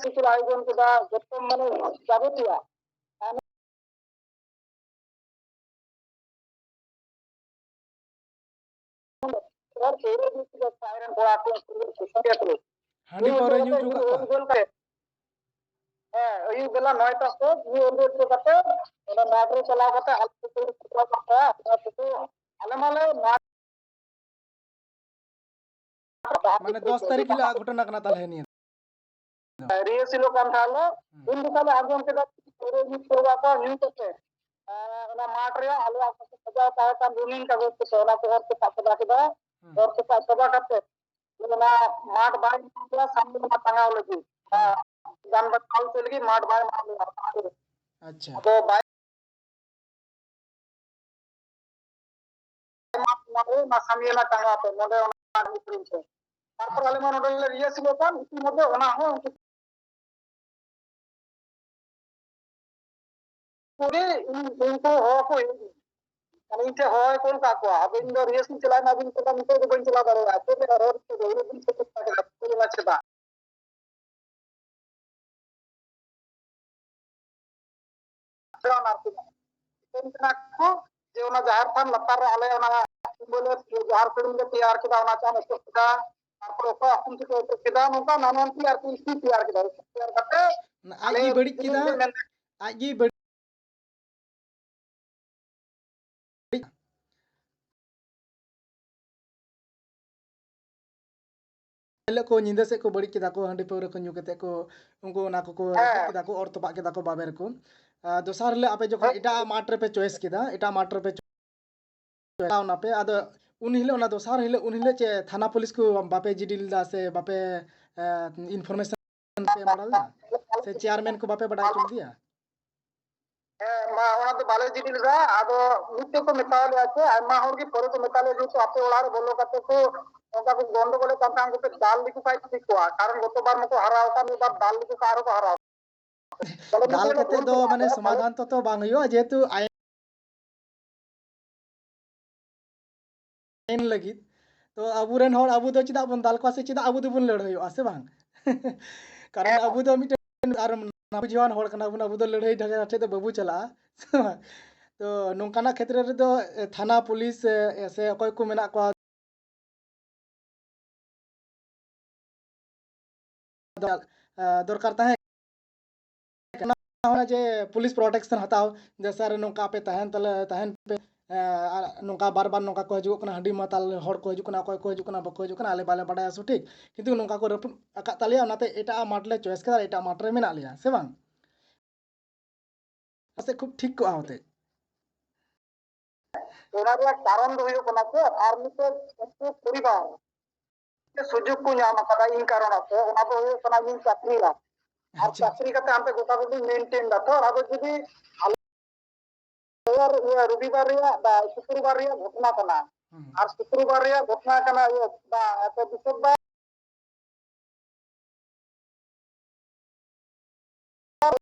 ᱥᱤᱠᱤᱞ ᱟᱭᱳᱡᱚᱱ ᱠᱮᱫᱟ, ᱡᱚᱛᱚ ᱢᱟᱱᱮ ᱡᱟᱵᱚᱛᱤᱭᱟ᱾ ᱦᱟᱺᱰᱤ ᱯᱟᱹᱣᱨᱟᱹ ᱧᱩ ᱦᱚᱪᱚ ᱠᱟᱜ ᱠᱚᱣᱟ᱾ ᱦᱮᱸ, ᱟᱹᱭᱩᱵ ᱵᱮᱞᱟ ᱱᱚᱭᱴᱟ ᱥᱮᱫ ᱧᱩ ᱟᱹᱜᱩ ᱦᱚᱪᱚ ᱠᱟᱛᱮ, ᱚᱱᱟ ᱢᱟᱴᱷ ᱨᱮ ᱪᱟᱞᱟᱣ ᱠᱟᱛᱮ ᱟᱞᱮ ᱠᱚ ᱠᱩᱲᱤ ᱠᱚᱲᱟ ᱠᱚ ᱟᱞᱮ ᱢᱟᱞᱮ ᱢᱟᱴᱷ ᱢᱟᱱᱮ ᱫᱚᱥ ᱛᱟᱹᱨᱤᱠᱷ ᱦᱤᱞᱳᱜ ᱜᱷᱚᱴᱚᱱᱟ ᱠᱟᱱᱟ ᱛᱟᱦᱞᱮ ᱱᱤᱭᱟᱹ ᱫᱚ᱾ ᱨᱤᱦᱟᱨᱥᱮᱞᱚᱜ ᱠᱟᱱ ᱛᱟᱦᱮᱸ ᱞᱮ᱾ ᱦᱩᱸ᱾ ᱩᱱ ᱡᱚᱠᱷᱚᱱ ᱞᱮ ᱟᱸᱡᱚᱢ ᱠᱮᱫᱟ ᱯᱟᱹᱣᱨᱟᱹ ᱧᱩ ᱠᱚ ᱠᱚ ᱧᱩ ᱠᱟᱛᱮ, ᱟᱨ ᱚᱱᱟ ᱢᱟᱴᱷ ᱨᱮᱭᱟᱜ ᱟᱞᱮᱭᱟᱜ ᱠᱚ ᱥᱟᱡᱟᱣ ᱛᱟᱦᱮᱸ ᱠᱟᱱ ᱨᱩᱢᱤᱱ ᱠᱟᱜᱚᱡᱽ ᱠᱚᱛᱮ ᱚᱱᱟ ᱠᱚ ᱦᱚᱲ ᱠᱚ ᱥᱟᱵ ᱪᱟᱵᱟ ᱠᱮᱫᱟ᱾ ᱦᱩᱸ᱾ ᱦᱚᱲ ᱠᱚ ᱥᱟᱵ ᱪᱟᱵᱟ ᱠᱟᱛᱮ ᱚᱱᱟ ᱢᱟᱴᱷ ᱵᱟᱭ ᱧᱟᱢ ᱞᱮᱭᱟ ᱥᱟᱢᱱᱮ ᱚᱱᱟ ᱴᱟᱸᱜᱟᱣ ᱞᱟᱹᱜᱤᱫ᱾ ᱦᱩᱸ᱾ ᱡᱟᱱ ᱵᱟᱪᱟᱣ ᱦᱚᱪᱚ ᱞᱟᱹᱜᱤᱫ ᱢᱟᱴᱷ ᱵᱟᱭ ᱧᱟᱢ ᱞᱮᱭᱟ᱾ ᱟᱪᱪᱷᱟ᱾ ᱟᱫᱚ ᱵᱟᱭ ᱚᱱᱟ ᱥᱟᱢᱤᱭᱟᱱᱟ ᱴᱟᱸᱜᱟ ᱛᱮ ᱱᱚᱰᱮ ᱚᱱᱟ ᱛᱟᱨᱯᱚᱨ ᱟᱞᱮ ᱢᱟ ᱱᱚᱰᱮ ᱞᱮ ᱨᱤᱦᱟᱨᱥᱮᱞ ᱠᱟᱱ, ᱤᱛᱤᱢᱚᱫᱽᱫᱷᱮ ᱚᱱᱟ ᱦᱚᱸ ᱩᱱᱠᱩ ᱠᱩᱲᱤ ᱩᱱ-, ᱩᱱᱠᱩ ᱦᱚᱦᱚ ᱠᱚ ᱦᱩᱭᱩᱜ ᱜᱮᱭᱟ᱾ ᱢᱟᱱᱮ ᱤᱧ ᱴᱷᱮᱱ ᱦᱚᱦᱚᱭ ᱠᱩᱞ ᱠᱟᱜ ᱠᱚᱣᱟ, ᱟᱫᱚ ᱤᱧ ᱫᱚ ᱨᱤᱦᱟᱨᱥᱮᱞ ᱪᱟᱞᱟᱣ ᱮᱱᱟ, ᱟᱫᱚᱧ ᱢᱮᱛᱟᱭ ᱠᱟᱱᱟ, "ᱱᱤᱛᱚᱜ ᱫᱚ ᱵᱟᱹᱧ ᱪᱟᱞᱟᱣ ᱫᱟᱲᱮᱭᱟᱜᱼᱟ, ᱪᱮᱫ ᱨᱮᱭᱟᱜ ᱨᱚᱲ ᱠᱚ ᱩᱱᱟᱹᱜ ᱫᱤᱱ ᱪᱮᱫ ᱠᱚ ᱢᱮᱛᱟ ᱠᱮᱫᱟ?" ᱪᱮᱫᱟᱜ? ᱢᱮᱛᱟᱹᱧ ᱠᱟᱱᱟ ᱠᱚ ᱡᱮ ᱚᱱᱟ ᱡᱟᱦᱮᱨ ᱛᱷᱟᱱ ᱞᱟᱛᱟᱨ ᱨᱮ ᱟᱞᱮ ᱚᱱᱟ ᱥᱤᱢᱵᱚᱞ ᱡᱟᱦᱮᱨ ᱥᱟᱹᱲᱤᱢ ᱞᱮ ᱛᱮᱭᱟᱨ ᱠᱮᱫᱟ, ᱚᱱᱟ ᱪᱟᱢ ᱚᱪᱚᱜ ᱠᱮᱫᱟ, ᱛᱟᱨᱯᱚᱨᱮ ᱚᱠᱚᱭ ᱟᱠᱚ ᱛᱮᱠᱚ ᱚᱪᱚᱜ ᱠᱮᱫᱟ, ᱱᱚᱝᱠᱟ ᱱᱟᱱᱟ ᱨᱚᱠᱚᱢ ᱟᱨᱠᱤ ᱤᱥᱩ ᱛᱮᱭᱟᱨ ᱠᱮᱫᱟ᱾ ᱤᱥᱩ ᱛᱮᱭᱟᱨ ᱠᱟᱛᱮ ᱚᱱᱟ ᱟᱡ ᱟᱞᱮ ᱜᱮᱭ ᱵᱟᱹᱲᱤᱡ ᱛᱤᱱᱟᱹᱜ ᱠᱮᱫᱟ, ᱞᱮ ᱢᱮᱱ ᱟᱡ ᱜᱮᱭ ᱵᱟᱹᱲᱤᱡ᱾ ᱦᱤᱞᱳᱜ ᱠᱚ ᱧᱤᱫᱟᱹ ᱥᱮᱫ ᱠᱚ ᱵᱟᱹᱲᱤᱡ ᱠᱮᱫᱟ ᱠᱚ, ᱦᱟᱺᱰᱤ ᱯᱟᱹᱣᱨᱟᱹ ᱠᱚ ᱧᱩ ᱠᱟᱛᱮ ᱠᱚ, ᱩᱱᱠᱩ ᱚᱱᱟ ᱠᱚᱠᱚ ᱨᱟᱹᱯᱩᱫ ᱦᱮᱸ᱾ ᱠᱮᱫᱟ ᱠᱚ, ᱚᱨ ᱛᱚᱯᱟᱜ ᱠᱮᱫᱟ ᱠᱚ ᱵᱟᱵᱮᱨ ᱠᱚ᱾ ᱟᱨ ᱫᱚᱥᱟᱨ ᱦᱤᱞᱳᱜ ᱟᱯᱮ ᱡᱚᱠᱷᱚᱱ ᱦᱮᱸ᱾ ᱮᱴᱟᱜ ᱢᱟᱴᱷ ᱨᱮᱯᱮ ᱪᱚᱭᱮᱥ ᱠᱮᱫᱟ, ᱮᱴᱟᱜ ᱢᱟᱴᱷ ᱨᱮᱯᱮ ᱪᱟᱞᱟᱣ ᱱᱟᱯᱮ, ᱟᱫᱚ ᱩᱱ ᱦᱤᱞᱳᱜ, ᱚᱱᱟ ᱫᱚᱥᱟᱨ ᱦᱤᱞᱳᱜ, ᱩᱱ ᱦᱤᱞᱳᱜ ᱪᱮᱫ ᱛᱷᱟᱱᱟ ᱯᱩᱞᱤᱥ ᱠᱚ ᱵᱟᱯᱮ ᱡᱤᱰᱤ ᱞᱮᱫᱟ ᱥᱮ ᱵᱟᱯᱮ, ᱮ, ᱤᱱᱯᱷᱚᱨᱢᱮᱥᱚᱱ ᱯᱮ ᱮᱢ ᱵᱟᱲᱟ ᱞᱮᱫᱟ? ᱥᱮ ᱪᱮᱭᱟᱨᱢᱮᱱ ᱠᱚ ᱵᱟᱯᱮ ᱵᱟᱰᱟᱭ ᱦᱚᱪᱚ ᱞᱮᱫᱮᱭᱟ? ᱦᱮᱸ, ᱢᱟ, ᱚᱱᱟ ᱫᱚ ᱵᱟᱞᱮ ᱡᱤᱰᱤ ᱞᱮᱫᱟ᱾ ᱟᱫᱚ ᱢᱤᱫᱴᱮᱡ ᱠᱚ ᱢᱮᱛᱟ ᱞᱮᱭᱟ ᱥᱮ, ᱟᱭᱢᱟ ᱦᱚᱲ ᱜᱮ ᱯᱚᱨᱮ ᱠᱚ ᱢᱮᱛᱟ ᱞᱮᱭᱟ, ᱡᱮᱦᱮᱛᱩ ᱟᱯᱮ ᱚᱲᱟᱜ ᱨᱮ ᱵᱚᱞᱚ ᱠᱟᱛᱮ ᱠᱚ ᱚᱱᱠᱟ ᱠᱚ ᱜᱚᱱᱰᱚᱜᱳᱞᱮᱫ ᱠᱟᱱ ᱛᱟᱦᱮᱸ, ᱩᱱᱠᱩ ᱯᱮ ᱫᱟᱞ ᱞᱮᱠᱚ ᱠᱷᱟᱡ ᱴᱷᱤᱠ ᱠᱚᱜᱼᱟ, ᱠᱟᱨᱚᱱ ᱜᱚᱛᱚ ᱵᱟᱨ ᱢᱟᱠᱚ ᱦᱟᱨᱟᱣ ᱟᱠᱟᱱ, ᱢᱤᱫ ᱵᱟᱨ ᱫᱟᱞ ᱞᱮᱠᱚ ᱠᱷᱟᱡ ᱟᱨᱦᱚᱸ ᱠᱚ ᱦᱟᱨᱟᱣ᱾ ᱵᱚᱞᱮ ᱫᱟᱞ ᱢᱤᱫᱴᱮᱡ ᱠᱟᱛᱮ ᱵᱷᱩᱞ ᱫᱚ ᱠᱚ ᱢᱟᱱᱮ ᱢᱮᱛᱟ ᱞᱮᱭᱟ᱾ ᱥᱚᱢᱟᱫᱷᱟᱱ ᱛᱚ, ᱛᱚ ᱵᱟᱝ ᱦᱩᱭᱩᱜᱼᱟ, ᱡᱮᱦᱮᱛᱩ ᱟᱭᱤᱱ ᱞᱟᱹᱜᱤᱫ᱾ ᱛᱚ ᱟᱵᱚᱨᱮᱱ ᱦᱚᱲ ᱟᱵᱚ ᱫᱚ ᱪᱮᱫᱟᱜ ᱵᱚᱱ ᱫᱟᱞ ᱠᱚᱣᱟ ᱥᱮ ᱪᱮᱫᱟᱜ ᱟᱵᱚ ᱫᱚᱵᱚᱱ ᱞᱟᱹᱲᱦᱟᱹᱭᱚᱜᱼᱟ, ᱥᱮ ᱵᱟᱝ? ᱠᱟᱨᱚᱱ ᱟᱵᱚ ᱫᱚ ᱢᱤᱫᱴᱮᱱ ᱟᱨ ᱵᱩᱡᱷᱟᱹᱣᱟᱱ ᱦᱚᱲ ᱠᱟᱱᱟ ᱵᱚᱱ, ᱟᱵᱚ ᱫᱚ ᱞᱟᱹᱲᱦᱟᱹᱭ ᱡᱷᱟᱜᱽᱲᱟ ᱴᱷᱮᱡ ᱫᱚ ᱵᱟᱵᱚ ᱪᱟᱞᱟᱜᱼᱟ᱾ ᱛᱚ ᱱᱚᱝᱠᱟᱱᱟᱜ ᱠᱷᱮᱛᱨᱮ ᱨᱮᱫᱚ, ᱮ, ᱛᱷᱟᱱᱟ ᱯᱩᱞᱤᱥ, ᱮ, ᱥᱮ ᱚᱠᱚᱭ ᱠᱚ ᱢᱮᱱᱟᱜ ᱠᱚᱣᱟ, ᱫᱚᱨᱠᱟᱨ ᱛᱟᱦᱮᱸ ᱠᱟᱱᱟ, ᱡᱮ ᱯᱩᱞᱤᱥ ᱯᱨᱚᱴᱮᱠᱥᱚᱱ ᱦᱟᱛᱟᱣ, ᱡᱮ, "ᱥᱟᱨ, ᱱᱚᱝᱠᱟ ᱟᱯᱮ ᱛᱟᱦᱮᱱ ᱛᱟᱞᱮ, ᱛᱟᱦᱮᱱ ᱯᱮ, ᱮ, ᱟᱨ ᱱᱚᱝᱠᱟ ᱵᱟᱨ ᱵᱟᱨ ᱱᱚᱝᱠᱟ ᱠᱚ ᱦᱤᱡᱩᱜᱚᱜ ᱠᱟᱱᱟ, ᱦᱟᱺᱰᱤ ᱢᱟᱛᱟᱞ ᱦᱚᱲ ᱠᱚ ᱦᱤᱡᱩᱜ ᱠᱟᱱᱟ, ᱚᱠᱚᱭ ᱠᱚ ᱦᱤᱡᱩᱜ ᱠᱟᱱᱟ, ᱵᱟᱠᱚ ᱦᱤᱡᱩᱜ ᱠᱟᱱᱟ, ᱟᱞᱮ ᱵᱟᱞᱮ ᱵᱟᱰᱟᱭᱟ ᱥᱚᱴᱷᱤᱠ, ᱠᱤᱱᱛᱩ ᱱᱚᱝᱠᱟ ᱠᱚ ᱨᱟᱹᱯᱩᱫ ᱟᱠᱟᱫ ᱛᱟᱞᱮᱭᱟ, ᱚᱱᱟᱛᱮ ᱮᱴᱟᱜ ᱢᱟᱴᱷ ᱞᱮ ᱪᱚᱭᱮᱥ ᱠᱮᱫᱟ, ᱮᱴᱟᱜ ᱢᱟᱴᱷ ᱨᱮ ᱢᱮᱱᱟᱜ ᱞᱮᱭᱟ", ᱥᱮ ᱵᱟᱝ? ᱯᱟᱥᱮᱡ ᱠᱷᱩᱵ ᱴᱷᱤᱠ ᱠᱚᱜᱼᱟ ᱦᱚᱛᱮ᱾ ᱚᱱᱟ ᱨᱮᱭᱟᱜ ᱠᱟᱨᱚᱱ ᱫᱚ ᱦᱩᱭᱩᱜ ᱠᱟᱱᱟ ᱥᱮ, ᱟᱨ ᱢᱤᱫᱴᱮᱡ ᱩᱱᱠᱩ ᱯᱚᱨᱤᱵᱟᱨ ᱥᱩᱡᱳᱜᱽ ᱠᱚ ᱧᱟᱢ ᱟᱠᱟᱫᱟ, ᱤᱧ ᱠᱟᱨᱚᱱᱟᱜ ᱛᱮ, ᱚᱱᱟ ᱫᱚ ᱦᱩᱭᱩᱜ ᱠᱟᱱᱟ ᱤᱧ ᱪᱟᱹᱠᱨᱤᱭᱟ᱾ ᱟᱨ ᱟᱪᱪᱷᱟ, ᱪᱟᱹᱠᱨᱤ ᱠᱟᱛᱮ ᱦᱟᱱᱛᱮ ᱜᱚᱴᱟ ᱠᱚ ᱢᱮᱱᱴᱮᱱ ᱫᱟ᱾ ᱛᱚ ᱟᱫᱚ ᱡᱩᱫᱤ ᱟᱞᱮ ᱤᱭᱟᱹ ᱨᱚᱵᱤᱵᱟᱨ ᱨᱮᱭᱟᱜ ᱵᱟ ᱥᱩᱠᱨᱵᱟᱨ ᱨᱮᱭᱟᱜ ᱜᱷᱚᱴᱚᱱᱟ ᱠᱟᱱᱟ, ᱦᱩᱸ᱾ ᱟᱨ ᱥᱩᱠᱨᱵᱟᱨ ᱨᱮᱭᱟᱜ ᱜᱷᱚᱴᱚᱱᱟ ᱠᱟᱱᱟ, ᱤᱭᱟᱹ, ᱵᱟ, ᱮ, ᱵᱤᱥᱚᱫᱵᱟᱨ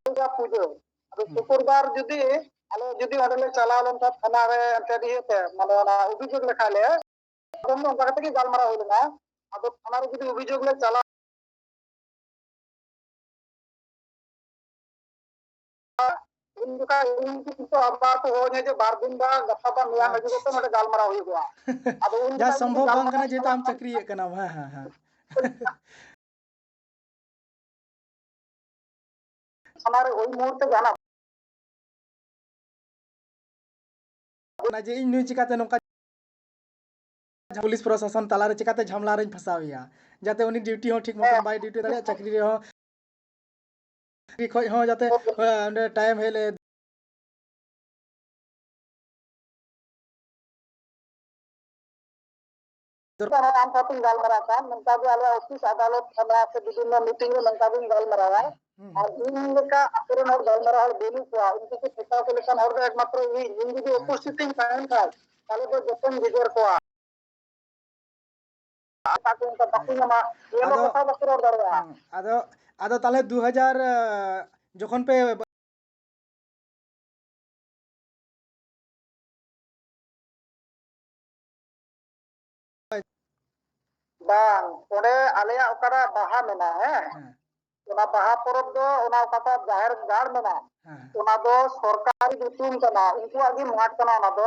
ᱫᱩᱨᱜᱟ ᱯᱩᱡᱟᱹ᱾ ᱟᱫᱚ ᱦᱩᱸ᱾ ᱥᱩᱠᱨᱵᱟᱨ ᱡᱩᱫᱤ ᱟᱞᱮ ᱡᱩᱫᱤ ᱚᱸᱰᱮ ᱞᱮ ᱪᱟᱞᱟᱣ ᱞᱮᱱᱠᱷᱟᱱ ᱛᱷᱟᱱᱟ ᱨᱮ ᱮᱱᱛᱮᱫ ᱤᱭᱟᱹᱛᱮ, ᱢᱟᱱᱮ ᱚᱱᱟ ᱚᱵᱷᱤᱡᱳᱜᱽ ᱞᱮᱠᱷᱟᱡ ᱞᱮ, ᱛᱚᱠᱷᱚᱱ ᱫᱚ ᱚᱱᱠᱟ ᱠᱟᱛᱮ ᱜᱮ ᱜᱟᱞᱢᱟᱨᱟᱣ ᱦᱩᱭ ᱞᱮᱱᱟ᱾ ᱟᱫᱚ ᱛᱷᱟᱱᱟ ᱨᱮ ᱡᱩᱫᱤ ᱚᱵᱷᱤᱡᱳᱜᱽ ᱞᱮ ᱪᱟᱞᱟᱣ, ᱩᱱ ᱡᱚᱠᱷᱟᱡ ᱤᱧ ᱠᱤᱱᱛᱩ ᱟᱵᱟᱨ ᱠᱚ ᱦᱚᱦᱚ ᱟᱹᱧᱟ ᱡᱮ ᱵᱟᱨ ᱫᱤᱱ ᱵᱟᱫ ᱜᱟᱯᱟ ᱵᱟᱝ ᱢᱮᱭᱟᱝ ᱦᱤᱡᱩᱜ ᱠᱟᱛᱮ ᱟᱪᱪᱷᱟ᱾ ᱱᱚᱰᱮ ᱜᱟᱞᱢᱟᱨᱟᱣ ᱦᱩᱭᱩᱜᱼᱟ᱾ ᱟᱫᱚ ᱩᱱ ᱡᱟ ᱡᱚᱠᱷᱟᱡ ᱡᱩᱫᱤ ᱥᱚᱢᱵᱷᱚᱵ ᱵᱟᱝ ᱜᱟᱞᱢᱟᱨᱟᱣ ᱠᱟᱱᱟ, ᱡᱮᱦᱮᱛᱩ ᱪᱟᱞᱟᱜ ᱟᱢ ᱠᱷᱟᱱ ᱪᱟᱹᱠᱨᱤᱭᱮᱫ ᱠᱟᱱᱟᱢ᱾ ᱦᱮᱸ, ᱦᱮᱸ, ᱦᱮᱸ᱾ ᱚᱱᱟ ᱨᱮ ᱳᱭ ᱢᱩᱦᱩᱨᱛᱮ ᱡᱟᱦᱟᱱᱟᱜ ᱚᱱᱟ ᱡᱮ ᱤᱧ ᱱᱩᱭ ᱪᱤᱠᱟᱛᱮ ᱱᱚᱝᱠᱟ ᱯᱩᱞᱤᱥ ᱯᱨᱚᱥᱟᱥᱚᱱ ᱛᱟᱞᱟᱨᱮ ᱪᱤᱠᱟᱛᱮ ᱡᱷᱟᱢᱞᱟ ᱨᱮᱧ ᱯᱷᱟᱥᱟᱣ ᱮᱭᱟ, ᱡᱟᱛᱮ ᱩᱱᱤ ᱰᱤᱭᱩᱴᱤ ᱦᱚᱸ ᱴᱷᱤᱠ ᱢᱚᱛᱚᱱ ᱦᱮᱸ᱾ ᱵᱟᱭ ᱰᱤᱭᱩᱴᱤ ᱫᱟᱲᱮᱭᱟᱜ, ᱪᱟᱹᱠᱨᱤ ᱨᱮᱦᱚᱸ, ᱪᱟᱹᱠᱨᱤ ᱠᱷᱚᱡ ᱦᱚᱸ ᱡᱟᱛᱮ, ᱦᱮᱸ᱾ ᱮ, ᱚᱸᱰᱮ ᱴᱟᱭᱤᱢ ᱦᱮᱡ ᱞᱮ ᱫᱚᱨᱠᱟᱨ᱾ ᱟᱢ ᱥᱟᱶᱛᱮᱧ ᱜᱟᱞᱢᱟᱨᱟᱣ ᱠᱟᱱ, ᱱᱚᱝᱠᱟ ᱜᱮ ᱟᱞᱮᱭᱟᱜ ᱚᱯᱷᱤᱥ, ᱟᱫᱟᱞᱚᱛ, ᱛᱷᱟᱱᱟ ᱥᱮ ᱵᱤᱵᱷᱤᱱᱱᱚ ᱢᱤᱴᱤᱝ ᱨᱮ ᱱᱚᱝᱠᱟ ᱜᱤᱧ ᱜᱟᱞᱢᱟᱨᱟᱣᱟ᱾ ᱦᱩᱸ, ᱦᱩᱸ᱾ ᱟᱨ ᱤᱧ ᱞᱮᱠᱟ ᱟᱠᱚ ᱨᱮᱱ ᱦᱚᱲ ᱜᱟᱞᱢᱟᱨᱟᱣ ᱦᱚᱲ ᱵᱟᱹᱱᱩᱜ ᱠᱚᱣᱟ, ᱩᱱᱠᱩ ᱠᱚ ᱴᱷᱮᱠᱟᱣ ᱠᱚ ᱞᱮᱠᱟᱱ ᱦᱚᱲ ᱫᱚ ᱮᱠᱢᱟᱛᱨᱚ ᱤᱧ᱾ ᱤᱧ ᱡᱩᱫᱤ ᱟᱪᱪᱷᱟ᱾ ᱩᱯᱚᱥᱛᱷᱤᱛ ᱤᱧ ᱛᱟᱦᱮᱱ ᱠᱷᱟᱡ, ᱛᱟᱦᱞᱮ ᱫᱚ ᱡᱚᱛᱚᱧ ᱜᱮᱡᱮᱨ ᱠᱚᱣᱟ᱾ ᱟᱨ ᱟᱠᱚ ᱚᱱᱠᱟ ᱵᱟᱠᱚ ᱟᱪᱪᱷᱟ᱾ ᱧᱟᱢᱟ, ᱱᱤᱭᱟᱹ ᱢᱟ ᱟᱫᱚ, ᱠᱟᱛᱷᱟ ᱵᱟᱠᱚ ᱨᱚᱲ ᱫᱟᱲᱮᱭᱟᱜᱼᱟ᱾ ᱦᱩᱸ, ᱟᱫᱚ, ᱟᱫᱚ ᱛᱟᱦᱞᱮ ᱫᱩ ᱦᱟᱡᱟᱨ, ᱡᱚᱠᱷᱚᱱ ᱯᱮ ᱵᱟᱝ, ᱚᱸᱰᱮ ᱟᱞᱮᱭᱟᱜ ᱚᱠᱟᱨᱮ ᱵᱟᱦᱟ ᱢᱮᱱᱟᱜᱼᱟ, ᱦᱮᱸ? ᱦᱮᱸ᱾ ᱚᱱᱟ ᱵᱟᱦᱟ ᱯᱚᱨᱚᱵᱽ ᱫᱚ ᱚᱱᱟ ᱚᱠᱟᱴᱟᱜ ᱡᱟᱦᱮᱨ ᱜᱟᱲ ᱢᱮᱱᱟᱜᱼᱟ, ᱦᱮᱸ, ᱦᱮᱸ᱾ ᱚᱱᱟ ᱫᱚ ᱥᱚᱨᱠᱟᱨᱤ ᱧᱩᱛᱩᱢ ᱠᱟᱱᱟ, ᱩᱱᱠᱩᱣᱟᱜ ᱜᱮ ᱢᱟᱴᱷ ᱠᱟᱱᱟ ᱚᱱᱟ ᱫᱚ᱾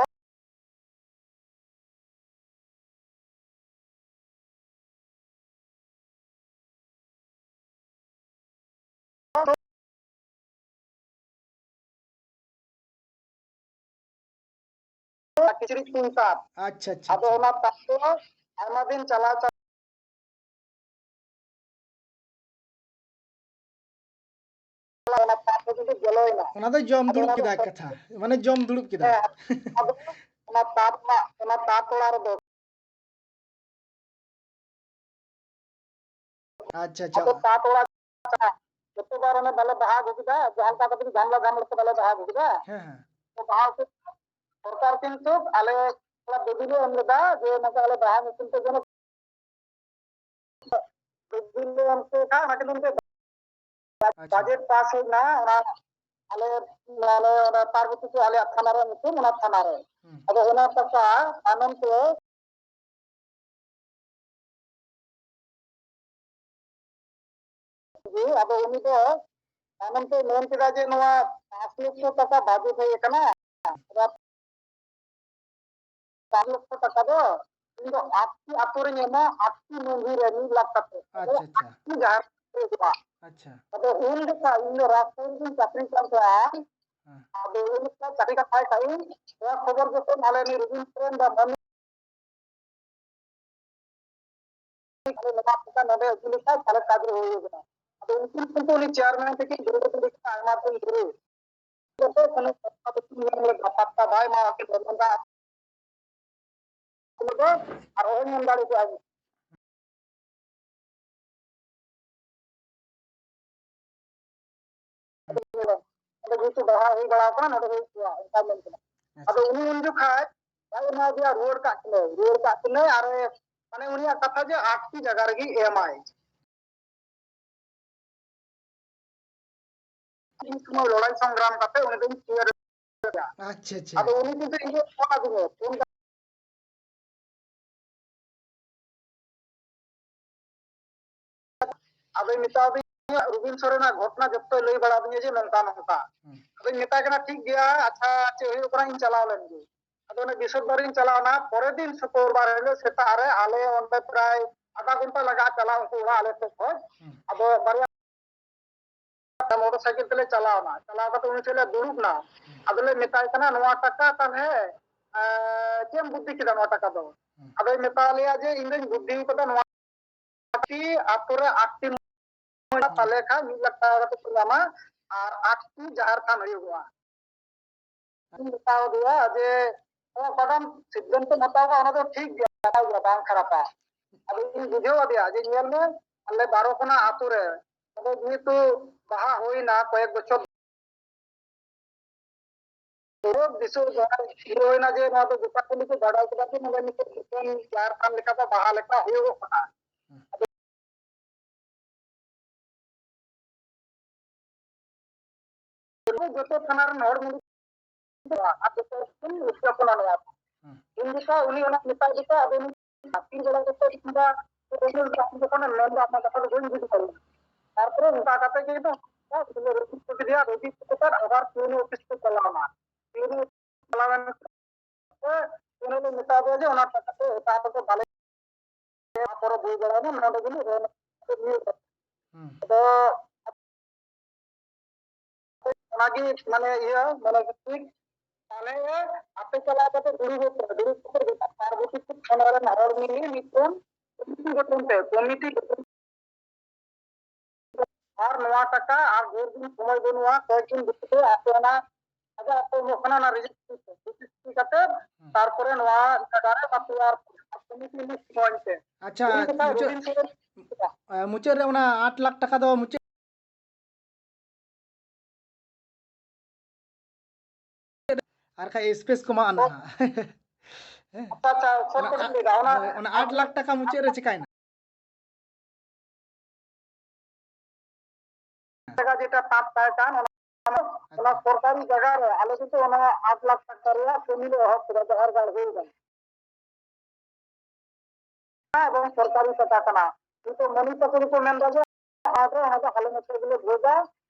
ᱠᱤᱪᱨᱤᱡ ᱛᱤᱧ ᱥᱟᱵ᱾ ᱟᱪᱪᱷᱟ, ᱟᱪᱪᱷᱟ, ᱟᱫᱚ ᱟᱪᱪᱷᱟ᱾ ᱚᱱᱟ ᱛᱟᱵ ᱫᱚ ᱟᱭᱢᱟ ᱫᱤᱱ ᱪᱟᱞᱟᱣ ᱪᱟᱞᱟᱣ ᱚᱱᱟ ᱛᱟᱵ ᱫᱚ ᱡᱩᱫᱤ ᱵᱚᱞᱚᱭᱮᱱᱟ, ᱚᱱᱟ ᱫᱚ ᱡᱚᱢ ᱟᱫᱚ ᱫᱩᱲᱩᱵ ᱚᱱᱟ ᱫᱚ ᱠᱮᱫᱟᱭ ᱠᱟᱛᱷᱟ, ᱢᱟᱱᱮ ᱡᱚᱢ ᱫᱩᱲᱩᱵ ᱠᱮᱫᱟᱭ᱾ ᱦᱮᱸ, ᱟᱫᱚ ᱚᱱᱟ ᱛᱟᱵ ᱨᱮᱱᱟᱜ, ᱚᱱᱟ ᱛᱟᱵ ᱛᱚᱲᱟ ᱨᱮᱫᱚ ᱟᱪᱪᱷᱟ, ᱟᱪᱪᱷᱟ᱾ ᱟᱫᱚ ᱛᱟᱵ ᱛᱚᱲᱟ ᱡᱚᱛᱚ ᱵᱟᱨ ᱚᱱᱮ ᱵᱟᱞᱮ ᱵᱟᱦᱟ ᱟᱹᱜᱩ ᱠᱮᱫᱟ, ᱡᱟᱦᱟᱸ ᱞᱮᱠᱟ ᱠᱟᱛᱮ ᱜᱷᱟᱢᱞᱟ ᱜᱷᱟᱢᱞᱟ ᱛᱮ ᱵᱟᱞᱮ ᱵᱟᱦᱟ ᱟᱹᱜᱩ ᱠᱮᱫᱟ᱾ ᱦᱮᱸ, ᱦᱮᱸ᱾ ᱛᱚ ᱵᱟᱦᱟ ᱩᱛᱟᱹᱨ ᱥᱚᱨᱠᱟᱨ ᱠᱤᱱᱛᱩ ᱟᱞᱮ ᱛᱷᱚᱲᱟ ᱫᱟᱹᱵᱤ ᱞᱮ ᱮᱢ ᱞᱮᱫᱟ ᱡᱮ ᱱᱚᱝᱠᱟ ᱟᱞᱮ ᱵᱟᱦᱟ ᱧᱩᱛᱩᱢ ᱛᱮ ᱡᱮᱱᱚ ᱫᱟᱹᱵᱤ ᱞᱮ ᱮᱢ ᱦᱚᱪᱚ ᱠᱟᱜ, ᱚᱱᱟ ᱠᱤᱱᱛᱩ ᱟᱪᱪᱷᱟ᱾ ᱵᱟᱡᱮᱴ ᱯᱟᱥ ᱦᱩᱭᱱᱟ, ᱚᱱᱟ ᱟᱞᱮ, ᱟᱞᱮ ᱚᱱᱟ ᱯᱟᱨᱵᱚᱛᱤᱯᱩᱨ ᱟᱞᱮᱭᱟᱜ ᱛᱷᱟᱱᱟ ᱨᱮ ᱧᱩᱛᱩᱢ, ᱚᱱᱟ ᱛᱷᱟᱱᱟ ᱨᱮ᱾ ᱦᱩᱸ᱾ ᱟᱫᱚ ᱚᱱᱟ ᱴᱟᱠᱟ ᱛᱟᱭᱱᱚᱢ ᱛᱮ ᱟᱫᱚ ᱩᱱᱤ ᱫᱚ ᱛᱟᱭᱱᱚᱢ ᱛᱮ ᱢᱮᱱ ᱠᱮᱫᱟ ᱡᱮ ᱱᱚᱣᱟ ᱯᱟᱸᱪ ᱞᱚᱠᱷᱚ ᱴᱟᱠᱟ ᱵᱟᱡᱮᱴ ᱦᱮᱡ ᱟᱠᱟᱱᱟ, ᱯᱟᱸᱪ ᱞᱚᱠᱷᱚ ᱴᱟᱠᱟ ᱫᱚ ᱤᱧ ᱫᱚ ᱟᱴᱴᱤ ᱟᱛᱳ ᱨᱤᱧ ᱮᱢᱟ, ᱟᱴᱴᱤ ᱢᱟᱹᱡᱷᱤ ᱨᱮ ᱢᱤᱫ ᱞᱟᱠᱷ ᱠᱟᱛᱮ᱾ ᱟᱪᱪᱷᱟ, ᱟᱪᱪᱷᱟ᱾ ᱟᱴᱴᱤ ᱡᱟᱦᱮᱨ ᱨᱮ ᱦᱩᱭᱩᱜᱼᱟ᱾ ᱟᱪᱪᱷᱟ᱾ ᱟᱫᱚ ᱩᱱ ᱡᱚᱠᱷᱟᱡ ᱤᱧ ᱫᱚ ᱨᱟᱡᱽ ᱨᱤᱧ ᱪᱟᱹᱠᱨᱤ ᱠᱟᱱ ᱛᱟᱦᱮᱸᱱᱟ᱾ ᱦᱮᱸ᱾ ᱟᱫᱚ ᱩᱱ ᱡᱚᱠᱷᱟᱡ ᱪᱟᱹᱠᱨᱤ ᱠᱟᱛᱷᱟᱭ ᱠᱷᱟᱡ ᱤᱧ, ᱱᱚᱣᱟ ᱠᱷᱚᱵᱚᱨ ᱡᱚᱠᱷᱚᱱ ᱟᱞᱮ ᱱᱩᱭ ᱨᱚᱵᱤᱱᱫᱨᱚ ᱨᱮᱱ ᱵᱟ ᱢᱟᱹᱱ ᱟᱞᱮ ᱱᱚᱣᱟ ᱴᱟᱠᱟ ᱱᱚᱰᱮ ᱟᱹᱜᱩ ᱞᱮᱠᱷᱟᱡ ᱛᱟᱦᱞᱮ ᱠᱟᱡᱽ ᱨᱮ ᱦᱩᱭ ᱠᱟᱱᱟ᱾ ᱟᱫᱚ ᱩᱱᱠᱤᱱ ᱠᱤᱱᱛᱩ ᱩᱱᱤ ᱪᱮᱭᱟᱨᱢᱮᱱ ᱛᱟᱹᱠᱤᱱ ᱫᱩᱲᱩᱵ ᱫᱩᱲᱩᱵ ᱠᱟᱱᱟ ᱟᱭᱢᱟ ᱫᱤᱱ ᱫᱷᱚᱨᱮ᱾ ᱡᱚᱛᱚ ᱠᱷᱚᱱ ᱯᱟᱛᱛᱟ ᱵᱟᱭ ᱮᱢᱟ ᱟᱹᱠᱤᱱ ᱫᱚ ᱱᱚᱝᱠᱟ᱾ ᱩᱱᱤ ᱫᱚ ᱟᱨ ᱚᱦᱚᱧ ᱢᱮᱱ ᱫᱟᱲᱮ ᱠᱮᱭᱟ᱾ ᱚᱸᱰᱮ ᱡᱮᱦᱮᱛᱩ ᱵᱟᱦᱟ ᱦᱩᱭ ᱵᱟᱲᱟ ᱟᱠᱟᱱᱟ, ᱱᱚᱰᱮ ᱦᱩᱭ ᱠᱚᱜᱼᱟ, ᱚᱱᱠᱟᱭ ᱢᱮᱱ ᱠᱮᱫᱟ᱾ ᱟᱪᱪᱷᱟ᱾ ᱟᱫᱚ ᱩᱱᱤ ᱩᱱ ᱡᱚᱠᱷᱟᱡ ᱵᱟᱭ ᱮᱢᱟ ᱫᱮᱭᱟ, ᱨᱩᱣᱟᱹᱲ ᱠᱟᱜ ᱠᱤᱱᱟᱹᱭ, ᱨᱩᱣᱟᱹᱲ ᱠᱟᱜ ᱠᱤᱱᱟᱹᱭ, ᱟᱨ ᱢᱟᱱᱮ ᱩᱱᱤᱭᱟᱜ ᱠᱟᱛᱷᱟ ᱡᱮ ᱟᱴᱴᱤ ᱡᱟᱭᱜᱟ ᱨᱮᱜᱮ ᱮᱢᱟᱭ᱾ ᱩᱱ ᱥᱚᱢᱚᱭ ᱞᱚᱲᱟᱭ ᱥᱚᱝᱜᱨᱟᱢ ᱠᱟᱛᱮ ᱩᱱᱤ ᱫᱚᱧ ᱛᱮᱭᱟᱨ ᱠᱮᱫᱟ᱾ ᱟᱪᱪᱷᱟ, ᱟᱪᱪᱷᱟ᱾ ᱟᱫᱚ ᱩᱱᱤ ᱠᱤᱱᱛᱩ ᱤᱧ ᱫᱚ ᱯᱷᱳᱱ ᱟᱹᱫᱤᱧᱟ, ᱯᱷᱳᱱ ᱠᱟᱛᱮ ᱟᱫᱚᱧ ᱢᱮᱛᱟ ᱫᱮᱭᱟ, ᱨᱚᱵᱤᱱ ᱥᱚᱨᱮᱱᱟᱜ ᱜᱷᱚᱴᱚᱱᱟ ᱡᱚᱛᱚᱭ ᱞᱟᱹᱭ ᱵᱟᱲᱟ ᱟᱹᱫᱤᱧᱟ ᱡᱮ ᱱᱚᱝᱠᱟ ᱱᱚᱝᱠᱟ᱾ ᱦᱩᱸ᱾ ᱟᱫᱚᱧ ᱢᱮᱛᱟᱭ ᱠᱟᱱᱟ, "ᱴᱷᱤᱠ ᱜᱮᱭᱟ, ᱟᱪᱪᱷᱟ, ᱪᱮᱫ ᱦᱩᱭᱩᱜ ᱠᱟᱱᱟ, ᱤᱧ ᱪᱟᱞᱟᱣ ᱞᱮᱱ ᱜᱮ᱾" ᱟᱫᱚ ᱚᱱᱮ ᱵᱤᱥᱚᱱᱫᱷᱚᱨᱤᱧ ᱪᱟᱞᱟᱣᱱᱟ᱾ ᱯᱚᱨᱮᱨ ᱫᱤᱱ ᱥᱩᱠᱨᱵᱟᱨ ᱦᱤᱞᱳᱜ ᱥᱮᱛᱟᱜ ᱨᱮ ᱟᱞᱮ ᱚᱸᱰᱮ ᱯᱨᱟᱭ ᱟᱫᱷᱟ ᱜᱷᱚᱱᱴᱟ ᱞᱟᱜᱟᱜᱼᱟ ᱪᱟᱞᱟᱣ ᱩᱱᱠᱩ ᱚᱲᱟᱜ ᱟᱞᱮ ᱴᱷᱮᱱ ᱠᱷᱚᱱ᱾ ᱦᱩᱸ᱾ ᱟᱫᱚ ᱵᱟᱨᱭᱟ ᱢᱚᱴᱚᱨ ᱥᱟᱭᱠᱮᱞ ᱛᱮᱞᱮ ᱪᱟᱞᱟᱣᱱᱟ᱾ ᱪᱟᱞᱟᱣ ᱠᱟᱛᱮ ᱩᱱᱤ ᱴᱷᱮᱱ ᱞᱮ ᱫᱩᱲᱩᱵ ᱱᱟ᱾ ᱦᱩᱸ᱾ ᱟᱫᱚᱞᱮ ᱢᱮᱛᱟᱭ ᱠᱟᱱᱟ, "ᱱᱚᱣᱟ ᱴᱟᱠᱟ ᱛᱟᱦᱞᱮ, ᱮ, ᱪᱮᱫ ᱮᱢ ᱵᱩᱫᱽᱫᱷᱤ ᱠᱮᱫᱟ ᱱᱚᱣᱟ ᱴᱟᱠᱟ ᱫᱚ?" ᱦᱩᱸ᱾ ᱟᱫᱚᱭ ᱢᱮᱛᱟ ᱞᱮᱭᱟ ᱡᱮ, "ᱤᱧ ᱫᱚᱧ ᱵᱩᱫᱽᱫᱷᱤ ᱠᱟᱫᱟ ᱱᱚᱣᱟ ᱟᱴᱴᱤ ᱟᱛᱳ ᱨᱮ ᱟᱴᱴᱤ ᱢᱚᱬᱮ ᱛᱟᱞᱮ ᱠᱷᱟᱱ ᱢᱤᱫ ᱞᱟᱠᱷ ᱴᱟᱠᱟ ᱠᱟᱛᱮ ᱠᱚ ᱧᱟᱢᱟ ᱟᱨ ᱟᱴᱴᱤ ᱡᱟᱦᱮᱨ ᱛᱷᱟᱱ ᱦᱩᱭᱩᱜᱚᱜᱼᱟ᱾" ᱤᱧ ᱢᱮᱛᱟ ᱫᱮᱭᱟ ᱡᱮ, "ᱚᱠᱟᱴᱟᱜ ᱥᱤᱫᱽᱫᱷᱟᱱᱛᱚᱢ ᱦᱟᱛᱟᱣ ᱠᱟᱜᱼᱟ, ᱚᱱᱟ ᱫᱚ ᱴᱷᱤᱠ ᱜᱮᱭᱟ, ᱱᱟᱯᱟᱭ ᱜᱮᱭᱟ, ᱵᱟᱝ ᱠᱷᱟᱨᱟᱯᱟ᱾" ᱟᱫᱚ ᱤᱧ ᱵᱩᱡᱷᱟᱹᱣ ᱟᱫᱮᱭᱟ ᱡᱮ, "ᱧᱮᱞ ᱢᱮ, ᱟᱞᱮ ᱵᱟᱨᱚ ᱠᱷᱚᱱᱟᱜ ᱟᱛᱳ ᱨᱮ, ᱟᱫᱚ ᱡᱮᱦᱮᱛᱩ ᱵᱟᱦᱟ ᱦᱩᱭᱱᱟ ᱠᱚᱭᱮᱠ ᱵᱚᱪᱷᱚᱨ, ᱫᱤᱥᱟᱹ ᱡᱟᱦᱟᱸᱭ ᱤᱭᱟᱹ ᱦᱩᱭᱱᱟ ᱡᱮ ᱱᱚᱣᱟ ᱫᱚ ᱜᱚᱴᱟ ᱠᱚ ᱱᱤᱛᱚᱜ ᱵᱟᱰᱟᱭ ᱠᱮᱫᱟ ᱡᱮ ᱱᱚᱰᱮ ᱱᱤᱛᱚᱜ ᱢᱤᱫᱴᱮᱱ ᱡᱟᱦᱮᱨ ᱛᱷᱟᱱ ᱞᱮᱠᱟ ᱫᱚ ᱵᱟᱦᱟ ᱞᱮᱠᱟ ᱦᱩᱭᱩᱜᱚᱜ ᱠᱟᱱᱟ᱾" ᱦᱩᱸ᱾ ᱡᱚᱛᱚ ᱛᱷᱟᱱᱟ ᱨᱮᱱ ᱦᱚᱲ ᱢᱩᱞᱩᱠ ᱟᱨ ᱡᱚᱛᱚ ᱦᱚᱲ ᱠᱚ ᱩᱫᱽᱡᱟᱯᱚᱱᱟ ᱱᱚᱣᱟ ᱫᱚ᱾ ᱦᱩᱸ᱾ ᱩᱱ ᱡᱚᱠᱷᱚᱱ ᱩᱱᱤ ᱚᱱᱟ ᱢᱮᱛᱟᱭ ᱡᱚᱠᱷᱚᱱ ᱟᱫᱚ ᱩᱱᱤ ᱟᱹᱛᱤᱧ ᱵᱟᱲᱟ ᱠᱟᱛᱮ ᱠᱤᱝᱵᱟ ᱩᱱᱤ ᱟᱢ ᱡᱚᱠᱷᱚᱱᱮᱢ ᱢᱮᱱᱫᱟ ᱟᱢᱟᱜ ᱠᱟᱛᱷᱟ ᱫᱚ ᱵᱟᱹᱧ ᱵᱩᱡᱽ ᱫᱟᱲᱮᱭᱟᱜᱼᱟ᱾ ᱛᱟᱨᱯᱚᱨᱮ ᱚᱱᱠᱟ ᱠᱟᱛᱮ ᱜᱮ ᱫᱚ ᱨᱮᱡᱤᱥᱴᱟᱨ ᱠᱮᱫᱮᱭᱟ, ᱨᱮᱡᱤᱥᱴᱟᱨ ᱠᱟᱛᱮ ᱟᱵᱟᱨ ᱯᱤ ᱮᱱ ᱳ ᱚᱯᱷᱤᱥ ᱠᱚ ᱪᱟᱞᱟᱣᱱᱟ᱾ ᱯᱤ ᱮᱱ ᱳ ᱪᱟᱞᱟᱣᱮᱱ ᱠᱷᱟᱱ ᱩᱱᱤ ᱞᱮ ᱢᱮᱛᱟ ᱫᱮᱭᱟ ᱡᱮ ᱚᱱᱟ ᱴᱟᱠᱟ ᱫᱚ ᱮᱴᱟᱜ ᱨᱮᱫᱚ ᱵᱟᱞᱮ ᱯᱚᱨᱚᱵᱽ ᱦᱩᱭ ᱵᱟᱲᱟᱭᱮᱱᱟ, ᱱᱚᱰᱮ ᱜᱮᱞᱮ ᱮᱢ᱾ ᱦᱩᱸ᱾ ᱟᱫᱚ ᱚᱱᱟᱜᱮ ᱢᱟᱱᱮ ᱤᱭᱟᱹ ᱢᱟᱱᱮ ᱴᱷᱤᱠ ᱛᱟᱦᱞᱮ ᱟᱯᱮ ᱪᱟᱞᱟᱣ ᱠᱟᱛᱮ ᱫᱩᱲᱩᱵᱚᱜ ᱯᱮ, ᱫᱩᱲᱩᱵ ᱠᱟᱛᱮ ᱜᱚᱴᱟ ᱯᱟᱨᱵᱚᱛᱤ ᱠᱚ ᱛᱷᱟᱱᱟ ᱨᱮᱱ ᱦᱚᱲ ᱢᱤᱞᱮ ᱢᱤᱫᱴᱮᱱ ᱠᱚᱢᱤᱴᱤ ᱜᱚᱴᱷᱚᱱ ᱯᱮ, ᱠᱚᱢᱤᱴᱤ ᱜᱚᱴᱷᱚᱱ ᱟᱨ ᱱᱚᱣᱟ ᱴᱟᱠᱟ ᱟᱨ ᱰᱷᱮᱨ ᱫᱤᱱ ᱥᱚᱢᱚᱭ ᱵᱟᱹᱱᱩᱜᱼᱟ, ᱠᱚᱭᱮᱠ ᱫᱤᱱ ᱵᱷᱤᱛᱨᱤ ᱛᱮ ᱟᱯᱮ ᱚᱱᱟ ᱡᱟᱦᱟᱸ ᱠᱚ ᱮᱢᱚᱜ ᱠᱟᱱᱟ ᱚᱱᱟ ᱨᱮᱡᱤᱥᱴᱨᱤ ᱯᱮ, ᱨᱮᱡᱤᱥᱴᱨᱤ ᱠᱟᱛᱮ ᱦᱩᱸ᱾ ᱛᱟᱨᱯᱚᱨᱮ ᱱᱚᱣᱟ ᱡᱟᱭᱜᱟ ᱨᱮ ᱵᱟᱯᱞᱟ ᱟᱨ ᱠᱚᱢᱤᱴᱤ ᱨᱤᱱᱤᱡ ᱥᱚᱢᱚᱭ ᱯᱮ᱾ ᱟᱪᱪᱷᱟ, ᱩᱱᱤ ᱡᱚᱠᱷᱟᱡ ᱢᱩᱪᱟᱹᱫ, ᱨᱚᱵᱤᱱ ᱥᱚᱨᱮᱱ ᱮ, ᱢᱩᱪᱟᱹᱫ ᱨᱮ ᱚᱱᱟ ᱟᱴ ᱞᱟᱠᱷ ᱴᱟᱠᱟ ᱫᱚ ᱢᱩᱪᱟᱹᱫ ᱟᱨ ᱠᱷᱟᱡ ᱥᱯᱮᱥ ᱠᱚ ᱮᱢᱟᱜᱼᱟ ᱱᱟᱦᱟᱜ᱾ ᱦᱮᱸ᱾ ᱟᱪᱪᱷᱟ, ᱟᱪᱪᱷᱟ, ᱥᱚᱨᱴ ᱚᱱᱟ ᱠᱚᱴ ᱟ-, ᱞᱟᱹᱭᱫᱟ, ᱚᱱᱟ ᱦᱳᱭ, ᱚᱱᱟ ᱟᱴ ᱞᱟᱠᱷ ᱴᱟᱠᱟ ᱢᱩᱪᱟᱹᱫ ᱨᱮ ᱪᱤᱠᱟᱭᱱᱟ? ᱡᱟᱭᱜᱟ ᱡᱮᱴᱟ ᱛᱟᱯ ᱛᱟᱦᱮᱸ ᱠᱟᱱ, ᱚᱱᱟ, ᱚᱱᱟ ᱟᱪᱪᱷᱟ᱾ ᱥᱚᱨᱠᱟᱨᱤ ᱡᱟᱭᱜᱟ ᱨᱮ ᱟᱞᱮ ᱠᱤᱱᱛᱩ ᱚᱱᱟ ᱟᱴ ᱞᱟᱠᱷ ᱴᱟᱠᱟ ᱨᱮᱭᱟᱜ ᱠᱟᱹᱢᱤ ᱞᱮ ᱮᱦᱚᱵ ᱠᱮᱫᱟ, ᱡᱟᱦᱮᱨ ᱜᱟᱲ ᱦᱩᱭ ᱮᱱᱟ᱾ ᱮᱵᱚᱝ ᱥᱚᱨᱠᱟᱨᱤ ᱴᱟᱠᱟ ᱠᱟᱱᱟ᱾ ᱱᱤᱛᱚᱜ ᱢᱟᱹᱱᱤ ᱛᱟᱠᱚ ᱫᱚᱠᱚ ᱢᱮᱱ ᱮᱫᱟ ᱡᱮ ᱟᱫᱚ ᱚᱱᱟ ᱫᱚ ᱟᱞᱮ ᱱᱚᱛᱮ ᱜᱮᱞᱮ ᱵᱷᱳᱜᱟ᱾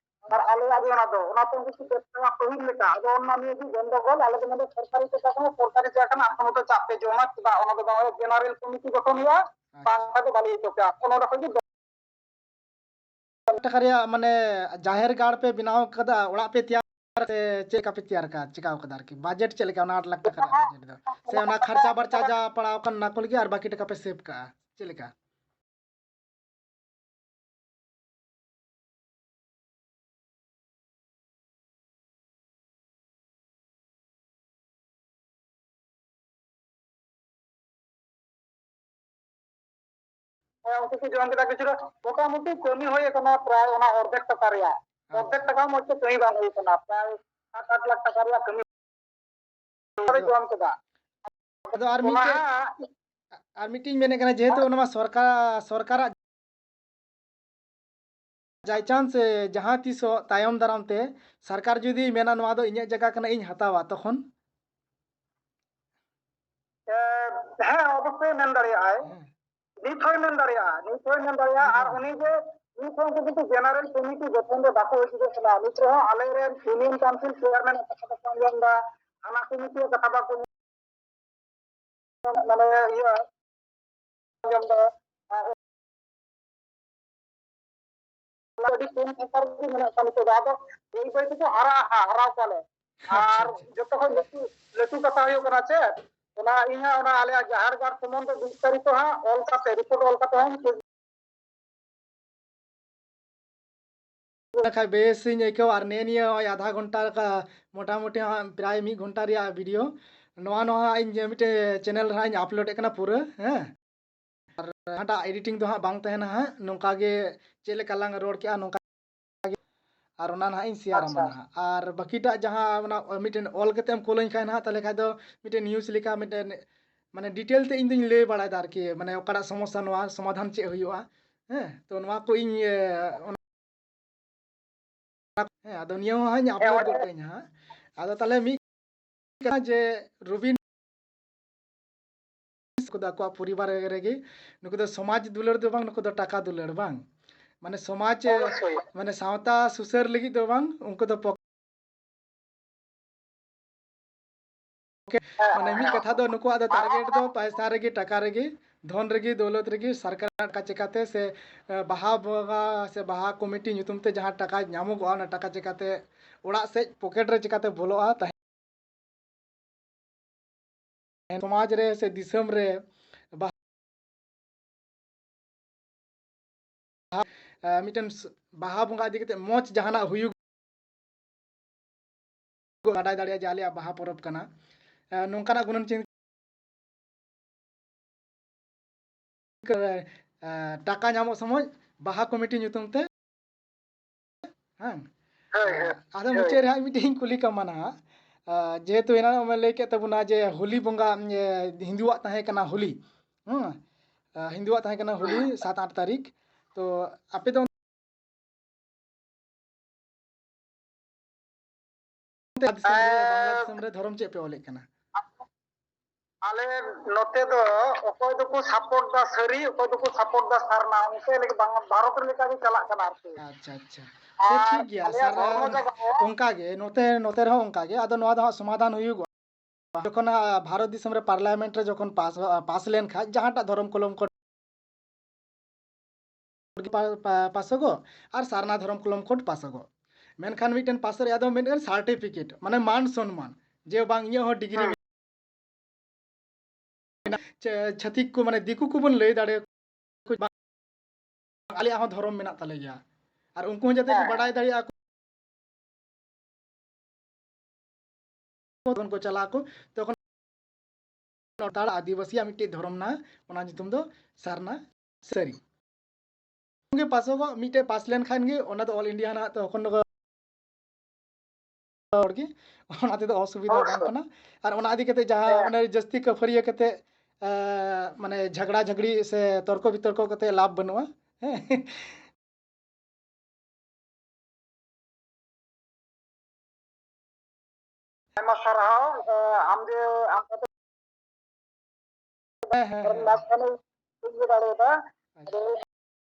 ᱟᱨ ᱟᱞᱮᱭᱟᱜ ᱜᱮ ᱚᱱᱟ ᱫᱚ, ᱚᱱᱟ ᱛᱮ ᱩᱱᱠᱩ ᱠᱚ ᱵᱮᱵᱽᱥᱟᱭᱟ ᱯᱟᱹᱦᱤᱞ ᱞᱮᱠᱟ᱾ ᱟᱫᱚ ᱚᱱᱟ ᱱᱤᱭᱮ ᱜᱮ ᱜᱚᱱᱰᱚᱜᱳᱞ, ᱟᱞᱮ ᱫᱚ ᱱᱚᱰᱮ ᱥᱚᱨᱠᱟᱨᱤ ᱠᱚ ᱪᱟᱥᱟ, ᱥᱚᱨᱠᱟᱨᱤ ᱪᱟ ᱠᱟᱱᱟ, ᱟᱯᱮ ᱱᱚᱰᱮ ᱪᱟᱯ ᱯᱮ ᱡᱚᱢᱟ, ᱪᱮᱫᱟᱜ ᱚᱱᱟ ᱫᱚ ᱵᱟᱝ ᱦᱩᱭᱩᱜᱼᱟ? ᱡᱮᱱᱟᱨᱮᱞ ᱠᱚᱢᱤᱴᱤ ᱜᱚᱴᱷᱚᱱ ᱦᱩᱭᱩᱜᱼᱟ, ᱟᱪᱪᱷᱟ᱾ ᱵᱟᱝᱠᱷᱟᱱ ᱫᱚ ᱵᱟᱞᱮ ᱤᱭᱟᱹ ᱦᱚᱪᱚ ᱯᱮᱭᱟ᱾ ᱚᱱᱮ ᱚᱸᱰᱮ ᱠᱷᱚᱱ ᱜᱮ ᱴᱟᱠᱟ ᱨᱮᱭᱟᱜ, ᱢᱟᱱᱮ, ᱡᱟᱦᱮᱨ ᱜᱟᱲ ᱯᱮ ᱵᱮᱱᱟᱣ ᱠᱟᱫᱟ, ᱚᱲᱟᱜ ᱯᱮ ᱛᱮᱭᱟᱨ ᱥᱮ ᱪᱮᱫ ᱞᱮᱠᱟ ᱯᱮ ᱛᱮᱭᱟᱨ ᱠᱟᱫᱟ, ᱪᱮᱠᱟᱣ ᱠᱟᱫᱟ ᱟᱨᱠᱤ? ᱵᱟᱡᱮᱴ ᱪᱮᱫ ᱞᱮᱠᱟ ᱚᱱᱟ ᱟᱴ ᱞᱟᱠᱷ ᱴᱟᱠᱟ ᱨᱮᱭᱟᱜ ᱵᱟᱡᱮᱴ ᱫᱚ? ᱥᱮ ᱚᱱᱟ ᱠᱷᱟᱨᱪᱟ ᱵᱟᱨᱪᱟ ᱡᱟ ᱯᱟᱲᱟᱣ ᱟᱠᱟᱱ ᱚᱱᱟ ᱠᱚ ᱞᱟᱹᱜᱤᱫ ᱟᱨ ᱵᱟᱹᱠᱤ ᱴᱟᱠᱟ ᱯᱮ ᱥᱮᱵᱷ ᱠᱟᱜᱼᱟ? ᱪᱮᱫ ᱞᱮᱠᱟ? ᱦᱮᱸ, ᱩᱱᱠᱩ ᱠᱚ ᱡᱚᱢ ᱠᱮᱫᱟ ᱠᱤᱪᱷᱩ ᱫᱚ᱾ ᱢᱚᱴᱟᱢᱩᱴᱤ ᱠᱟᱹᱢᱤ ᱦᱩᱭ ᱟᱠᱟᱱᱟ ᱯᱨᱟᱭ ᱚᱱᱟ ᱚᱨᱫᱷᱮᱠ ᱴᱟᱠᱟ ᱨᱮᱭᱟᱜ᱾ ᱟᱪᱪᱷᱟ᱾ ᱚᱨᱫᱷᱮᱠ ᱴᱟᱠᱟ ᱢᱚᱡᱽ ᱛᱮ ᱠᱟᱹᱢᱤ ᱵᱟᱝ ᱦᱩᱭ ᱟᱠᱟᱱᱟ, ᱯᱨᱟᱭ ᱥᱟᱛ ᱟᱴ ᱞᱟᱠᱷ ᱴᱟᱠᱟ ᱨᱮᱭᱟᱜ ᱠᱟᱹᱢᱤ ᱟᱫᱚ ᱡᱚᱢ ᱠᱮᱫᱟ᱾ ᱟᱫᱚ ᱟᱨ ᱚᱱᱟ ᱢᱤᱫᱴᱮᱡ, ᱦᱟᱸᱜ ᱟᱨ ᱢᱤᱫᱴᱮᱡ ᱢᱮᱱᱮᱫ ᱠᱟᱱᱟ, ᱡᱮᱦᱮᱛᱩ ᱦᱮᱸ? ᱚᱱᱟ ᱢᱟ ᱥᱚᱨᱠᱟᱨ, ᱥᱚᱨᱠᱟᱨᱟᱜ by chance, ᱮ, ᱡᱟᱦᱟᱸ ᱛᱤᱥᱚᱜ ᱛᱟᱭᱚᱢ ᱫᱟᱨᱟᱢ ᱛᱮ ᱥᱚᱨᱠᱟᱨ ᱡᱩᱫᱤ ᱢᱮᱱᱟ, "ᱱᱚᱣᱟ ᱫᱚ ᱤᱧᱟᱹᱜ ᱡᱟᱭᱜᱟ ᱠᱟᱱᱟ, ᱤᱧ ᱦᱟᱛᱟᱣᱟ", ᱛᱚᱠᱷᱚᱱ? ᱮ, ᱦᱮᱸ, ᱚᱵᱚᱥᱥᱳᱭ ᱢᱮᱱ ᱫᱟᱲᱮᱭᱟᱜᱼᱟᱭ᱾ ᱦᱮᱸ᱾ ᱱᱤᱛ ᱦᱚᱸᱭ ᱢᱮᱱ ᱫᱟᱲᱮᱭᱟᱜᱼᱟ, ᱱᱤᱛ ᱦᱚᱸᱭ ᱢᱮᱱ ᱫᱟᱲᱮᱭᱟᱜᱼᱟ᱾ ᱦᱮᱸ, ᱟᱨ ᱦᱮᱸ᱾ ᱩᱱᱤ ᱡᱮ ᱱᱤᱛ ᱦᱚᱸ ᱩᱱᱠᱩ ᱠᱤᱱᱛᱩ ᱡᱮᱱᱟᱨᱮᱞ ᱠᱚᱢᱤᱴᱤ ᱜᱚᱴᱷᱚᱱ ᱫᱚ ᱵᱟᱠᱚ ᱦᱤᱡᱩᱜᱚᱜ ᱠᱟᱱᱟ᱾ ᱱᱤᱛ ᱨᱮᱦᱚᱸ ᱟᱞᱮᱨᱮᱱ ᱤᱭᱩᱱᱤᱭᱚᱱ ᱠᱟᱣᱩᱱᱥᱤᱞ ᱪᱮᱭᱟᱨᱢᱮᱱ ᱟᱜ ᱠᱟᱛᱷᱟ ᱵᱟᱠᱚ ᱟᱸᱡᱚᱢ ᱮᱫᱟ, ᱦᱟᱱᱟ ᱠᱚᱢᱤᱴᱤ ᱟᱜ ᱠᱟᱛᱷᱟ ᱵᱟᱠᱚ ᱢᱟᱱᱮ ᱤᱭᱟᱹ ᱟᱸᱡᱚᱢ ᱫᱟ, ᱟᱹᱰᱤ ᱠᱚᱢ ᱥᱚᱨᱠᱟᱨ ᱜᱮ ᱢᱮᱱᱟᱜ ᱠᱚᱣᱟ ᱱᱤᱛᱚᱜ ᱫᱚ᱾ ᱟᱫᱚ ᱵᱟᱹᱭ ᱵᱟᱹᱭ ᱛᱮᱠᱚ ᱦᱟᱨᱟᱜᱼᱟ, ᱦᱟᱨᱟᱣ ᱠᱚᱣᱟᱞᱮ᱾ ᱟᱪᱪᱷᱟ, ᱟᱨ ᱟᱪᱪᱷᱟ᱾ ᱡᱚᱛᱚ ᱠᱷᱚᱱ ᱞᱟᱹᱴᱩ, ᱞᱟᱹᱴᱩ ᱠᱟᱛᱷᱟ ᱦᱩᱭᱩᱜ ᱠᱟᱱᱟ ᱪᱮᱫ, ᱚᱱᱟ ᱤᱧ ᱦᱟᱸᱜ ᱚᱱᱟ ᱟᱞᱮᱭᱟᱜ ᱡᱟᱦᱮᱨ ᱜᱟᱲ ᱥᱚᱢᱵᱚᱱᱫᱷᱮ ᱵᱤᱥᱛᱟᱨᱤᱛᱚ ᱦᱟᱸᱜ ᱚᱞ ᱠᱟᱛᱮ, ᱨᱤᱯᱳᱨᱴ ᱚᱞ ᱠᱟᱛᱮ ᱦᱟᱸᱜ ᱤᱧ ᱞᱮᱠᱷᱟᱡ ᱵᱮᱥᱤᱧ ᱟᱹᱭᱠᱟᱹᱣᱟ᱾ ᱟᱨ ᱱᱮᱜᱼᱮ ᱱᱤᱭᱟᱹ ᱱᱚᱜᱼᱚᱭ ᱟᱫᱷᱟ ᱜᱷᱚᱱᱴᱟ ᱞᱮᱠᱟ, ᱢᱚᱴᱟᱢᱩᱴᱤ ᱦᱟᱸᱜ ᱯᱨᱟᱭ ᱢᱤᱫ ᱜᱷᱚᱱᱴᱟ ᱨᱮᱭᱟᱜ ᱵᱷᱤᱰᱤᱭᱳ, ᱱᱚᱣᱟ, ᱱᱚᱣᱟ ᱦᱟᱸᱜ ᱤᱧ ᱢᱤᱫᱴᱮᱡ ᱪᱮᱱᱮᱞ ᱨᱮ ᱦᱟᱸᱜ ᱤᱧ ᱟᱯᱞᱳᱰ ᱮᱫ ᱠᱟᱱᱟ ᱯᱩᱨᱟᱹ, ᱦᱮᱸ᱾ ᱟᱨ ᱡᱟᱦᱟᱸᱴᱟᱜ ᱮᱰᱤᱴᱤᱝ ᱫᱚ ᱦᱟᱸᱜ ᱵᱟᱝ ᱛᱟᱦᱮᱱᱟ ᱦᱟᱸᱜ, ᱱᱚᱝᱠᱟ ᱜᱮ ᱪᱮᱫ ᱞᱮᱠᱟ ᱞᱟᱝ ᱨᱚᱲ ᱠᱮᱜᱼᱟ ᱱᱚᱝᱠᱟ ᱜᱮ, ᱟᱨ ᱚᱱᱟ ᱱᱟᱦᱟᱜ ᱤᱧ ᱥᱮᱭᱟᱨ ᱟᱢᱟ ᱟᱪᱪᱷᱟ᱾ ᱱᱟᱦᱟᱜ᱾ ᱟᱨ ᱵᱟᱹᱠᱤᱴᱟᱜ ᱡᱟᱦᱟᱸ ᱚᱱᱟ ᱢᱤᱫᱴᱮᱱ ᱚᱞ ᱠᱟᱛᱮ ᱮᱢ ᱠᱳᱞᱟᱹᱧ ᱠᱷᱟᱱ ᱱᱟᱦᱟᱜ, ᱛᱟᱦᱚᱞᱮ ᱠᱷᱟᱡ ᱫᱚ ᱢᱤᱫᱴᱮᱱ ᱱᱤᱭᱩᱡᱽ ᱞᱮᱠᱟ ᱢᱤᱫᱴᱮᱱ, ᱢᱟᱱᱮ, ᱰᱤᱴᱮᱞ ᱛᱮ ᱤᱧ ᱫᱩᱧ ᱞᱟᱹᱭ ᱵᱟᱲᱟᱭᱮᱫᱟ ᱟᱨᱠᱤ, ᱢᱟᱱᱮ, ᱚᱠᱟᱴᱟᱜ ᱥᱚᱢᱚᱥᱥᱟ, ᱱᱚᱣᱟ ᱥᱚᱢᱟᱫᱷᱟᱱ ᱪᱮᱫ ᱦᱩᱭᱩᱜᱼᱟ, ᱦᱮᱸ᱾ ᱛᱚ ᱱᱚᱣᱟ ᱠᱚ ᱤᱧ, ᱮ, ᱚᱱᱟ ᱦᱮᱸ, ᱟᱫᱚ ᱱᱤᱭᱟᱹ ᱦᱚᱸ ᱦᱟᱸᱜ ᱤᱧ ᱦᱮᱸ, ᱟᱯᱞᱳᱰ ᱚᱸᱰᱮ ᱜᱚᱫ ᱠᱟᱜ ᱟᱹᱧ ᱦᱟᱸᱜ᱾ ᱟᱫᱚ ᱛᱟᱦᱚᱞᱮ ᱢᱤᱫ ᱠᱟᱱᱟ ᱡᱮ ᱨᱚᱵᱤᱱ ᱠᱚᱫᱚ ᱟᱠᱚᱣᱟᱜ ᱯᱚᱨᱤᱵᱟᱨ ᱨᱮᱜᱮ ᱱᱩᱠᱩ ᱫᱚ ᱥᱚᱢᱟᱡᱽ ᱫᱩᱞᱟᱹᱲ ᱫᱚ ᱵᱟᱝ, ᱱᱩᱠᱩ ᱫᱚ ᱴᱟᱠᱟ ᱫᱩᱞᱟᱹᱲ ᱵᱟᱝ᱾ ᱢᱟᱱᱮ ᱥᱚᱢᱟᱡᱽ, ᱚᱵᱚᱥᱥᱳᱭ᱾ ᱢᱟᱱᱮ ᱥᱟᱶᱛᱟ ᱥᱩᱥᱟᱹᱨ ᱞᱟᱹᱜᱤᱫ ᱫᱚ ᱵᱟᱝ, ᱩᱱᱠᱩ ᱫᱚ ᱯᱚᱠ-, ᱦᱮᱸ, ᱢᱟᱱᱮ ᱦᱮᱸ, ᱢᱤᱫ ᱦᱮᱸ᱾ ᱠᱟᱛᱷᱟ ᱫᱚ ᱱᱩᱠᱩᱣᱟᱜ ᱫᱚ ᱟᱨ target ᱫᱚ ᱯᱟᱭᱥᱟ ᱨᱮᱜᱮ, ᱴᱟᱠᱟ ᱨᱮᱜᱮ, ᱫᱷᱚᱱ ᱨᱮᱜᱮ, ᱫᱚᱣᱞᱚᱛ ᱨᱮᱜᱮ, ᱥᱚᱨᱠᱟᱨ ᱴᱟᱠᱟ ᱪᱮᱠᱟᱛᱮ ᱥᱮ, ᱮ, ᱵᱟᱦᱟ ᱵᱚᱸᱜᱟ ᱥᱮ ᱵᱟᱦᱟ ᱠᱚᱢᱤᱴᱤ ᱧᱩᱛᱩᱢ ᱛᱮ ᱡᱟᱦᱟᱸ ᱴᱟᱠᱟ ᱧᱟᱢᱚᱜᱚᱜᱼᱟ, ᱚᱱᱟ ᱴᱟᱠᱟ ᱪᱮᱠᱟᱛᱮ ᱚᱲᱟᱜ ᱥᱮᱫ ᱯᱚᱠᱮᱴ ᱨᱮ ᱪᱮᱠᱟᱛᱮ ᱵᱚᱞᱚᱜᱼᱟ, ᱛᱟᱦᱮᱸ ᱥᱚᱢᱟᱡᱽ ᱨᱮ ᱥᱮ ᱫᱤᱥᱚᱢ ᱨᱮ ᱵᱟᱦᱟ, ᱮ, ᱢᱤᱫᱴᱮᱱ ᱥ-, ᱵᱟᱦᱟ ᱵᱚᱸᱜᱟ ᱤᱫᱤ ᱠᱟᱛᱮ ᱢᱚᱡᱽ ᱡᱟᱦᱟᱱᱟᱜ ᱦᱩᱭᱩᱜ, ᱵᱟᱰᱟᱭ ᱫᱟᱲᱮᱭᱟᱜᱼᱟ ᱡᱮ ᱟᱞᱮᱭᱟᱜ ᱵᱟᱦᱟ ᱯᱚᱨᱚᱵᱽ ᱠᱟᱱᱟ᱾ ᱮ, ᱱᱚᱝᱠᱟᱱᱟᱜ ᱜᱩᱱᱟᱹᱱ ᱪᱤᱱ-, ᱮ, ᱴᱟᱠᱟ ᱧᱟᱢᱚᱜ ᱥᱚᱢᱚᱭ ᱵᱟᱦᱟ ᱠᱚᱢᱤᱴᱤ ᱧᱩᱛᱩᱢ ᱛᱮ, ᱦᱮᱸ᱾ ᱦᱳᱭ, ᱦᱳᱭ, ᱟᱫᱚ ᱦᱳᱭ᱾ ᱢᱩᱪᱟᱹᱫ ᱨᱮ ᱦᱟᱸᱜ ᱢᱤᱫᱴᱮᱱ ᱤᱧ ᱠᱩᱞᱤ ᱠᱟᱢᱟ ᱱᱟᱦᱟᱜ, ᱟ, ᱡᱮᱦᱮᱛᱩ ᱮᱱᱟᱱ ᱮᱢ ᱞᱟᱹᱭ ᱠᱮᱫ ᱛᱟᱵᱚᱱᱟ ᱡᱮ ᱦᱳᱞᱤ ᱵᱚᱸᱜᱟ, ᱮ, ᱦᱤᱱᱫᱩᱣᱟᱜ ᱛᱟᱦᱮᱸ ᱠᱟᱱᱟ ᱦᱳᱞᱤ, ᱦᱮᱸ, ᱟ, ᱦᱤᱱᱫᱩᱣᱟᱜ ᱛᱟᱦᱮᱸ ᱠᱟᱱᱟ ᱦᱳᱞᱤ ᱥᱟᱛ ᱟᱴ ᱛᱟᱹᱨᱤᱠᱷ, ᱛᱚ ᱟᱯᱮ ᱫᱚ ᱚᱱᱛᱮ ᱫᱤᱥᱚᱢ ᱨᱮ, ᱵᱟᱝᱞᱟ ᱫᱤᱥᱚᱢ ᱨᱮ ᱫᱷᱚᱨᱚᱢ ᱪᱮᱫ ᱯᱮ ᱚᱞᱮᱫ ᱠᱟᱱᱟ? ᱟᱞᱮ ᱱᱚᱛᱮ ᱫᱚ ᱚᱠᱚᱭ ᱫᱚᱠᱚ support ᱫᱟ ᱥᱟᱹᱨᱤ, ᱚᱠᱚᱭ ᱫᱚᱠᱚ support ᱫᱟ ᱥᱟᱨᱱᱟ, ᱚᱱᱠᱟ ᱞᱮᱠᱟ ᱵᱟᱝ, ᱵᱷᱟᱨᱚᱛ ᱨᱮ ᱞᱮᱠᱟ ᱜᱮ ᱪᱟᱞᱟᱜ ᱠᱟᱱᱟ ᱟᱨᱠᱤ᱾ ᱟᱪᱪᱷᱟ, ᱟᱪᱪᱷᱟ᱾ ᱥᱮ ᱟᱨ ᱴᱷᱤᱠ ᱜᱮᱭᱟ, ᱟᱞᱮᱭᱟᱜ ᱥᱟᱨᱱᱟ ᱦᱚᱲᱢᱚ ᱚᱱ-, ᱡᱟᱭᱜᱟ ᱦᱚᱸ ᱚᱱᱠᱟ ᱜᱮ, ᱱᱚᱛᱮ, ᱱᱚᱛᱮ ᱨᱮᱦᱚᱸ ᱚᱱᱠᱟ ᱜᱮ᱾ ᱟᱫᱚ ᱱᱚᱣᱟ ᱫᱚ ᱦᱟᱸᱜ ᱥᱚᱢᱟᱫᱷᱟᱱ ᱦᱩᱭᱩᱜᱚᱜᱼᱟ᱾ ᱡᱚᱠᱷᱚᱱ, ᱟ, ᱵᱷᱟᱨᱚᱛ ᱫᱤᱥᱚᱢ ᱨᱮ parliament ᱨᱮ ᱡᱚᱠᱷᱚᱱ pass, ᱟ, pass ᱞᱮᱱ ᱠᱷᱟᱡ, ᱡᱟᱦᱟᱸᱴᱟᱜ ᱫᱷᱚᱨᱚᱢ ᱠᱚᱞᱚᱢ code ᱜᱮ ᱯᱟ-, ᱯᱟ-, ᱯᱟᱥᱚᱜᱚᱜ ᱟᱨ ᱥᱟᱨᱱᱟ ᱫᱷᱚᱨᱚᱢ ᱠᱚᱞᱚᱢ code ᱯᱟᱥᱚᱜᱚᱜ᱾ ᱢᱮᱱᱠᱷᱟᱱ ᱢᱤᱫᱴᱮᱱ ᱯᱟᱥᱚᱜ ᱨᱮᱭᱟᱜ ᱫᱚ ᱢᱤᱫᱴᱮᱱ certificate, ᱢᱟᱱᱮ ᱢᱟᱱ ᱥᱚᱱᱢᱟᱱ, ᱡᱮ ᱵᱟᱝ ᱤᱧᱟᱹᱜ ᱦᱚᱸ degree ᱦᱮᱸ᱾ ᱢᱮᱱᱟᱜᱼᱟ᱾ ᱪᱮ-, ᱪᱷᱟᱹᱛᱤᱠ ᱠᱚ, ᱢᱟᱱᱮ ᱫᱤᱠᱩ ᱠᱚᱵᱚᱱ ᱞᱟᱹᱭ ᱫᱟᱲᱮᱭᱟᱠᱚ, ᱵᱟᱝ, ᱟᱞᱮᱭᱟᱜ ᱦᱚᱸ ᱫᱷᱚᱨᱚᱢ ᱢᱮᱱᱟᱜ ᱛᱟᱞᱮ ᱜᱮᱭᱟ᱾ ᱟᱨ ᱩᱱᱠᱩ ᱦᱚᱸ ᱡᱟᱛᱮ ᱠᱚ ᱦᱮᱸ᱾ ᱵᱟᱰᱟᱭ ᱫᱟᱲᱮᱭᱟᱜᱼᱟ, ᱡᱚᱠᱷᱚᱱ ᱠᱚ ᱪᱟᱞᱟᱜ ᱟᱠᱚ, ᱛᱚᱠᱷᱚᱱ ᱥᱟᱱᱛᱟᱲ ᱟᱹᱫᱤᱵᱟᱹᱥᱤᱭᱟᱜ ᱢᱤᱫᱴᱮᱡ ᱫᱷᱚᱨᱚᱢ ᱢᱮᱱᱟᱜᱼᱟ, ᱚᱱᱟ ᱧᱩᱛᱩᱢ ᱫᱚ ᱥᱟᱨᱱᱟ ᱥᱟᱹᱨᱤ᱾ ᱜᱮ ᱯᱟᱥᱚᱜᱚᱜ, ᱢᱤᱫᱴᱮᱡ pass ᱞᱮᱱᱠᱷᱟᱱ ᱜᱮ ᱚᱱᱟ ᱫᱚ all India ᱨᱮᱱᱟᱜ ᱛᱚᱠᱷᱚᱱ ᱫᱚ ᱦᱚᱲ ᱜᱮ, ᱚᱱᱟ ᱛᱮᱫᱚ ᱚᱥᱩᱵᱤᱫᱷᱟ ᱵᱟᱝ ᱚᱵᱚᱥᱥᱳᱭ᱾ ᱠᱟᱱᱟ᱾ ᱟᱨ ᱚᱱᱟ ᱤᱫᱤ ᱠᱟᱛᱮ ᱡᱟᱦᱟᱸ ᱦᱮᱸ᱾ ᱚᱱᱮ ᱡᱟᱹᱥᱛᱤ ᱠᱷᱟᱹᱯᱟᱹᱨᱤᱭᱟᱹ ᱠᱟᱛᱮ, ᱮ, ᱢᱟᱱᱮ ᱡᱷᱟᱜᱽᱲᱟ ᱡᱷᱟᱹᱜᱽᱲᱤ ᱥᱮ ᱛᱚᱨᱠᱚ ᱵᱤᱛᱚᱨᱠᱚ ᱠᱟᱛᱮ ᱞᱟᱵᱷ ᱵᱟᱹᱱᱩᱜᱼᱟ᱾ ᱦᱮᱸ᱾ ᱟᱭᱢᱟ ᱥᱟᱨᱦᱟᱣ, ᱮ, ᱟᱢ ᱡᱮ ᱟᱢ ᱠᱟᱛᱮ ᱦᱮᱸ, ᱦᱮᱸ, ᱦᱮᱸ᱾ ᱞᱟᱵᱷ ᱠᱷᱟᱱᱮ ᱵᱟᱹᱧ ᱞᱟᱹᱭ ᱫᱟᱲᱮᱭᱟᱫᱟ᱾ ᱟᱪᱪᱷᱟ᱾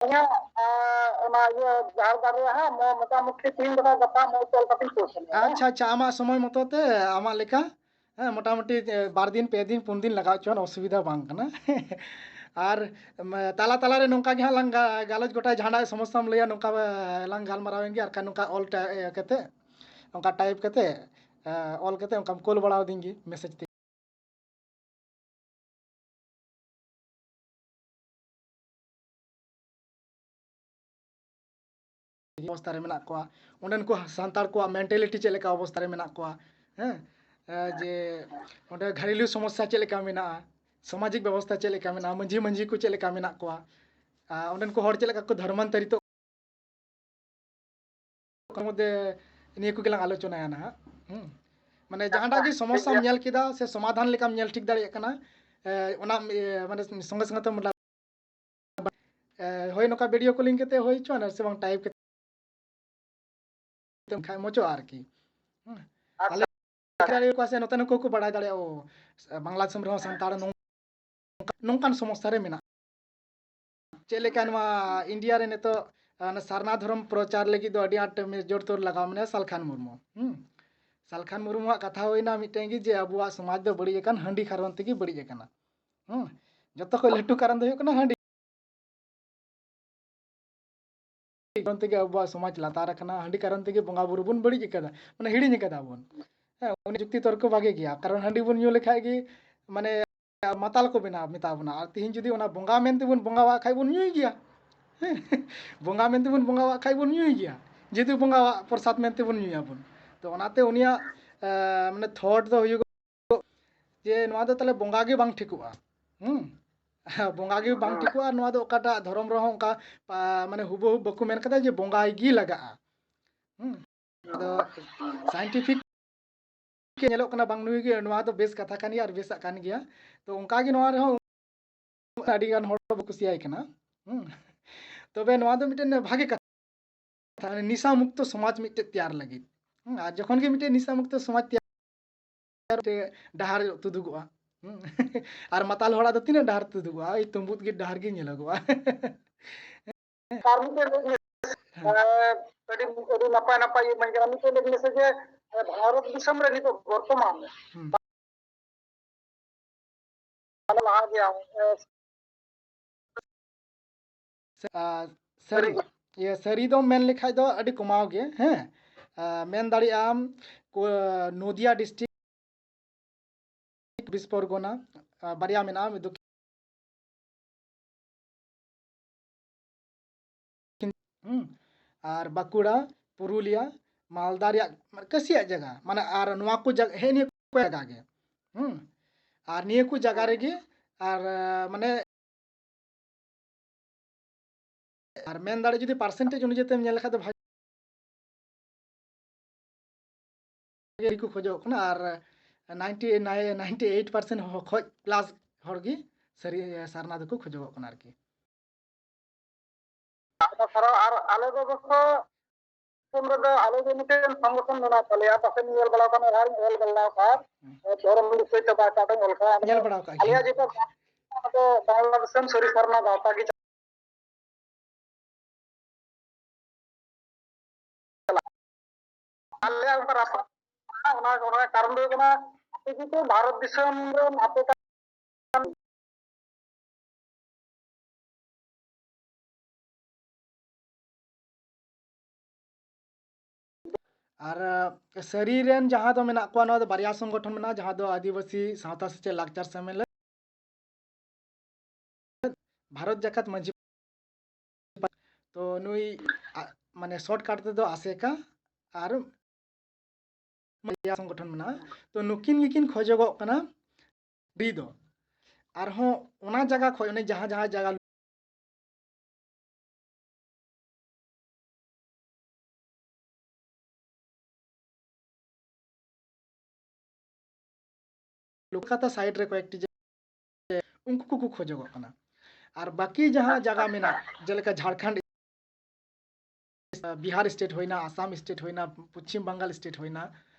ᱟᱫᱚ ᱤᱧᱟᱹᱜ, ᱟᱨ ᱚᱱᱟ ᱤᱭᱟᱹ ᱡᱟᱦᱮᱨ ᱜᱟᱲ ᱨᱮ ᱦᱟᱸᱜ ᱢᱚ-, ᱢᱚᱴᱟᱢᱩᱴᱤ ᱛᱤᱦᱤᱧ ᱫᱚ ᱦᱟᱸᱜ ᱜᱟᱯᱟ ᱢᱚ-, ᱪᱟᱞ ᱠᱟᱛᱮᱧ ᱯᱳᱥᱴ ᱟᱹᱧᱟ, ᱦᱮᱸ? ᱟᱪᱪᱷᱟ, ᱟᱪᱪᱷᱟ, ᱟᱢᱟᱜ ᱥᱚᱢᱚᱭ ᱢᱚᱛᱚ ᱛᱮ, ᱟᱢᱟᱜ ᱞᱮᱠᱟ, ᱦᱮᱸ, ᱢᱚᱴᱟᱢᱩᱴᱤ, ᱮ, ᱵᱟᱨ ᱫᱤᱱ, ᱯᱮ ᱫᱤᱱ, ᱯᱩᱱ ᱫᱤᱱ ᱞᱟᱜᱟᱣ ᱦᱚᱪᱚᱣᱟᱱ, ᱚᱥᱩᱵᱤᱫᱷᱟ ᱵᱟᱝ ᱠᱟᱱᱟ᱾ ᱟᱨ, ᱢ, ᱛᱟᱞᱟ ᱛᱟᱞᱟ ᱨᱮ ᱱᱚᱝᱠᱟ ᱜᱮ ᱦᱟᱸᱜ ᱞᱟᱝ ᱜᱟ-, ᱜᱟᱞᱚᱪ ᱜᱚᱴᱟᱭᱟ, ᱡᱟᱦᱟᱱᱟᱜ ᱥᱚᱢᱚᱥᱥᱟᱢ ᱞᱟᱹᱭᱟ, ᱱᱚᱝᱠᱟ, ᱮ, ᱞᱟᱝ ᱜᱟᱞᱢᱟᱨᱟᱣ ᱮᱱ ᱜᱮ, ᱟᱨ ᱠᱷᱟᱱ ᱱᱚᱝᱠᱟ ᱚᱞ ᱴᱟ-, ᱤᱭᱟᱹ ᱠᱟᱛᱮ, ᱚᱱᱠᱟ ᱴᱟᱭᱤᱯ ᱠᱟᱛᱮ, ᱮ, ᱚᱞ ᱠᱟᱛᱮ ᱚᱱᱠᱟᱢ ᱠᱳᱞ ᱵᱟᱲᱟ ᱟᱹᱫᱤᱧ ᱜᱮ ᱢᱮᱥᱮᱡᱽ ᱛᱮ᱾ ᱚᱵᱚᱥᱛᱷᱟ ᱨᱮ ᱢᱮᱱᱟᱜ ᱠᱚᱣᱟ, ᱚᱸᱰᱮᱱ ᱠᱚ ᱥᱟᱱᱛᱟᱲ ᱠᱚᱣᱟᱜ ᱢᱮᱱᱴᱟᱞᱤᱴᱤ ᱪᱮᱫ ᱞᱮᱠᱟ ᱚᱵᱚᱥᱛᱷᱟ ᱨᱮ ᱢᱮᱱᱟᱜ ᱠᱚᱣᱟ, ᱦᱮᱸ, ᱮ, ᱡᱮ ᱚᱸᱰᱮ ᱜᱷᱟᱨᱮᱞᱩ ᱥᱚᱢᱚᱥᱥᱟ ᱪᱮᱫ ᱞᱮᱠᱟ ᱢᱮᱱᱟᱜᱼᱟ, ᱥᱟᱢᱟᱡᱤᱠ ᱵᱮᱵᱚᱥᱛᱷᱟ ᱪᱮᱫ ᱞᱮᱠᱟ ᱢᱮᱱᱟᱜᱼᱟ, ᱢᱟᱹᱡᱷᱤ ᱢᱟᱹᱡᱷᱤ ᱠᱚ ᱪᱮᱫ ᱞᱮᱠᱟ ᱢᱮᱱᱟᱜ ᱠᱚᱣᱟ, ᱟᱨ ᱚᱸᱰᱮᱱ ᱠᱚ ᱦᱚᱲ ᱪᱮᱫ ᱞᱮᱠᱟ ᱠᱚ ᱫᱷᱚᱨᱢᱟᱱᱛᱚᱨᱤᱛᱚᱜ ᱢᱚᱫᱽᱫᱷᱮ ᱱᱤᱭᱟᱹ ᱠᱚᱜᱮ ᱞᱟᱝ ᱟᱞᱳᱪᱚᱱᱟᱭᱟ ᱱᱟᱦᱟᱜ᱾ ᱦᱩᱸ᱾ ᱢᱟᱱᱮ ᱡᱟᱦᱟᱸᱴᱟᱜ ᱜᱮ ᱥᱚᱢᱚᱥᱥᱟᱢ ᱧᱮᱞ ᱠᱮᱫᱟ ᱥᱮ ᱥᱚᱢᱟᱫᱷᱟᱱ ᱞᱮᱠᱟᱢ ᱧᱮᱞ ᱴᱷᱤᱠ ᱫᱟᱲᱮᱭᱟᱜ ᱠᱟᱱᱟ, ᱮ, ᱚᱱᱟ, ᱮ, ᱢᱟᱱᱮ ᱥᱚᱸᱜᱮ ᱥᱚᱸᱜᱮ ᱛᱮᱢ, ᱮ, ᱦᱳᱭ, ᱱᱚᱝᱠᱟ ᱵᱷᱤᱰᱤᱭᱳ ᱠᱚᱞᱤᱝ ᱠᱟᱛᱮ ᱦᱩᱭ ᱦᱚᱪᱚᱣᱟᱱ ᱥᱮ ᱵᱟᱝ, ᱴᱟᱭᱤᱯ ᱠᱟᱛᱮ ᱠᱷᱟᱡ ᱢᱚᱡᱚᱜᱼᱟ ᱟᱨᱠᱤ᱾ ᱦᱩᱸ᱾ ᱟᱪᱪᱷᱟ᱾ ᱟᱞᱮ ᱫᱟᱲᱮᱭᱟᱠᱚᱣᱟ ᱥᱮ ᱱᱚᱛᱮᱱ ᱠᱚ ᱠᱚ ᱵᱟᱲᱟᱭ ᱫᱟᱲᱮᱭᱟᱜᱼᱟ, ᱚ, ᱵᱟᱝᱞᱟ ᱫᱤᱥᱚᱢ ᱨᱮᱦᱚᱸ ᱥᱟᱱᱛᱟᱲ ᱱᱚᱝ-, ᱱᱚᱝᱠᱟᱱ ᱥᱚᱢᱚᱥᱥᱟ ᱨᱮ ᱢᱮᱱᱟᱜ᱾ ᱪᱮᱫ ᱞᱮᱠᱟ ᱱᱚᱣᱟ ᱤᱱᱰᱤᱭᱟ ᱨᱮ ᱱᱤᱛᱚᱜ, ᱚᱱᱟ ᱥᱟᱨᱱᱟ ᱫᱷᱚᱨᱚᱢ ᱯᱨᱚᱪᱟᱨ ᱞᱟᱹᱜᱤᱫ ᱫᱚ ᱟᱹᱰᱤ ᱟᱸᱴ ᱢᱮ-, ᱡᱳᱨ ᱛᱳᱨ ᱞᱟᱜᱟᱣ ᱢᱮᱱᱟᱭᱟ ᱥᱟᱞᱠᱷᱟᱱ ᱢᱩᱨᱢᱩ᱾ ᱦᱩᱸ? ᱥᱟᱞᱠᱷᱟᱱ ᱢᱩᱨᱢᱩᱣᱟᱜ ᱠᱟᱛᱷᱟ ᱦᱩᱭᱱᱟ ᱢᱤᱫᱴᱮᱱ ᱜᱮ, ᱡᱮ ᱟᱵᱚᱣᱟᱜ ᱥᱚᱢᱟᱡᱽ ᱫᱚ ᱵᱟᱹᱲᱤᱡ ᱟᱠᱟᱱ ᱦᱟᱺᱰᱤ ᱠᱟᱨᱚᱱ ᱛᱮᱜᱮ ᱵᱟᱹᱲᱤᱡ ᱟᱠᱟᱱᱟ᱾ ᱦᱩᱸ? ᱡᱚᱛᱚ ᱠᱷᱚᱱ ᱞᱟᱹᱴᱩ ᱠᱟᱨᱚᱱ ᱫᱚ ᱦᱩᱭᱩᱜ ᱠᱟᱱᱟ ᱦᱟᱺᱰᱤ᱾ ᱠᱟᱨᱚᱱ ᱛᱮᱜᱮ ᱟᱵᱚᱣᱟᱜ ᱥᱚᱢᱟᱡᱽ ᱞᱟᱛᱟᱨ ᱟᱠᱟᱱᱟ, ᱦᱟᱺᱰᱤ ᱠᱟᱨᱚᱱ ᱛᱮᱜᱮ ᱵᱚᱸᱜᱟ ᱵᱩᱨᱩ ᱵᱚᱱ ᱵᱟᱹᱲᱤᱡ ᱟᱠᱟᱫᱟ, ᱢᱟᱱᱮ ᱦᱤᱲᱤᱧ ᱟᱠᱟᱫᱟ ᱵᱚᱱ᱾ ᱦᱮᱸ, ᱩᱱᱤ ᱡᱩᱠᱛᱤ ᱛᱚᱨᱠᱚ ᱵᱷᱟᱜᱮ ᱜᱮᱭᱟ, ᱠᱟᱨᱚᱱ ᱦᱟᱺᱰᱤ ᱵᱚᱱ ᱧᱩ ᱞᱮᱠᱷᱟᱡ ᱜᱮ, ᱢᱟᱱᱮ, ᱢᱟᱛᱟᱞ ᱠᱚ ᱵᱮᱱᱟᱣ, ᱢᱮᱛᱟ ᱵᱚᱱᱟ᱾ ᱟᱨ ᱛᱤᱦᱤᱧ ᱡᱩᱫᱤ ᱚᱱᱟ ᱵᱚᱸᱜᱟ ᱢᱮᱱᱛᱮ ᱵᱚᱱ ᱵᱚᱸᱜᱟᱣᱟᱜ ᱠᱷᱟᱡ ᱵᱚᱱ ᱧᱩᱭ ᱜᱮᱭᱟ᱾ ᱦᱮᱸ, ᱵᱚᱸᱜᱟ ᱢᱮᱱᱛᱮ ᱵᱚᱱ ᱵᱚᱸᱜᱟᱣᱟᱜ ᱠᱷᱟᱡ ᱵᱚᱱ ᱧᱩᱭ ᱜᱮᱭᱟ, ᱡᱮᱦᱮᱛᱩ ᱵᱚᱸᱜᱟᱣᱟᱜ ᱯᱨᱚᱥᱟᱫ ᱢᱮᱱᱛᱮ ᱵᱚᱱ ᱧᱩᱭᱟᱵᱚᱱ᱾ ᱛᱚ ᱚᱱᱟᱛᱮ ᱩᱱᱤᱭᱟᱜ, ᱮ, ᱢᱟᱱᱮ, ᱛᱷᱚᱴ ᱫᱚ ᱦᱩᱭᱩᱜ ᱡᱮ ᱱᱚᱣᱟ ᱫᱚ ᱛᱟᱦᱞᱮ ᱵᱚᱸᱜᱟ ᱜᱮ ᱵᱟᱝ ᱴᱷᱤᱠᱚᱜᱼᱟ᱾ ᱦᱩᱸ? ᱵᱚᱸᱜᱟ ᱜᱮ ᱵᱟᱝ ᱦᱩᱸ᱾ ᱴᱷᱤᱠᱚᱜᱼᱟ, ᱱᱚᱣᱟ ᱫᱚ ᱚᱠᱟᱴᱟᱜ ᱫᱷᱚᱨᱚᱢ ᱨᱮᱦᱚᱸ ᱚᱱᱠᱟ, ᱟ, ᱢᱟᱱᱮ ᱦᱩᱵᱟᱦᱩ ᱵᱟᱠᱚ ᱢᱮᱱ ᱠᱟᱫᱟ ᱡᱮ ᱵᱚᱸᱜᱟᱭ ᱜᱮ ᱞᱟᱜᱟᱜᱼᱟ᱾ ᱦᱩᱸ? ᱟᱫᱚ ᱥᱟᱭᱮᱱᱴᱤᱯᱷᱤᱠ ᱜᱮ ᱧᱮᱞᱚᱜ ᱠᱟᱱᱟ, ᱵᱟᱝ ᱱᱩᱭ ᱜᱮ, ᱱᱚᱣᱟ ᱫᱚ ᱵᱮᱥ ᱠᱟᱛᱷᱟ ᱠᱟᱱ ᱜᱮᱭᱟ ᱟᱨ ᱵᱮᱥᱟᱜ ᱠᱟᱱ ᱜᱮᱭᱟ᱾ ᱛᱚ ᱚᱱᱠᱟ ᱜᱮ ᱱᱚᱣᱟ ᱨᱮᱦᱚᱸ ᱟᱹᱰᱤ ᱜᱟᱱ ᱦᱚᱲ ᱵᱟᱠᱚ ᱠᱩᱥᱤᱭᱟᱭ ᱠᱟᱱᱟ᱾ ᱦᱩᱸ? ᱛᱚᱵᱮ ᱱᱚᱣᱟ ᱫᱚ ᱢᱤᱫᱴᱮᱱ ᱵᱷᱟᱜᱮ ᱠᱟᱛᱷᱟ᱾ ᱛᱟᱦᱞᱮ ᱱᱤᱥᱟ ᱢᱩᱠᱛᱚ ᱥᱚᱢᱟᱡᱽ ᱢᱤᱫᱴᱮᱡ ᱛᱮᱭᱟᱨ ᱞᱟᱹᱜᱤᱫ᱾ ᱦᱩᱸ, ᱟᱨ ᱡᱚᱠᱷᱚᱱ ᱜᱮ ᱢᱤᱫᱴᱮᱡ ᱱᱤᱥᱟ ᱢᱩᱠᱛᱚ ᱥᱚᱢᱟᱡᱽ ᱛᱮᱭᱟᱨ, ᱢᱤᱫᱴᱮᱡ ᱰᱟᱦᱟᱨ ᱛᱩᱫᱩᱜᱚᱜᱼᱟ᱾ ᱦᱩᱸ, ᱟᱨ ᱢᱟᱛᱟᱞ ᱦᱚᱲᱟᱜ ᱫᱚ ᱛᱤᱱᱟᱹᱜ ᱰᱟᱦᱟᱨ ᱛᱩᱫᱩᱜᱚᱜᱼᱟ? ᱳᱭ ᱛᱩᱢᱵᱩᱫ ᱜᱮ ᱰᱟᱦᱟᱨ ᱜᱮ ᱧᱮᱞᱚᱜᱚᱜᱼᱟ᱾ ᱟᱨ ᱢᱤᱫᱴᱮᱱ ᱞᱟᱹᱭ ᱢᱮ, ᱦᱮᱸ᱾ ᱮ, ᱟᱹᱰᱤ, ᱟᱹᱰᱤ ᱱᱟᱯᱟᱭ ᱱᱟᱯᱟᱭ ᱤᱭᱟᱹ ᱢᱮᱱ ᱠᱟᱱᱟ᱾ ᱢᱤᱫᱴᱮᱱ ᱞᱟᱹᱭ ᱢᱮᱥᱮ ᱡᱮ, ᱮ, ᱵᱷᱟᱨᱚᱛ ᱫᱤᱥᱚᱢ ᱨᱮ ᱱᱤᱛᱚᱜ ᱵᱚᱨᱛᱚᱢᱟᱱ ᱦᱩᱸ᱾ ᱞᱟᱦᱟ ᱜᱮᱭᱟ, ᱮ, ᱥᱟ-, ᱥᱟᱹᱨᱤ, ᱥᱟᱹᱨᱤ᱾ ᱤᱭᱟᱹ, ᱥᱟᱹᱨᱤ ᱫᱚ ᱢᱮᱱ ᱞᱮᱠᱷᱟᱡ ᱫᱚ ᱟᱹᱰᱤ ᱠᱚᱢᱟᱣ ᱜᱮ, ᱦᱮᱸ᱾ ᱟ, ᱢᱮᱱ ᱫᱟᱲᱮᱭᱟᱜ ᱟᱢ, ᱠᱚ-, ᱱᱚᱫᱤᱭᱟ district, ᱪᱚᱵᱵᱤᱥ ᱯᱚᱨᱜᱚᱱᱟ, ᱟ, ᱵᱟᱨᱭᱟ ᱢᱮᱱᱟᱜᱼᱟ, ᱢᱤᱫ ᱫᱚ ᱦᱩᱸ, ᱟᱨ ᱵᱟᱸᱠᱩᱲᱟ, ᱯᱩᱨᱩᱞᱤᱭᱟ, ᱢᱟᱞᱫᱟ ᱨᱮᱭᱟᱜ ᱢᱟᱱᱮ ᱠᱟᱹᱥᱤᱭᱟᱜ ᱡᱟᱭᱜᱟ, ᱢᱟᱱᱮ ᱟᱨ ᱱᱚᱣᱟ ᱠᱚ ᱡᱟᱭᱜᱟ, ᱦᱮᱸ, ᱱᱤᱭᱟᱹ ᱠᱚ ᱡᱟᱭᱜᱟ ᱜᱮ, ᱦᱩᱸ, ᱟᱨ ᱱᱤᱭᱟᱹ ᱠᱚ ᱡᱟᱭᱜᱟ ᱨᱮᱜᱮ, ᱟᱨ, ᱢᱟᱱᱮ, ᱟᱨ ᱢᱮᱱ ᱫᱟᱲᱮ ᱡᱩᱫᱤ percentage ᱚᱱᱩᱡᱟᱭᱤ ᱛᱮᱢ ᱧᱮᱞ ᱞᱮᱠᱷᱟᱱ ᱫᱚ ᱵᱷᱟᱜᱮ ᱜᱮ ᱠᱚ ᱠᱷᱚᱡᱚᱜ ᱠᱟᱱᱟ, ᱟᱨ ninety, ninety eight percent ᱦᱚ-, ᱠᱷᱚᱡ plus ᱦᱚᱲ ᱜᱮ ᱥᱟᱹᱨᱤ ᱥᱟᱨᱱᱟ ᱫᱚᱠᱚ ᱠᱷᱚᱡᱚᱜᱚᱜ ᱠᱟᱱᱟ ᱟᱨᱠᱤ᱾ ᱟᱫᱚ ᱥᱟᱨ, ᱟᱨ ᱟᱞᱮ ᱫᱚ ᱚᱵᱚᱥᱥᱚ ᱫᱤᱥᱚᱢ ᱨᱮᱫᱚ ᱟᱞᱮ ᱫᱚ ᱢᱤᱫᱴᱮᱱ ᱥᱚᱝᱜᱚᱴᱷᱚᱱ ᱢᱮᱱᱟᱜ ᱛᱟᱞᱮᱭᱟ, ᱯᱟᱥᱮᱢ ᱧᱮᱞ ᱵᱟᱲᱟ ᱠᱟᱱᱟ, ᱟᱨ ᱚᱞ ᱵᱟᱲᱟ ᱟᱠᱟᱫ, ᱦᱩᱸ᱾ ᱫᱷᱚᱨᱚᱢ ᱵᱤᱥᱚᱭ ᱛᱮ ᱵᱟᱭ ᱠᱟᱜ ᱚᱞ ᱠᱟᱜᱼᱟ᱾ ᱧᱮᱞ ᱵᱟᱲᱟ ᱟᱠᱟᱫ ᱜᱮᱭᱟ᱾ ᱟᱞᱮᱭᱟᱜ ᱡᱮᱴᱟ ᱟᱫᱚ ᱵᱟᱝᱞᱟ ᱫᱤᱥᱚᱢ ᱥᱟᱹᱨᱤ ᱥᱟᱨᱱᱟ ᱜᱟᱶᱛᱟ ᱜᱮ ᱟᱞᱮᱭᱟᱜ ᱚᱱᱠᱟ ᱨᱟᱥᱛᱟ, ᱚᱱᱟ, ᱚᱱᱟ ᱠᱟᱨᱚᱱ ᱫᱚ ᱦᱩᱭᱩᱜ ᱠᱟᱱᱟ, ᱟᱯᱮ ᱡᱩᱫᱤ ᱵᱷᱟᱨᱚᱛ ᱫᱤᱥᱚᱢ ᱨᱮᱱ ᱟᱯᱮ ᱠᱟᱱ ᱟᱨ, ᱟᱸ, ᱥᱟᱹᱨᱤ ᱨᱮᱱ ᱡᱟᱦᱟᱸ ᱫᱚ ᱢᱮᱱᱟᱜ ᱠᱚᱣᱟ, ᱱᱚᱣᱟ ᱫᱚ ᱵᱟᱨᱭᱟ ᱥᱚᱝᱜᱚᱴᱷᱚᱱ ᱢᱮᱱᱟᱜᱼᱟ, ᱡᱟᱦᱟᱸ ᱫᱚ ᱟᱹᱫᱤᱵᱟᱹᱥᱤ ᱥᱟᱶᱛᱟ ᱥᱮᱪᱮᱫ ᱞᱟᱠᱪᱟᱨ ᱥᱮᱢᱞᱮᱫ, ᱵᱷᱟᱨᱚᱛ ᱡᱟᱠᱟᱛ ᱢᱟᱹᱡᱷᱤ, ᱛᱚ ᱱᱩᱭ, ᱟ, ᱢᱟᱱᱮ shortcut ᱛᱮᱫᱚ ᱟᱥᱮᱠᱟ ᱟᱨ ᱢᱟᱹᱡᱷᱤ ᱥᱚᱝᱜᱚᱴᱷᱚᱱ ᱢᱮᱱᱟᱜᱼᱟ᱾ ᱛᱚ ᱱᱩᱠᱤᱱ ᱜᱮᱠᱤᱱ ᱠᱷᱚᱡᱚᱜᱚᱜ ᱠᱟᱱᱟ ᱵᱷᱤ ᱫᱚ᱾ ᱟᱨᱦᱚᱸ ᱚᱱᱟ ᱡᱟᱭᱜᱟ ᱠᱷᱚᱡ, ᱚᱱᱮ ᱡᱟᱦᱟᱸ ᱡᱟᱦᱟᱸ ᱡᱟᱭᱜᱟ ᱠᱳᱞᱠᱟᱛᱟ side ᱨᱮ ᱠᱚᱭᱮᱠᱴᱤ ᱡᱟᱭᱜᱟ ᱩᱱᱠᱩ ᱠᱚᱠᱚ ᱠᱷᱚᱡᱚᱜᱚᱜ ᱠᱟᱱᱟ᱾ ᱟᱨ ᱵᱟᱹᱠᱤ ᱡᱟᱦᱟᱸ ᱡᱟᱭᱜᱟ ᱢᱮᱱᱟᱜ, ᱡᱮᱞᱮᱠᱟ ᱡᱷᱟᱲᱠᱷᱚᱸᱰ, ᱵᱤᱦᱟᱨ state ᱦᱩᱭᱱᱟ, ᱟᱥᱟᱢ state ᱦᱩᱭᱱᱟ, ᱯᱚᱪᱷᱤᱢ ᱵᱟᱝᱜᱟᱞ state ᱦᱩᱭᱱᱟ,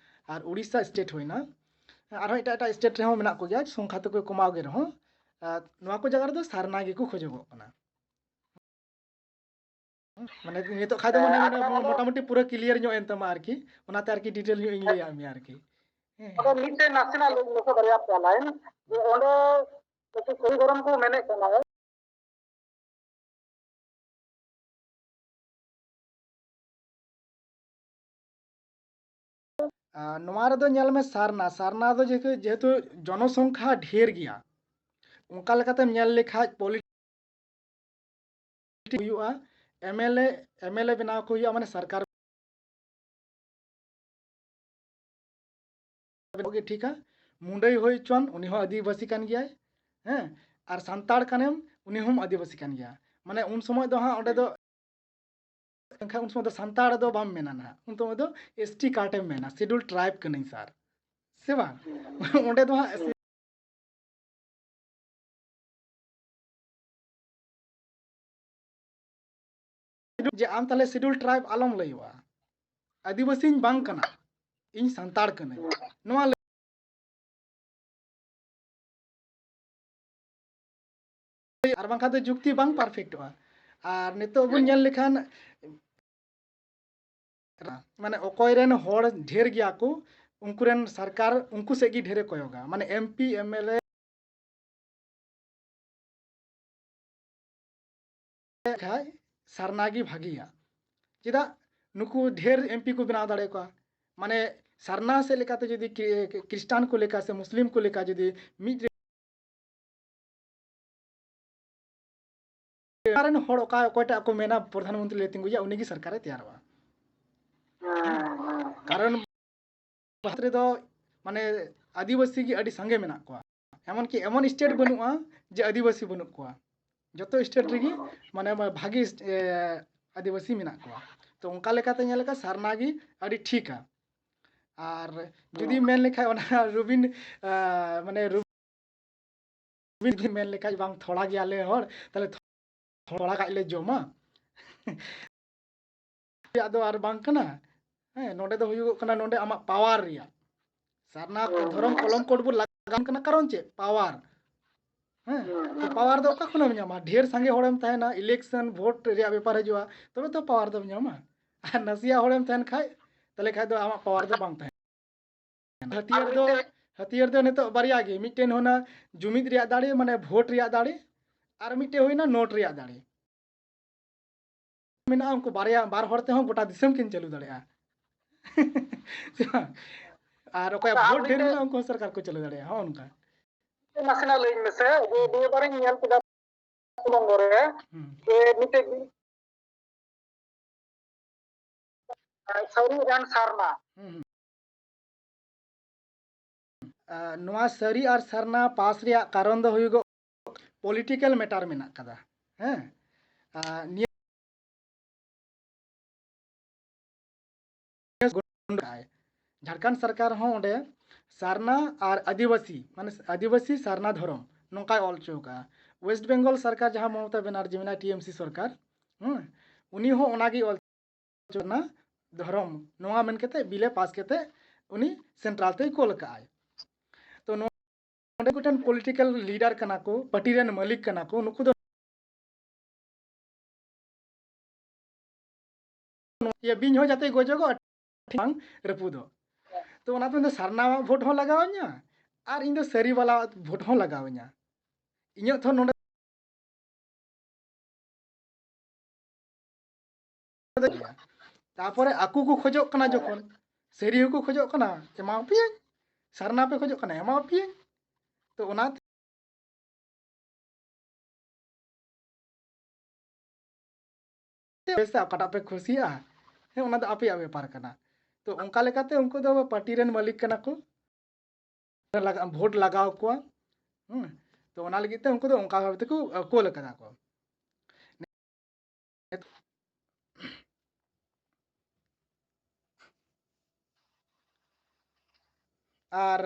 ᱟᱨ ᱩᱲᱤᱥᱥᱟ state ᱦᱩᱭᱱᱟ, ᱟᱨᱦᱚᱸ ᱮᱴᱟᱜ ᱮᱴᱟᱜ state ᱨᱮᱦᱚᱸ ᱢᱮᱱᱟᱜ ᱠᱚᱜᱮᱭᱟ, ᱥᱚᱝᱠᱷᱟ ᱛᱮᱠᱚ ᱠᱚᱢᱟᱣ ᱜᱮ ᱨᱮᱦᱚᱸ, ᱟᱨ ᱱᱚᱣᱟ ᱠᱚ ᱡᱟᱭᱜᱟ ᱨᱮᱫᱚ ᱥᱟᱨᱱᱟ ᱜᱮᱠᱚ ᱠᱷᱚᱡᱚᱜᱚᱜ ᱠᱟᱱᱟ᱾ ᱢᱟᱱᱮ ᱱᱤᱛᱚᱜ ᱠᱷᱟᱡ ᱫᱚ ᱢᱟᱱᱮ ᱦᱮᱸ, ᱚᱱᱟ ᱟᱨ ᱱᱚᱣᱟ ᱫᱚ ᱢᱚᱴᱟᱢᱩᱴᱤ ᱯᱩᱨᱟᱹ clear ᱧᱚᱜ ᱮᱱ ᱛᱟᱢᱟ ᱟᱨᱠᱤ, ᱚᱱᱟᱛᱮ ᱟᱨᱠᱤ detail ᱧᱚᱜ ᱤᱧ ᱞᱟᱹᱭᱟᱫ ᱢᱮᱭᱟ ᱟᱨᱠᱤ᱾ ᱦᱮᱸ᱾ ᱟᱫᱚ ᱢᱤᱫᱴᱮᱱ ᱱᱟᱥᱮᱱᱟᱜ ᱞᱟᱹᱭ ᱢᱮᱥᱮ, ᱵᱟᱨᱭᱟ ᱯᱮᱭᱟ line, ᱡᱮ ᱚᱸᱰᱮ ᱱᱩᱠᱩ ᱥᱟᱹᱦᱤ ᱫᱷᱚᱨᱚᱢ ᱠᱚ ᱢᱮᱱᱮᱫ ᱠᱟᱱᱟ, ᱟᱨ ᱱᱚᱣᱟ ᱨᱮᱫᱚ ᱧᱮᱞ ᱢᱮ, ᱥᱟᱨᱱᱟ, ᱥᱟᱨᱱᱟ ᱫᱚ ᱡᱮᱦᱮᱛᱩ, ᱡᱮᱦᱮᱛᱩ ᱡᱚᱱᱚᱥᱚᱝᱠᱷᱟ ᱰᱷᱮᱨ ᱜᱮᱭᱟ, ᱚᱱᱠᱟ ᱞᱮᱠᱟᱛᱮᱢ ᱧᱮᱞ ᱞᱮᱠᱷᱟᱡ ᱯᱚᱞᱤᱴᱤᱠᱥ ᱦᱩᱭᱩᱜᱼᱟ, M L A, M L A ᱵᱮᱱᱟᱣ ᱠᱚ ᱦᱩᱭᱩᱜᱼᱟ, ᱢᱟᱱᱮ ᱥᱚᱨᱠᱟᱨ ᱵᱮᱱᱟᱣ ᱜᱮ ᱴᱷᱤᱠᱟ᱾ ᱢᱩᱰᱟᱹᱭ ᱦᱩᱭ ᱦᱚᱪᱚᱣᱟᱱ, ᱩᱱᱤ ᱦᱚᱸ ᱟᱹᱫᱤᱵᱟᱹᱥᱤ ᱠᱟᱱ ᱜᱮᱭᱟᱭ, ᱦᱮᱸ, ᱟᱨ ᱥᱟᱱᱛᱟᱲ ᱠᱟᱱᱮᱢ, ᱩᱱᱤ ᱦᱚᱸᱢ ᱟᱹᱫᱤᱵᱟᱹᱥᱤ ᱠᱟᱱ ᱜᱮᱭᱟ᱾ ᱢᱟᱱᱮ ᱩᱱ ᱥᱚᱢᱚᱭ ᱫᱚ ᱦᱟᱸᱜ ᱚᱸᱰᱮ ᱫᱚ, ᱮᱱᱠᱷᱟᱱ ᱩᱱ ᱥᱚᱢᱚᱭ ᱫᱚ ᱥᱟᱱᱛᱟᱲ ᱫᱚ ᱵᱟᱢ ᱢᱮᱱᱟ ᱱᱟᱦᱟᱜ, ᱩᱱ ᱥᱚᱢᱚᱭ ᱫᱚ ᱮᱥ ᱴᱤ card ᱮᱢ ᱢᱮᱱᱟ, schedule tribe ᱠᱟᱹᱱᱟᱹᱧ ᱥᱟᱨ, ᱥᱮ ᱵᱟᱝ? ᱚᱸᱰᱮ ᱫᱚ ᱦᱟᱸᱜ ᱡᱮ ᱟᱢ ᱛᱟᱦᱞᱮ schedule tribe ᱟᱞᱚᱢ ᱞᱟᱹᱭᱚᱜᱼᱟ, ᱟᱹᱫᱤᱵᱟᱹᱥᱤᱧ ᱵᱟᱝ ᱠᱟᱱᱟ, ᱤᱧ ᱥᱟᱱᱛᱟᱲ ᱠᱟᱹᱱᱟᱹᱧ, ᱱᱚᱣᱟ ᱞᱟᱹᱭ, ᱟᱨ ᱵᱟᱝᱠᱷᱟᱱ ᱫᱚ ᱡᱩᱠᱛᱤ ᱵᱟᱝ perfectᱚᱜᱼᱟ᱾ ᱟᱨ ᱱᱤᱛᱚᱜ ᱵᱚᱱ ᱧᱮᱞ ᱞᱮᱠᱷᱟᱱ, ᱢᱟᱱᱮ ᱚᱠᱚᱭ ᱨᱮᱱ ᱦᱚᱲ ᱰᱷᱮᱨ ᱜᱮᱭᱟ ᱠᱚ, ᱩᱱᱠᱩ ᱨᱮᱱ ᱥᱚᱨᱠᱟᱨ ᱩᱱᱠᱩ ᱥᱮᱫ ᱜᱮ ᱰᱷᱮᱨᱮ ᱠᱚᱭᱚᱜᱟ, ᱢᱟᱱᱮ M P, M L A ᱠᱷᱟᱡ ᱥᱟᱨᱱᱟ ᱜᱮ ᱵᱷᱟᱜᱮᱭᱟ᱾ ᱪᱮᱫᱟᱜ? ᱱᱩᱠᱩ ᱰᱷᱮᱨ ᱮᱢ ᱯᱤ ᱠᱚ ᱵᱮᱱᱟᱣ ᱫᱟᱲᱮᱭᱟᱠᱚᱣᱟ᱾ ᱢᱟᱱᱮ ᱥᱟᱨᱱᱟ ᱥᱮᱫ ᱞᱮᱠᱟᱛᱮ ᱡᱩᱫᱤ ᱠᱷᱨᱤ-, ᱠᱷᱨᱤᱥᱴᱟᱱ ᱠᱚ ᱞᱮᱠᱟ ᱥᱮ ᱢᱩᱥᱞᱤᱢ ᱠᱚ ᱞᱮᱠᱟ ᱡᱩᱫᱤ ᱢᱤᱫ ᱨᱮ ᱨᱮᱱ ᱦᱚᱲ ᱚᱠᱟ, ᱚᱠᱚᱭᱴᱟᱜ ᱠᱚ ᱢᱮᱱᱟ ᱯᱨᱚᱫᱷᱟᱱ ᱢᱚᱱᱛᱨᱤ ᱞᱮ ᱛᱤᱸᱜᱩᱭᱟ, ᱩᱱᱤᱜᱮ ᱥᱚᱨᱠᱟᱨᱮ ᱛᱮᱭᱟᱨᱚᱜᱼᱟ᱾ ᱠᱟᱨᱚᱱ ᱵᱷᱟᱨᱚᱛ ᱨᱮᱫᱚ ᱢᱟᱱᱮ ᱟᱹᱫᱤᱵᱟᱹᱥᱤ ᱜᱮ ᱟᱹᱰᱤ ᱥᱟᱸᱜᱮ ᱢᱮᱱᱟᱜ ᱠᱚᱣᱟ᱾ ᱮᱢᱚᱱᱠᱤ ᱮᱢᱚᱱ state ᱵᱟᱹᱱᱩᱜᱼᱟ ᱡᱮ ᱟᱹᱫᱤᱵᱟᱹᱥᱤ ᱵᱟᱹᱱᱩᱜ ᱠᱚᱣᱟ᱾ ᱡᱚᱛᱚ state ᱨᱮᱜᱮ ᱢᱟᱱᱮ ᱵᱷᱟᱜᱮ, ᱮ, ᱟᱹᱫᱤᱵᱟᱹᱥᱤ ᱢᱮᱱᱟᱜ ᱠᱚᱣᱟ᱾ ᱛᱚ ᱚᱱᱠᱟ ᱞᱮᱠᱟᱛᱮ ᱧᱮᱞ ᱞᱮᱠᱷᱟᱱ ᱥᱟᱨᱱᱟ ᱜᱮ ᱟᱹᱰᱤ ᱴᱷᱤᱠᱟ᱾ ᱟᱨ ᱡᱩᱫᱤ ᱢᱮᱱ ᱞᱮᱠᱷᱟᱡ ᱚᱱᱟ ᱨᱚᱵᱤᱱ, ᱟ, ᱢᱟᱱᱮ ᱨᱚᱵᱤᱱ ᱢᱮᱱ ᱞᱮᱠᱷᱟᱡ, "ᱵᱟᱝ, ᱛᱷᱚᱲᱟ ᱜᱮᱭᱟᱞᱮ ᱦᱚᱲ, ᱛᱟᱦᱞᱮ ᱛᱷᱚᱲᱟ ᱜᱟᱡ ᱞᱮ ᱡᱚᱢᱟ", ᱨᱮᱭᱟᱜ ᱫᱚ ᱟᱨ ᱵᱟᱝ ᱠᱟᱱᱟ᱾ ᱦᱮᱸ, ᱱᱚᱰᱮ ᱫᱚ ᱦᱩᱭᱩᱜᱚᱜ ᱠᱟᱱᱟ, ᱱᱚᱰᱮ ᱟᱢᱟᱜ power ᱨᱮᱭᱟᱜ᱾ ᱥᱟᱨᱱᱟ ᱫᱷᱚᱨᱚᱢ ᱠᱚᱞᱚᱢ code ᱵᱚᱱ ᱞᱟᱜᱟᱣ ᱠᱟᱱᱟ, ᱠᱟᱨᱚᱱ ᱪᱮᱫ? Power᱾ ᱦᱮᱸ, ᱛᱚ ᱯᱟᱣᱟᱨ ᱫᱚ ᱚᱠᱟ ᱠᱷᱚᱱᱮᱢ ᱧᱟᱢᱟ? ᱰᱷᱮᱨ ᱥᱟᱸᱜᱮ ᱦᱚᱲᱮᱢ ᱛᱟᱦᱮᱱᱟ, ᱤᱞᱮᱠᱥᱚᱱ ᱵᱷᱳᱴ ᱨᱮᱭᱟᱜ ᱵᱮᱯᱟᱨ ᱦᱤᱡᱩᱜᱼᱟ, ᱛᱚᱵᱮ ᱛᱚ ᱯᱟᱣᱟᱨ ᱫᱚᱢ ᱧᱟᱢᱟ᱾ ᱟᱨ ᱱᱟᱥᱮᱭᱟᱜ ᱦᱚᱲᱮᱢ ᱛᱟᱦᱮᱱ ᱠᱷᱟᱡ, ᱛᱟᱦᱚᱞᱮ ᱠᱷᱟᱡ ᱫᱚ ᱟᱢᱟᱜ ᱯᱟᱣᱟᱨ ᱫᱚ ᱵᱟᱝ ᱛᱟᱦᱮᱱᱟ᱾ ᱦᱟᱹᱛᱭᱟᱹᱨ ᱫᱚ, ᱦᱟᱹᱛᱭᱟᱹᱨ ᱫᱚ ᱱᱤᱛᱚᱜ ᱵᱟᱨᱭᱟ ᱜᱮ, ᱢᱤᱫᱴᱮᱱ ᱦᱩᱭᱱᱟ ᱡᱩᱢᱤᱫ ᱨᱮᱭᱟᱜ ᱫᱟᱲᱮ, ᱢᱟᱱᱮ ᱵᱷᱳᱴ ᱨᱮᱭᱟᱜ ᱫᱟᱲᱮ, ᱟᱨ ᱢᱤᱫᱴᱮᱱ ᱦᱩᱭᱱᱟ ᱱᱳᱴ ᱨᱮᱭᱟᱜ ᱫᱟᱲᱮ᱾ ᱢᱮᱱᱟᱜᱼᱟ, ᱩᱱᱠᱩ ᱵᱟᱨᱭᱟ, ᱵᱟᱨ ᱦᱚᱲ ᱛᱮᱦᱚᱸ ᱜᱚᱴᱟ ᱫᱤᱥᱚᱢ ᱠᱤᱱ ᱪᱟᱹᱞᱩ ᱫᱟᱲᱮᱭᱟᱜᱼᱟ᱾ ᱥᱮ ᱵᱟᱝ? ᱟᱨ ᱚᱠᱚᱭᱟᱜ ᱟᱪᱪᱷᱟ, ᱟᱨ ᱵᱷᱳᱴ ᱰᱷᱮᱨ ᱢᱤᱫᱴᱮᱱ ᱢᱮᱱᱟᱜᱼᱟ, ᱩᱱᱠᱩ ᱦᱚᱸ ᱥᱚᱨᱠᱟᱨ ᱠᱚ ᱪᱟᱹᱞᱩ ᱫᱟᱲᱮᱭᱟᱜᱼᱟ, ᱦᱚᱸᱜᱼᱚ ᱱᱚᱝᱠᱟ᱾ ᱱᱟᱥᱮᱱᱟᱜ ᱞᱟᱹᱭᱟᱹᱧ ᱢᱮᱥᱮ, ᱡᱮ ᱱᱤᱭᱟᱹ ᱵᱟᱨᱤᱧ ᱧᱮᱞ ᱠᱮᱫᱟ ᱯᱚᱥᱪᱤᱢ ᱵᱚᱝᱜᱚ ᱨᱮ, ᱦᱩᱸ᱾ ᱡᱮ ᱢᱤᱫᱴᱮᱡ ᱥᱟᱹᱨᱤ and ᱥᱟᱨᱱᱟ᱾ ᱦᱩᱸ, ᱦᱩᱸ᱾ ᱟᱨ ᱱᱚᱣᱟ ᱥᱟᱹᱨᱤ ᱟᱨ ᱥᱟᱨᱱᱟ ᱯᱟᱥ ᱨᱮᱭᱟᱜ ᱠᱟᱨᱚᱱ ᱫᱚ ᱦᱩᱭᱩᱜᱚᱜ, political matter ᱢᱮᱱᱟᱜ ᱠᱟᱫᱟ᱾ ᱦᱮᱸ, ᱟᱨ ᱱᱤᱭᱟᱹ ᱡᱷᱟᱲᱠᱷᱚᱸᱰ ᱥᱚᱨᱠᱟᱨ ᱦᱚᱸ ᱚᱸᱰᱮ ᱥᱟᱨᱱᱟ ᱟᱨ ᱟᱹᱫᱤᱵᱟᱹᱥᱤ, ᱢᱟᱱᱮ ᱟᱹᱫᱤᱵᱟᱹᱥᱤ ᱥᱟᱨᱱᱟ ᱫᱷᱚᱨᱚᱢ ᱱᱚᱝᱠᱟᱭ ᱚᱞ ᱦᱚᱪᱚ ᱠᱟᱜᱼᱟ᱾ ᱳᱭᱮᱥᱴ ᱵᱮᱝᱜᱚᱞ ᱥᱚᱨᱠᱟᱨ, ᱡᱟᱦᱟᱸ ᱢᱚᱢᱚᱛᱟ ᱵᱮᱱᱟᱨᱡᱤ ᱢᱮᱱᱟᱭ, ᱴᱤ ᱮᱢ ᱥᱤ ᱥᱚᱨᱠᱟᱨ, ᱦᱮᱸ, ᱩᱱᱤ ᱦᱚᱸ ᱚᱱᱟᱜᱮᱭ ᱚᱞ ᱦᱚᱪᱚ ᱠᱟᱱᱟ, ᱫᱷᱚᱨᱚᱢ ᱱᱚᱣᱟ ᱢᱮᱱ ᱠᱟᱛᱮ ᱵᱤᱞᱮ ᱯᱟᱥ ᱠᱟᱛᱮ ᱩᱱᱤ ᱥᱮᱱᱴᱨᱟᱞ ᱛᱮᱭ ᱠᱳᱞ ᱠᱟᱜᱼᱟᱭ᱾ ᱛᱚ ᱱᱚᱣᱟ ᱚᱸᱰᱮ ᱢᱤᱫᱴᱮᱱ political leader ᱠᱟᱱᱟ ᱠᱚ, ᱯᱟᱨᱴᱤ ᱨᱮᱱ ᱢᱟᱹᱞᱤᱠ ᱠᱟᱱᱟ ᱠᱚ, ᱱᱩᱠᱩ ᱫᱚ ᱤᱭᱟᱹ ᱵᱤᱧ ᱦᱚᱸ ᱡᱟᱛᱮ ᱜᱚᱡᱚᱜᱚᱜ, ᱵᱟᱝ ᱨᱟᱹᱯᱩᱫᱚᱜ᱾ ᱛᱚ ᱚᱱᱟᱛᱮ ᱤᱧ ᱫᱚ ᱥᱟᱨᱱᱟᱣᱟᱜ ᱵᱷᱳᱴ ᱦᱚᱸ ᱞᱟᱜᱟᱣᱟᱹᱧᱟ ᱟᱨ ᱤᱧ ᱫᱚ ᱥᱟᱹᱨᱤ ᱵᱟᱞᱟ ᱵᱷᱳᱴ ᱦᱚᱸ ᱞᱟᱜᱟᱣᱟᱹᱧᱟ᱾ ᱤᱧᱟᱹᱜ ᱛᱚ ᱱᱚᱰᱮ ᱛᱟᱯᱚᱨᱮ ᱟᱠᱚ ᱠᱚ ᱠᱷᱚᱡᱚᱜ ᱠᱟᱱᱟ, ᱡᱚᱠᱷᱚᱱ ᱥᱟᱹᱨᱤ ᱦᱚᱸᱠᱚ ᱠᱷᱚᱡᱚᱜ ᱠᱟᱱᱟ, ᱮᱢᱟᱣᱟᱯᱮᱭᱟᱹᱧ, ᱥᱟᱨᱱᱟ ᱯᱮ ᱠᱷᱚᱡᱚᱜ ᱠᱟᱱᱟ, ᱮᱢᱟᱣᱟᱯᱮᱭᱟᱹᱧ᱾ ᱛᱚ ᱚᱱᱟᱛᱮ ᱥᱮ ᱚᱠᱟᱴᱟᱜ ᱯᱮ ᱠᱩᱥᱤᱭᱟᱜᱼᱟ, ᱦᱮᱸ, ᱚᱱᱟ ᱫᱚ ᱟᱯᱮᱭᱟᱜ ᱵᱮᱯᱟᱨ ᱠᱟᱱᱟ᱾ ᱛᱚ ᱚᱱᱠᱟ ᱞᱮᱠᱟᱛᱮ ᱩᱱᱠᱩ ᱫᱚ ᱯᱟᱨᱴᱤ ᱨᱮᱱ ᱢᱟᱹᱞᱤᱠ ᱠᱟᱱᱟ ᱠᱚ, ᱞᱟᱜᱟ-, ᱵᱷᱳᱴ ᱞᱟᱜᱟᱣ ᱠᱚᱣᱟ᱾ ᱦᱮᱸ, ᱛᱚ ᱚᱱᱟ ᱞᱟᱹᱜᱤᱫ ᱛᱮ ᱩᱱᱠᱩ ᱫᱚ ᱚᱱᱠᱟ ᱵᱷᱟᱵ ᱛᱮᱠᱚ, ᱟᱹ, ᱠᱳᱞ ᱟᱠᱟᱫᱟ ᱠᱚ᱾ ᱟᱨ,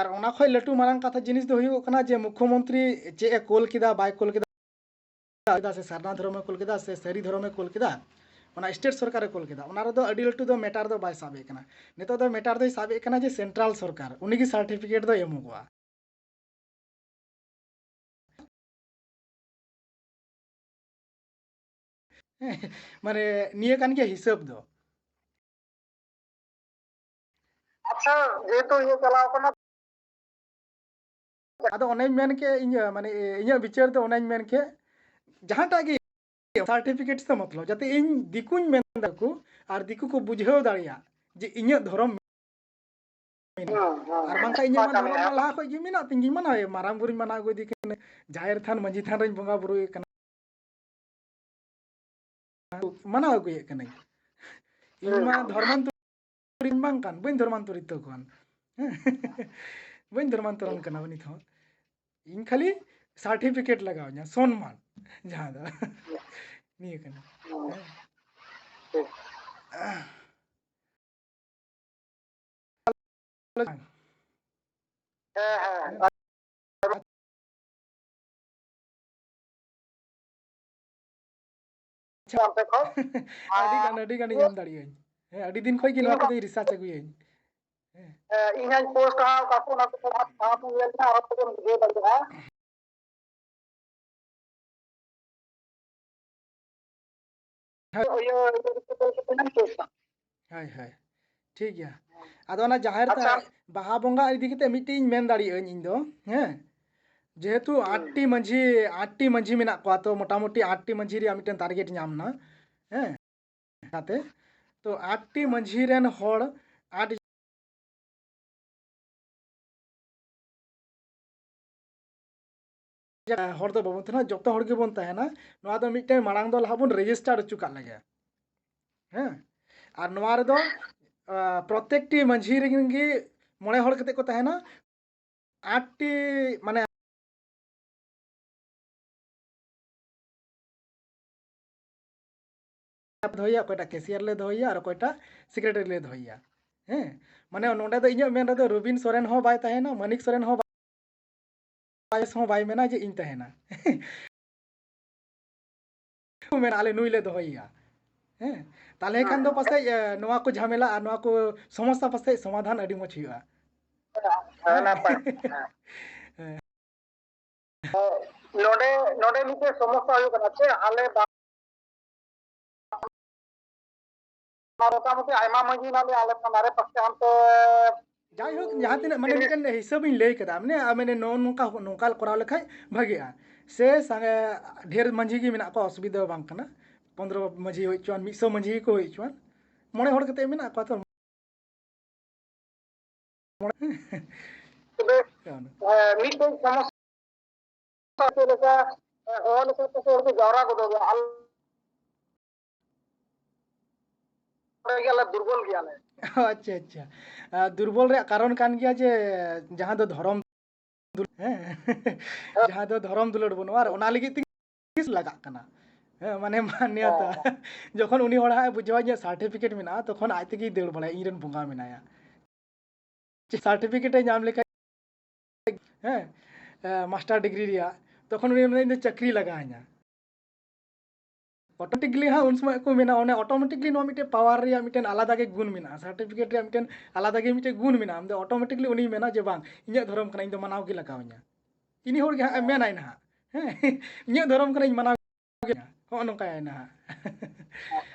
ᱟᱨ ᱚᱱᱟ ᱠᱷᱚᱡ ᱞᱟᱹᱴᱩ ᱢᱟᱨᱟᱝ ᱠᱟᱛᱷᱟ ᱡᱤᱱᱤᱥ ᱫᱚ ᱦᱩᱭᱩᱜ ᱠᱟᱱᱟ ᱡᱮ ᱢᱩᱠᱷᱚᱢᱚᱱᱛᱨᱤ ᱪᱮᱫ ᱮ ᱠᱳᱞ ᱠᱮᱫᱟ, ᱵᱟᱭ ᱠᱳᱞ ᱠᱮᱫᱟ, ᱥᱮ ᱥᱟᱨᱱᱟ ᱫᱷᱚᱨᱚᱢᱮ ᱠᱳᱞ ᱠᱮᱫᱟ ᱥᱮ ᱥᱟᱹᱨᱤ ᱫᱷᱚᱨᱚᱢᱮ ᱠᱳᱞ ᱠᱮᱫᱟ, ᱚᱱᱟ ᱥᱴᱮᱴ ᱥᱚᱨᱠᱟᱨᱮ ᱠᱳᱞ ᱠᱮᱫᱟ, ᱚᱱᱟ ᱨᱮᱫᱚ ᱟᱹᱰᱤ ᱞᱟᱹᱴᱩ ᱫᱚ ᱢᱮᱴᱟᱨ ᱫᱚ ᱵᱟᱭ ᱥᱟᱵ ᱮᱫ ᱠᱟᱱᱟ᱾ ᱱᱤᱛᱚᱜ ᱫᱚ ᱢᱮᱴᱟᱨ ᱫᱚᱭ ᱥᱟᱵ ᱮᱫ ᱠᱟᱱᱟ ᱡᱮ ᱥᱮᱱᱴᱨᱟᱞ ᱥᱚᱨᱠᱟᱨ, ᱩᱱᱤᱜᱮ ᱥᱟᱨᱴᱤᱯᱷᱤᱠᱮᱴ ᱫᱚᱭ ᱮᱢᱚᱜᱚᱜᱼᱟ᱾ ᱢᱟᱱᱮ ᱱᱤᱭᱟᱹ ᱠᱟᱱ ᱜᱮᱭᱟ ᱦᱤᱥᱟᱹᱵ ᱫᱚ᱾ ᱟᱪᱪᱷᱟ, ᱡᱮᱦᱮᱛᱩ ᱤᱭᱟᱹ ᱪᱟᱞᱟᱣ ᱠᱟᱱᱟ᱾ ᱟᱫᱚ ᱚᱱᱮᱧ ᱢᱮᱱ ᱠᱮᱫ, ᱤᱧ ᱢᱟᱱᱮ ᱤᱧᱟᱹᱜ ᱵᱤᱪᱟᱹᱨ ᱫᱚ ᱚᱱᱮᱧ ᱢᱮᱱ ᱠᱮᱫ, ᱡᱟᱦᱟᱸᱴᱟᱜ ᱜᱮ ᱥᱟᱨᱴᱤᱯᱷᱤᱠᱮᱴ ᱥᱮ ᱢᱚᱛᱞᱚᱵ, ᱡᱟᱛᱮ ᱤᱧ ᱫᱤᱠᱩᱧ ᱢᱮᱱ ᱫᱟᱠᱚ ᱟᱨ ᱫᱤᱠᱩ ᱠᱚ ᱵᱩᱡᱷᱟᱹᱣ ᱫᱟᱲᱮᱭᱟᱜ ᱡᱮ ᱤᱧᱟᱹᱜ ᱫᱷᱚᱨᱚᱢ ᱢᱮᱱᱟᱜᱼᱟ᱾ ᱦᱩᱸ, ᱦᱩᱸ, ᱟᱨ ᱵᱟᱝᱠᱷᱟᱱ ᱤᱧᱟᱹᱜ ᱚᱱᱟ ᱢᱟ ᱠᱟᱱ ᱫᱷᱚᱨᱚᱢ ᱜᱮᱭᱟ᱾ ᱢᱟ ᱞᱟᱦᱟ ᱠᱷᱚᱡ ᱜᱮ ᱢᱮᱱᱟᱜ ᱛᱤᱧ ᱜᱤᱧ ᱢᱟᱱᱟᱣ ᱜᱮ, ᱢᱟᱨᱟᱝ ᱵᱩᱨᱩᱧ ᱢᱟᱱᱟᱣ ᱟᱹᱜᱩᱭᱮᱫᱮ ᱠᱟᱱᱟ, ᱡᱟᱦᱮᱨ ᱛᱷᱟᱱ ᱢᱟᱹᱡᱷᱤ ᱛᱷᱟᱱ ᱨᱮᱧ ᱵᱚᱸᱜᱟ ᱵᱩᱨᱩᱭᱮᱫ ᱠᱟᱱᱟ, ᱢᱟᱱᱟᱣ ᱟᱹᱜᱩᱭᱮᱫ ᱠᱟᱹᱱᱟᱹᱧ᱾ ᱤᱧ ᱢᱟ ᱫᱷᱚᱨᱢᱟᱱᱛᱚᱨᱤᱧ ᱵᱟᱝ ᱠᱟᱱ, ᱵᱟᱹᱧ ᱫᱷᱚᱨᱢᱟᱱᱛᱚᱨᱤᱛ ᱠᱟᱱ᱾ ᱵᱟᱹᱧ ᱫᱷᱚᱨᱢᱟᱱᱛᱚᱨᱚᱱ ᱠᱟᱱᱟ ᱱᱤᱛ ᱦᱚᱸ᱾ ᱤᱧ ᱠᱷᱟᱹᱞᱤ ᱥᱟᱨᱴᱤᱯᱷᱤᱠᱮᱴ ᱞᱟᱜᱟᱣ ᱤᱧᱟ, ᱥᱚᱱᱢᱟᱱ ᱡᱟᱦᱟᱸ ᱫᱚ ᱱᱤᱭᱟᱹ ᱠᱟᱱᱟ᱾ ᱦᱮᱸ᱾ ᱦᱮᱸ, ᱦᱮᱸ᱾ ᱟᱯᱮ ᱠᱷᱚᱱ᱾ ᱟᱹᱰᱤ ᱜᱟᱱ, ᱟᱹᱰᱤ ᱜᱟᱱᱤᱧ ᱮᱢ ᱫᱟᱲᱮᱭᱟᱜᱼᱟᱹᱧ᱾ ᱦᱮᱸ, ᱟᱹᱰᱤ ᱫᱤᱱ ᱠᱷᱚᱡ ᱜᱮ ᱱᱚᱣᱟ ᱠᱚᱫᱚᱧ ᱨᱤᱥᱟᱨᱪ ᱟᱹᱜᱩᱭᱟᱹᱧ᱾ ᱦᱮᱸ᱾ ᱦᱮᱸ, ᱤᱧ ᱦᱚᱸᱧ ᱯᱳᱥᱴ ᱦᱟᱸᱜ, ᱚᱠᱟ ᱠᱚ ᱚᱱᱟ ᱠᱚ ᱯᱟᱲᱦᱟᱣ ᱯᱟᱲᱦᱟᱣ ᱛᱮᱢ ᱧᱮᱞ ᱧᱟᱢᱟ, ᱟᱨᱚ ᱛᱚᱵᱮᱢ ᱵᱩᱡᱷᱟᱹᱣ ᱫᱟᱲᱮᱭᱟᱜᱼᱟ᱾ ᱤᱭᱟᱹ, ᱤᱭᱟᱹ, ᱤᱭᱟᱹ, ᱤᱭᱟᱹ, ᱤᱭᱟᱹ, ᱤᱭᱟᱹ, ᱦᱳᱭ, ᱦᱳᱭ, ᱴᱷᱤᱠ ᱜᱮᱭᱟ᱾ ᱟᱫᱚ ᱚᱱᱟ ᱡᱟᱦᱮᱨ ᱛᱷᱟᱱ, ᱟᱪᱪᱷᱟ᱾ ᱵᱟᱦᱟ ᱵᱚᱸᱜᱟ ᱤᱫᱤ ᱠᱟᱛᱮ ᱢᱤᱫᱴᱮᱡ ᱤᱧ ᱢᱮᱱ ᱫᱟᱲᱮᱭᱟᱜᱼᱟᱹᱧ ᱤᱧ ᱫᱚ, ᱦᱮᱸ, ᱡᱮᱦᱮᱛᱩ ᱦᱩᱸ᱾ ᱟᱴᱴᱤ ᱢᱟᱹᱡᱷᱤ, ᱟᱴᱴᱤ ᱢᱟᱹᱡᱷᱤ ᱢᱮᱱᱟᱜ ᱠᱚᱣᱟ, ᱛᱚ ᱢᱚᱴᱟᱢᱩᱴᱤ ᱟᱴᱴᱤ ᱢᱟᱹᱡᱷᱤ ᱨᱮᱭᱟᱜ ᱢᱤᱫᱴᱮᱱ ᱴᱟᱨᱜᱮᱴ ᱧᱟᱢ ᱮᱱᱟ, ᱦᱮᱸ, ᱠᱟᱛᱮ, ᱛᱚ ᱟᱴᱴᱤ ᱢᱟᱹᱡᱷᱤ ᱨᱮᱱ ᱦᱚᱲ, ᱟᱴ ᱦᱚᱲ ᱫᱚ ᱵᱟᱵᱚᱱ ᱛᱟᱦᱮᱱᱟ, ᱡᱚᱛᱚ ᱦᱚᱲ ᱜᱮᱵᱚᱱ ᱛᱟᱦᱮᱱᱟ᱾ ᱱᱚᱣᱟ ᱫᱚ ᱢᱤᱫᱴᱮᱱ ᱢᱟᱲᱟᱝ ᱫᱚ ᱞᱟᱦᱟ ᱵᱚᱱ ᱨᱮᱡᱤᱥᱴᱟᱨ ᱦᱚᱪᱚ ᱠᱟᱜ ᱞᱮᱜᱮ, ᱦᱮᱸ᱾ ᱟᱨ ᱱᱚᱣᱟ ᱨᱮᱫᱚ, ᱟ, ᱯᱨᱚᱛᱮᱠᱴᱤ ᱢᱟᱹᱡᱷᱤ ᱨᱮᱱ ᱜᱮ ᱢᱚᱬᱮ ᱦᱚᱲ ᱠᱟᱛᱮ ᱠᱚ ᱛᱟᱦᱮᱱᱟ᱾ ᱟᱴᱴᱤ, ᱢᱟᱱᱮ, ᱫᱚᱦᱚᱭᱟ, ᱚᱠᱚᱭᱴᱟᱜ ᱠᱮᱥᱤᱭᱟᱨ ᱞᱮ ᱫᱚᱦᱚᱭᱟ ᱟᱨ ᱚᱠᱚᱭᱴᱟᱜ ᱥᱮᱠᱨᱮᱴᱟᱨᱤ ᱞᱮ ᱫᱚᱦᱚᱭᱟ᱾ ᱦᱮᱸ, ᱢᱟᱱᱮ ᱱᱚᱸᱰᱮ ᱫᱚ ᱤᱧᱟᱹᱜ ᱢᱮᱱ ᱨᱮᱫᱚ ᱨᱚᱵᱤᱱ ᱥᱚᱨᱮᱱ ᱦᱚᱸ ᱵᱟᱭ ᱛᱟᱦᱮᱱᱟ, ᱢᱟᱱᱤᱠ ᱥᱚᱨᱮᱱ ᱦᱚᱸ ᱵᱟᱭ, ᱦᱚᱸ ᱵᱟᱭ ᱢᱮᱱᱟ ᱡᱮ ᱤᱧ ᱛᱟᱦᱮᱱᱟ᱾ ᱢᱮᱱᱟ ᱟᱞᱮ ᱱᱩᱭ ᱞᱮ ᱫᱚᱦᱚᱭᱮᱭᱟ᱾ ᱦᱮᱸ, ᱛᱟᱦᱞᱮ ᱠᱷᱟᱱ ᱫᱚ ᱯᱟᱥᱮᱡ, ᱮ, ᱱᱚᱣᱟ ᱠᱚ ᱡᱷᱟᱢᱮᱞᱟ ᱟᱨ ᱱᱚᱣᱟ ᱠᱚ ᱥᱚᱢᱚᱥᱥᱟ ᱯᱟᱥᱮᱡ ᱥᱚᱢᱟᱫᱷᱟᱱ ᱟᱹᱰᱤ ᱢᱚᱡᱽ ᱦᱩᱭᱩᱜᱼᱟ᱾ ᱦᱮᱸ, ᱱᱟᱯᱟᱭ᱾ ᱦᱮᱸ᱾ ᱦᱮᱸ᱾ ᱱᱚᱰᱮ, ᱱᱚᱰᱮ ᱢᱤᱫᱴᱮᱡ ᱥᱚᱢᱚᱥᱥᱟ ᱦᱩᱭᱩᱜ ᱠᱟᱱᱟ, ᱪᱮᱫ ᱟᱞᱮ ᱵᱟ- ᱟᱨ ᱢᱚᱴᱟᱢᱩᱴᱤ ᱟᱭᱢᱟ ᱢᱟᱹᱡᱷᱤ ᱢᱮᱱᱟᱜ ᱞᱮᱭᱟ ᱟᱞᱮ ᱛᱷᱟᱱᱟ ᱨᱮ, ᱯᱟᱥᱮ ᱦᱟᱱᱛᱮ ᱡᱟᱭᱦᱳᱠ, ᱡᱟᱦᱟᱸ ᱛᱤᱱᱟᱹᱜ ᱢᱟᱱᱮ ᱛᱤᱨᱤᱥ ᱢᱤᱫᱴᱮᱱ ᱦᱤᱥᱟᱹᱵ ᱤᱧ ᱞᱟᱹᱭ ᱠᱮᱫᱟ, ᱢᱟᱱᱮ, ᱟ, ᱢᱟᱱᱮ ᱱᱚᱜᱼᱚ ᱱᱚᱝᱠᱟ, ᱱᱚᱝᱠᱟ ᱠᱚᱨᱟᱣ ᱞᱮᱠᱷᱟᱡ ᱵᱷᱟᱜᱤᱜᱼᱟ᱾ ᱥᱮ ᱥᱟᱸᱜᱮ ᱰᱷᱮᱨ ᱢᱟᱹᱡᱷᱤ ᱜᱮ ᱢᱮᱱᱟᱜ ᱠᱚᱣᱟ, ᱚᱥᱩᱵᱤᱫᱷᱟ ᱵᱟᱝ ᱠᱟᱱᱟ᱾ ᱯᱚᱱᱫᱽᱨᱚ ᱢᱟᱹᱡᱷᱤ ᱦᱩᱭ ᱦᱚᱪᱚᱣᱟᱱ, ᱢᱤᱫ ᱥᱚ ᱢᱟᱹᱡᱷᱤ ᱜᱮᱠᱚ ᱦᱩᱭ ᱦᱚᱪᱚᱣᱟᱱ, ᱢᱚᱬᱮ ᱦᱚᱲ ᱠᱟᱛᱮ ᱢᱮᱱᱟᱜ ᱠᱚᱣᱟ ᱛᱚ᱾ ᱢᱚᱬᱮ᱾ ᱛᱚᱵᱮ, ᱦᱮᱸ, ᱢᱤᱫᱴᱮᱡ ᱥᱚᱢᱚᱥᱥᱟ ᱪᱮᱫ ᱞᱮᱠᱟ, ᱦᱚᱲ ᱞᱮᱠᱟ ᱛᱮ ᱦᱚᱲ ᱠᱚ ᱡᱟᱣᱨᱟ ᱜᱚᱫᱚᱜ ᱜᱮᱭᱟ᱾ ᱟᱞᱮ ᱜᱮ ᱟᱞᱮ ᱫᱩᱨᱵᱚᱞ ᱜᱮᱭᱟᱞᱮ᱾ ᱟᱪᱪᱷᱟ, ᱟᱪᱪᱷᱟ᱾ ᱟᱨ ᱫᱩᱨᱵᱚᱞ ᱨᱮᱭᱟᱜ ᱠᱟᱨᱚᱱ ᱠᱟᱱ ᱜᱮᱭᱟ ᱡᱮ ᱡᱟᱦᱟᱸ ᱫᱚ ᱫᱷᱚᱨᱚᱢ ᱫᱩᱞ-, ᱦᱮᱸ? ᱡᱟᱦᱟᱸ ᱫᱚ ᱫᱷᱚᱨᱚᱢ ᱫᱩᱞᱟᱹᱲ ᱵᱟᱹᱱᱩᱜᱼᱟ, ᱟᱨ ᱚᱱᱟ ᱞᱟᱹᱜᱤᱫ ᱛᱮᱜᱮ ᱛᱤᱥ ᱞᱟᱜᱟᱜ ᱠᱟᱱᱟ? ᱦᱮᱸ, ᱢᱟᱱᱮ ᱢᱟᱱᱱᱤᱭᱚᱛᱟ᱾ ᱦᱮᱸ᱾ ᱡᱚᱠᱷᱚᱱ ᱩᱱᱤ ᱦᱚᱲ ᱦᱟᱸᱜ ᱮ ᱵᱩᱡᱷᱟᱹᱣᱟ ᱤᱧᱟᱹᱜ certificate ᱢᱮᱱᱟᱜᱼᱟ, ᱛᱚᱠᱷᱚᱱ ᱟᱡ ᱛᱮᱜᱮᱭ ᱫᱟᱹᱲ ᱵᱟᱲᱟᱭᱟ, "ᱤᱧ ᱨᱮᱱ ᱵᱚᱸᱜᱟ ᱢᱮᱱᱟᱭᱟ᱾" ᱪᱮᱫ certificate ᱮ ᱧᱟᱢ ᱞᱮᱠᱷᱟᱡ, ᱦᱮᱸ, ᱮ, master degree ᱨᱮᱭᱟᱜ, ᱛᱚᱠᱷᱚᱱ ᱩᱱᱤ ᱢᱮᱱᱟ, "ᱤᱧ ᱫᱚ ᱪᱟᱹᱠᱨᱤ ᱞᱟᱜᱟᱣ ᱤᱧᱟ᱾" Automatically ᱦᱟᱸᱜ ᱩᱱ ᱥᱚᱢᱚᱭ ᱠᱚ ᱢᱮᱱᱟ, ᱚᱱᱮ automatically ᱱᱚᱣᱟ ᱢᱤᱫᱴᱮᱡ power ᱨᱮᱭᱟᱜ ᱢᱤᱫᱴᱮᱱ ᱟᱞᱟᱫᱟ ᱜᱮ ᱜᱩᱱ ᱢᱮᱱᱟᱜᱼᱟ, certificate ᱨᱮᱭᱟᱜ ᱢᱤᱫᱴᱮᱱ ᱟᱞᱟᱫᱟ ᱜᱮ ᱢᱤᱫᱴᱮᱡ ᱜᱩᱱ ᱢᱮᱱᱟᱜᱼᱟ᱾ ᱟᱢ ᱫᱚ automatically ᱩᱱᱤᱭ ᱢᱮᱱᱟ ᱡᱮ, "ᱵᱟᱝ, ᱤᱧᱟᱹᱜ ᱫᱷᱚᱨᱚᱢ ᱠᱟᱱᱟ, ᱤᱧ ᱫᱚ ᱢᱟᱱᱟᱣ ᱜᱮ ᱞᱟᱜᱟᱣ ᱤᱧᱟ᱾" ᱤᱱᱤ ᱦᱚᱲ ᱜᱮ ᱦᱟᱸᱜ ᱮ ᱢᱮᱱᱟᱭ ᱱᱟᱦᱟᱜ, ᱦᱮᱸ, "ᱤᱧᱟᱹᱜ ᱫᱷᱚᱨᱚᱢ ᱠᱟᱱᱟ, ᱤᱧ ᱢᱟᱱᱟᱣ ᱜᱮᱭᱟ", ᱦᱚᱸᱜᱼᱚ ᱱᱚᱝᱠᱟᱭᱟᱭ ᱱᱟᱦᱟᱜ᱾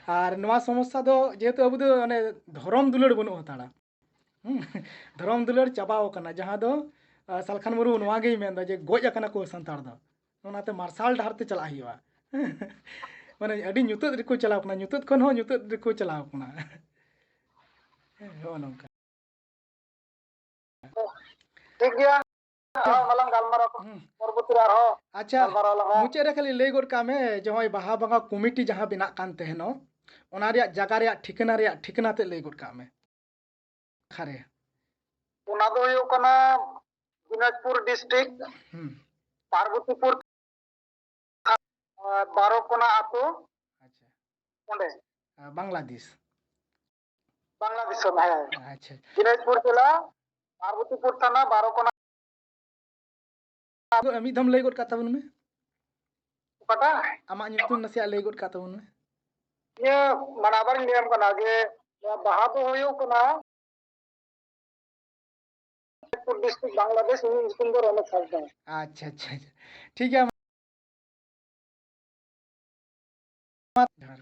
ᱟᱨ ᱱᱚᱣᱟ ᱥᱚᱢᱚᱥᱥᱟ ᱫᱚ ᱡᱮᱦᱮᱛᱩ ᱟᱵᱚ ᱫᱚ ᱚᱱᱮ ᱫᱷᱚᱨᱚᱢ ᱫᱩᱞᱟᱹᱲ ᱵᱟᱹᱱᱩᱜ ᱦᱟᱛᱟᱲᱟ, ᱦᱩᱸ, ᱫᱷᱚᱨᱚᱢ ᱫᱩᱞᱟᱹᱲ ᱪᱟᱵᱟᱣ ᱠᱟᱱᱟ, ᱡᱟᱦᱟᱸ ᱫᱚ, ᱟ, ᱥᱟᱞᱠᱷᱟᱱ ᱢᱩᱨᱢᱩ ᱱᱚᱣᱟ ᱜᱮᱭ ᱢᱮᱱᱫᱟ ᱡᱮ ᱜᱚᱡ ᱟᱠᱟᱱᱟ ᱠᱚ ᱥᱟᱱᱛᱟᱲ ᱫᱚ, ᱚᱱᱟᱛᱮ ᱢᱟᱨᱥᱟᱞ ᱰᱟᱦᱟᱨ ᱛᱮ ᱪᱟᱞᱟᱜ ᱦᱩᱭᱩᱜᱼᱟ᱾ ᱢᱟᱱᱮ ᱟᱹᱰᱤ ᱧᱩᱛᱟᱹᱛ ᱨᱮᱠᱚ ᱪᱟᱞᱟᱣ ᱠᱟᱱᱟ, ᱧᱩᱛᱟᱹᱛ ᱠᱷᱚᱱ ᱦᱚᱸ ᱧᱩᱛᱟᱹᱛ ᱨᱮᱠᱚ ᱪᱟᱞᱟᱣ ᱠᱟᱱᱟ᱾ ᱦᱮᱸ, ᱱᱚᱜᱼᱚ ᱱᱚᱝᱠᱟ᱾ ᱴᱷᱤᱠ ᱜᱮᱭᱟ, ᱟᱨᱦᱚᱸ ᱚᱱᱟ ᱞᱟᱝ ᱜᱟᱞᱢᱟᱨᱟᱣ ᱠᱚ, ᱦᱩᱸ᱾ ᱯᱚᱨᱚᱵᱚᱨᱛᱤ ᱨᱮ ᱟᱨᱦᱚᱸ ᱟᱪᱪᱷᱟ, ᱜᱟᱞᱢᱟᱨᱟᱣ ᱞᱟᱝ ᱦᱟᱸᱜ᱾ ᱢᱩᱪᱟᱹᱫ ᱨᱮ ᱠᱷᱟᱹᱞᱤ ᱞᱟᱹᱭ ᱜᱚᱫ ᱠᱟᱜ ᱢᱮ, ᱡᱮ ᱱᱚᱜᱼᱚᱭ ᱵᱟᱦᱟ ᱵᱚᱸᱜᱟ ᱠᱚᱢᱤᱴᱤ ᱡᱟᱦᱟᱸ ᱵᱮᱱᱟᱜ ᱠᱟᱱ ᱛᱟᱦᱮᱱᱚᱜ, ᱚᱱᱟ ᱨᱮᱭᱟᱜ ᱡᱟᱭᱜᱟ ᱨᱮᱭᱟᱜ ᱴᱷᱤᱠᱟᱹᱱᱟ ᱨᱮᱭᱟᱜ ᱴᱷᱤᱠᱟᱹᱱᱟ ᱛᱮᱫ ᱞᱟᱹᱭ ᱜᱚᱫ ᱠᱟᱜ ᱢᱮ᱾ ᱠᱷᱟᱨᱮ᱾ ᱚᱱᱟ ᱫᱚ ᱦᱩᱭᱩᱜ ᱠᱟᱱᱟ ᱫᱤᱱᱟᱡᱽᱯᱩᱨ district, ᱦᱩᱸ᱾ ᱯᱟᱨᱵᱚᱛᱤᱯᱩᱨ, ᱟᱨ ᱵᱟᱨᱚ ᱠᱚᱱᱟ ᱟᱛᱳ, ᱟᱪᱪᱷᱟ᱾ ᱚᱸᱰᱮ᱾ ᱟᱨ ᱵᱟᱝᱞᱟᱫᱮᱥ᱾ ᱵᱟᱝᱞᱟ ᱫᱤᱥᱚᱢ, ᱦᱮᱸ᱾ ᱟᱪᱪᱷᱟ᱾ ᱫᱤᱱᱟᱡᱽᱯᱩᱨ ᱡᱮᱞᱟ, ᱯᱟᱨᱵᱚᱛᱤᱯᱩᱨ ᱛᱷᱟᱱᱟ, ᱵᱟᱨᱚ ᱠᱚᱱᱟ᱾ ᱟᱫᱚ ᱢᱤᱫ ᱫᱷᱟᱣ ᱞᱟᱹᱭ ᱜᱚᱫ ᱠᱟᱜ ᱛᱟᱵᱚᱱ ᱢᱮ᱾ ᱚᱠᱟᱴᱟᱜ? ᱟᱢᱟᱜ ᱧᱩᱛᱩᱢ ᱱᱟᱥᱮᱭᱟᱜ ᱞᱟᱹᱭ ᱜᱚᱫ ᱠᱟᱜ ᱛᱟᱵᱚᱱ ᱢᱮ᱾ ᱤᱭᱟᱹ, ᱢᱟᱱᱮ ᱟᱵᱟᱨᱤᱧ ᱞᱟᱹᱭᱟᱢ ᱠᱟᱱᱟ ᱡᱮ ᱱᱚᱣᱟ ᱵᱟᱦᱟ ᱫᱚ ᱦᱩᱭᱩᱜ ᱠᱟᱱᱟ ᱫᱤᱱᱟᱡᱽᱯᱩᱨ district, ᱵᱟᱝᱞᱟᱫᱮᱥ, ᱤᱧᱟᱹᱜ ᱧᱩᱛᱩᱢ ᱫᱚ ᱨᱚᱱᱚᱠ ᱦᱟᱸᱥᱫᱟ᱾ ᱟᱪᱪᱷᱟ, ᱟᱪᱪᱷᱟ, ᱟᱪᱪᱷᱟ᱾ ᱴᱷᱤᱠ ᱜᱮᱭᱟ᱾ ᱢᱟ ᱡᱚᱦᱟᱨ᱾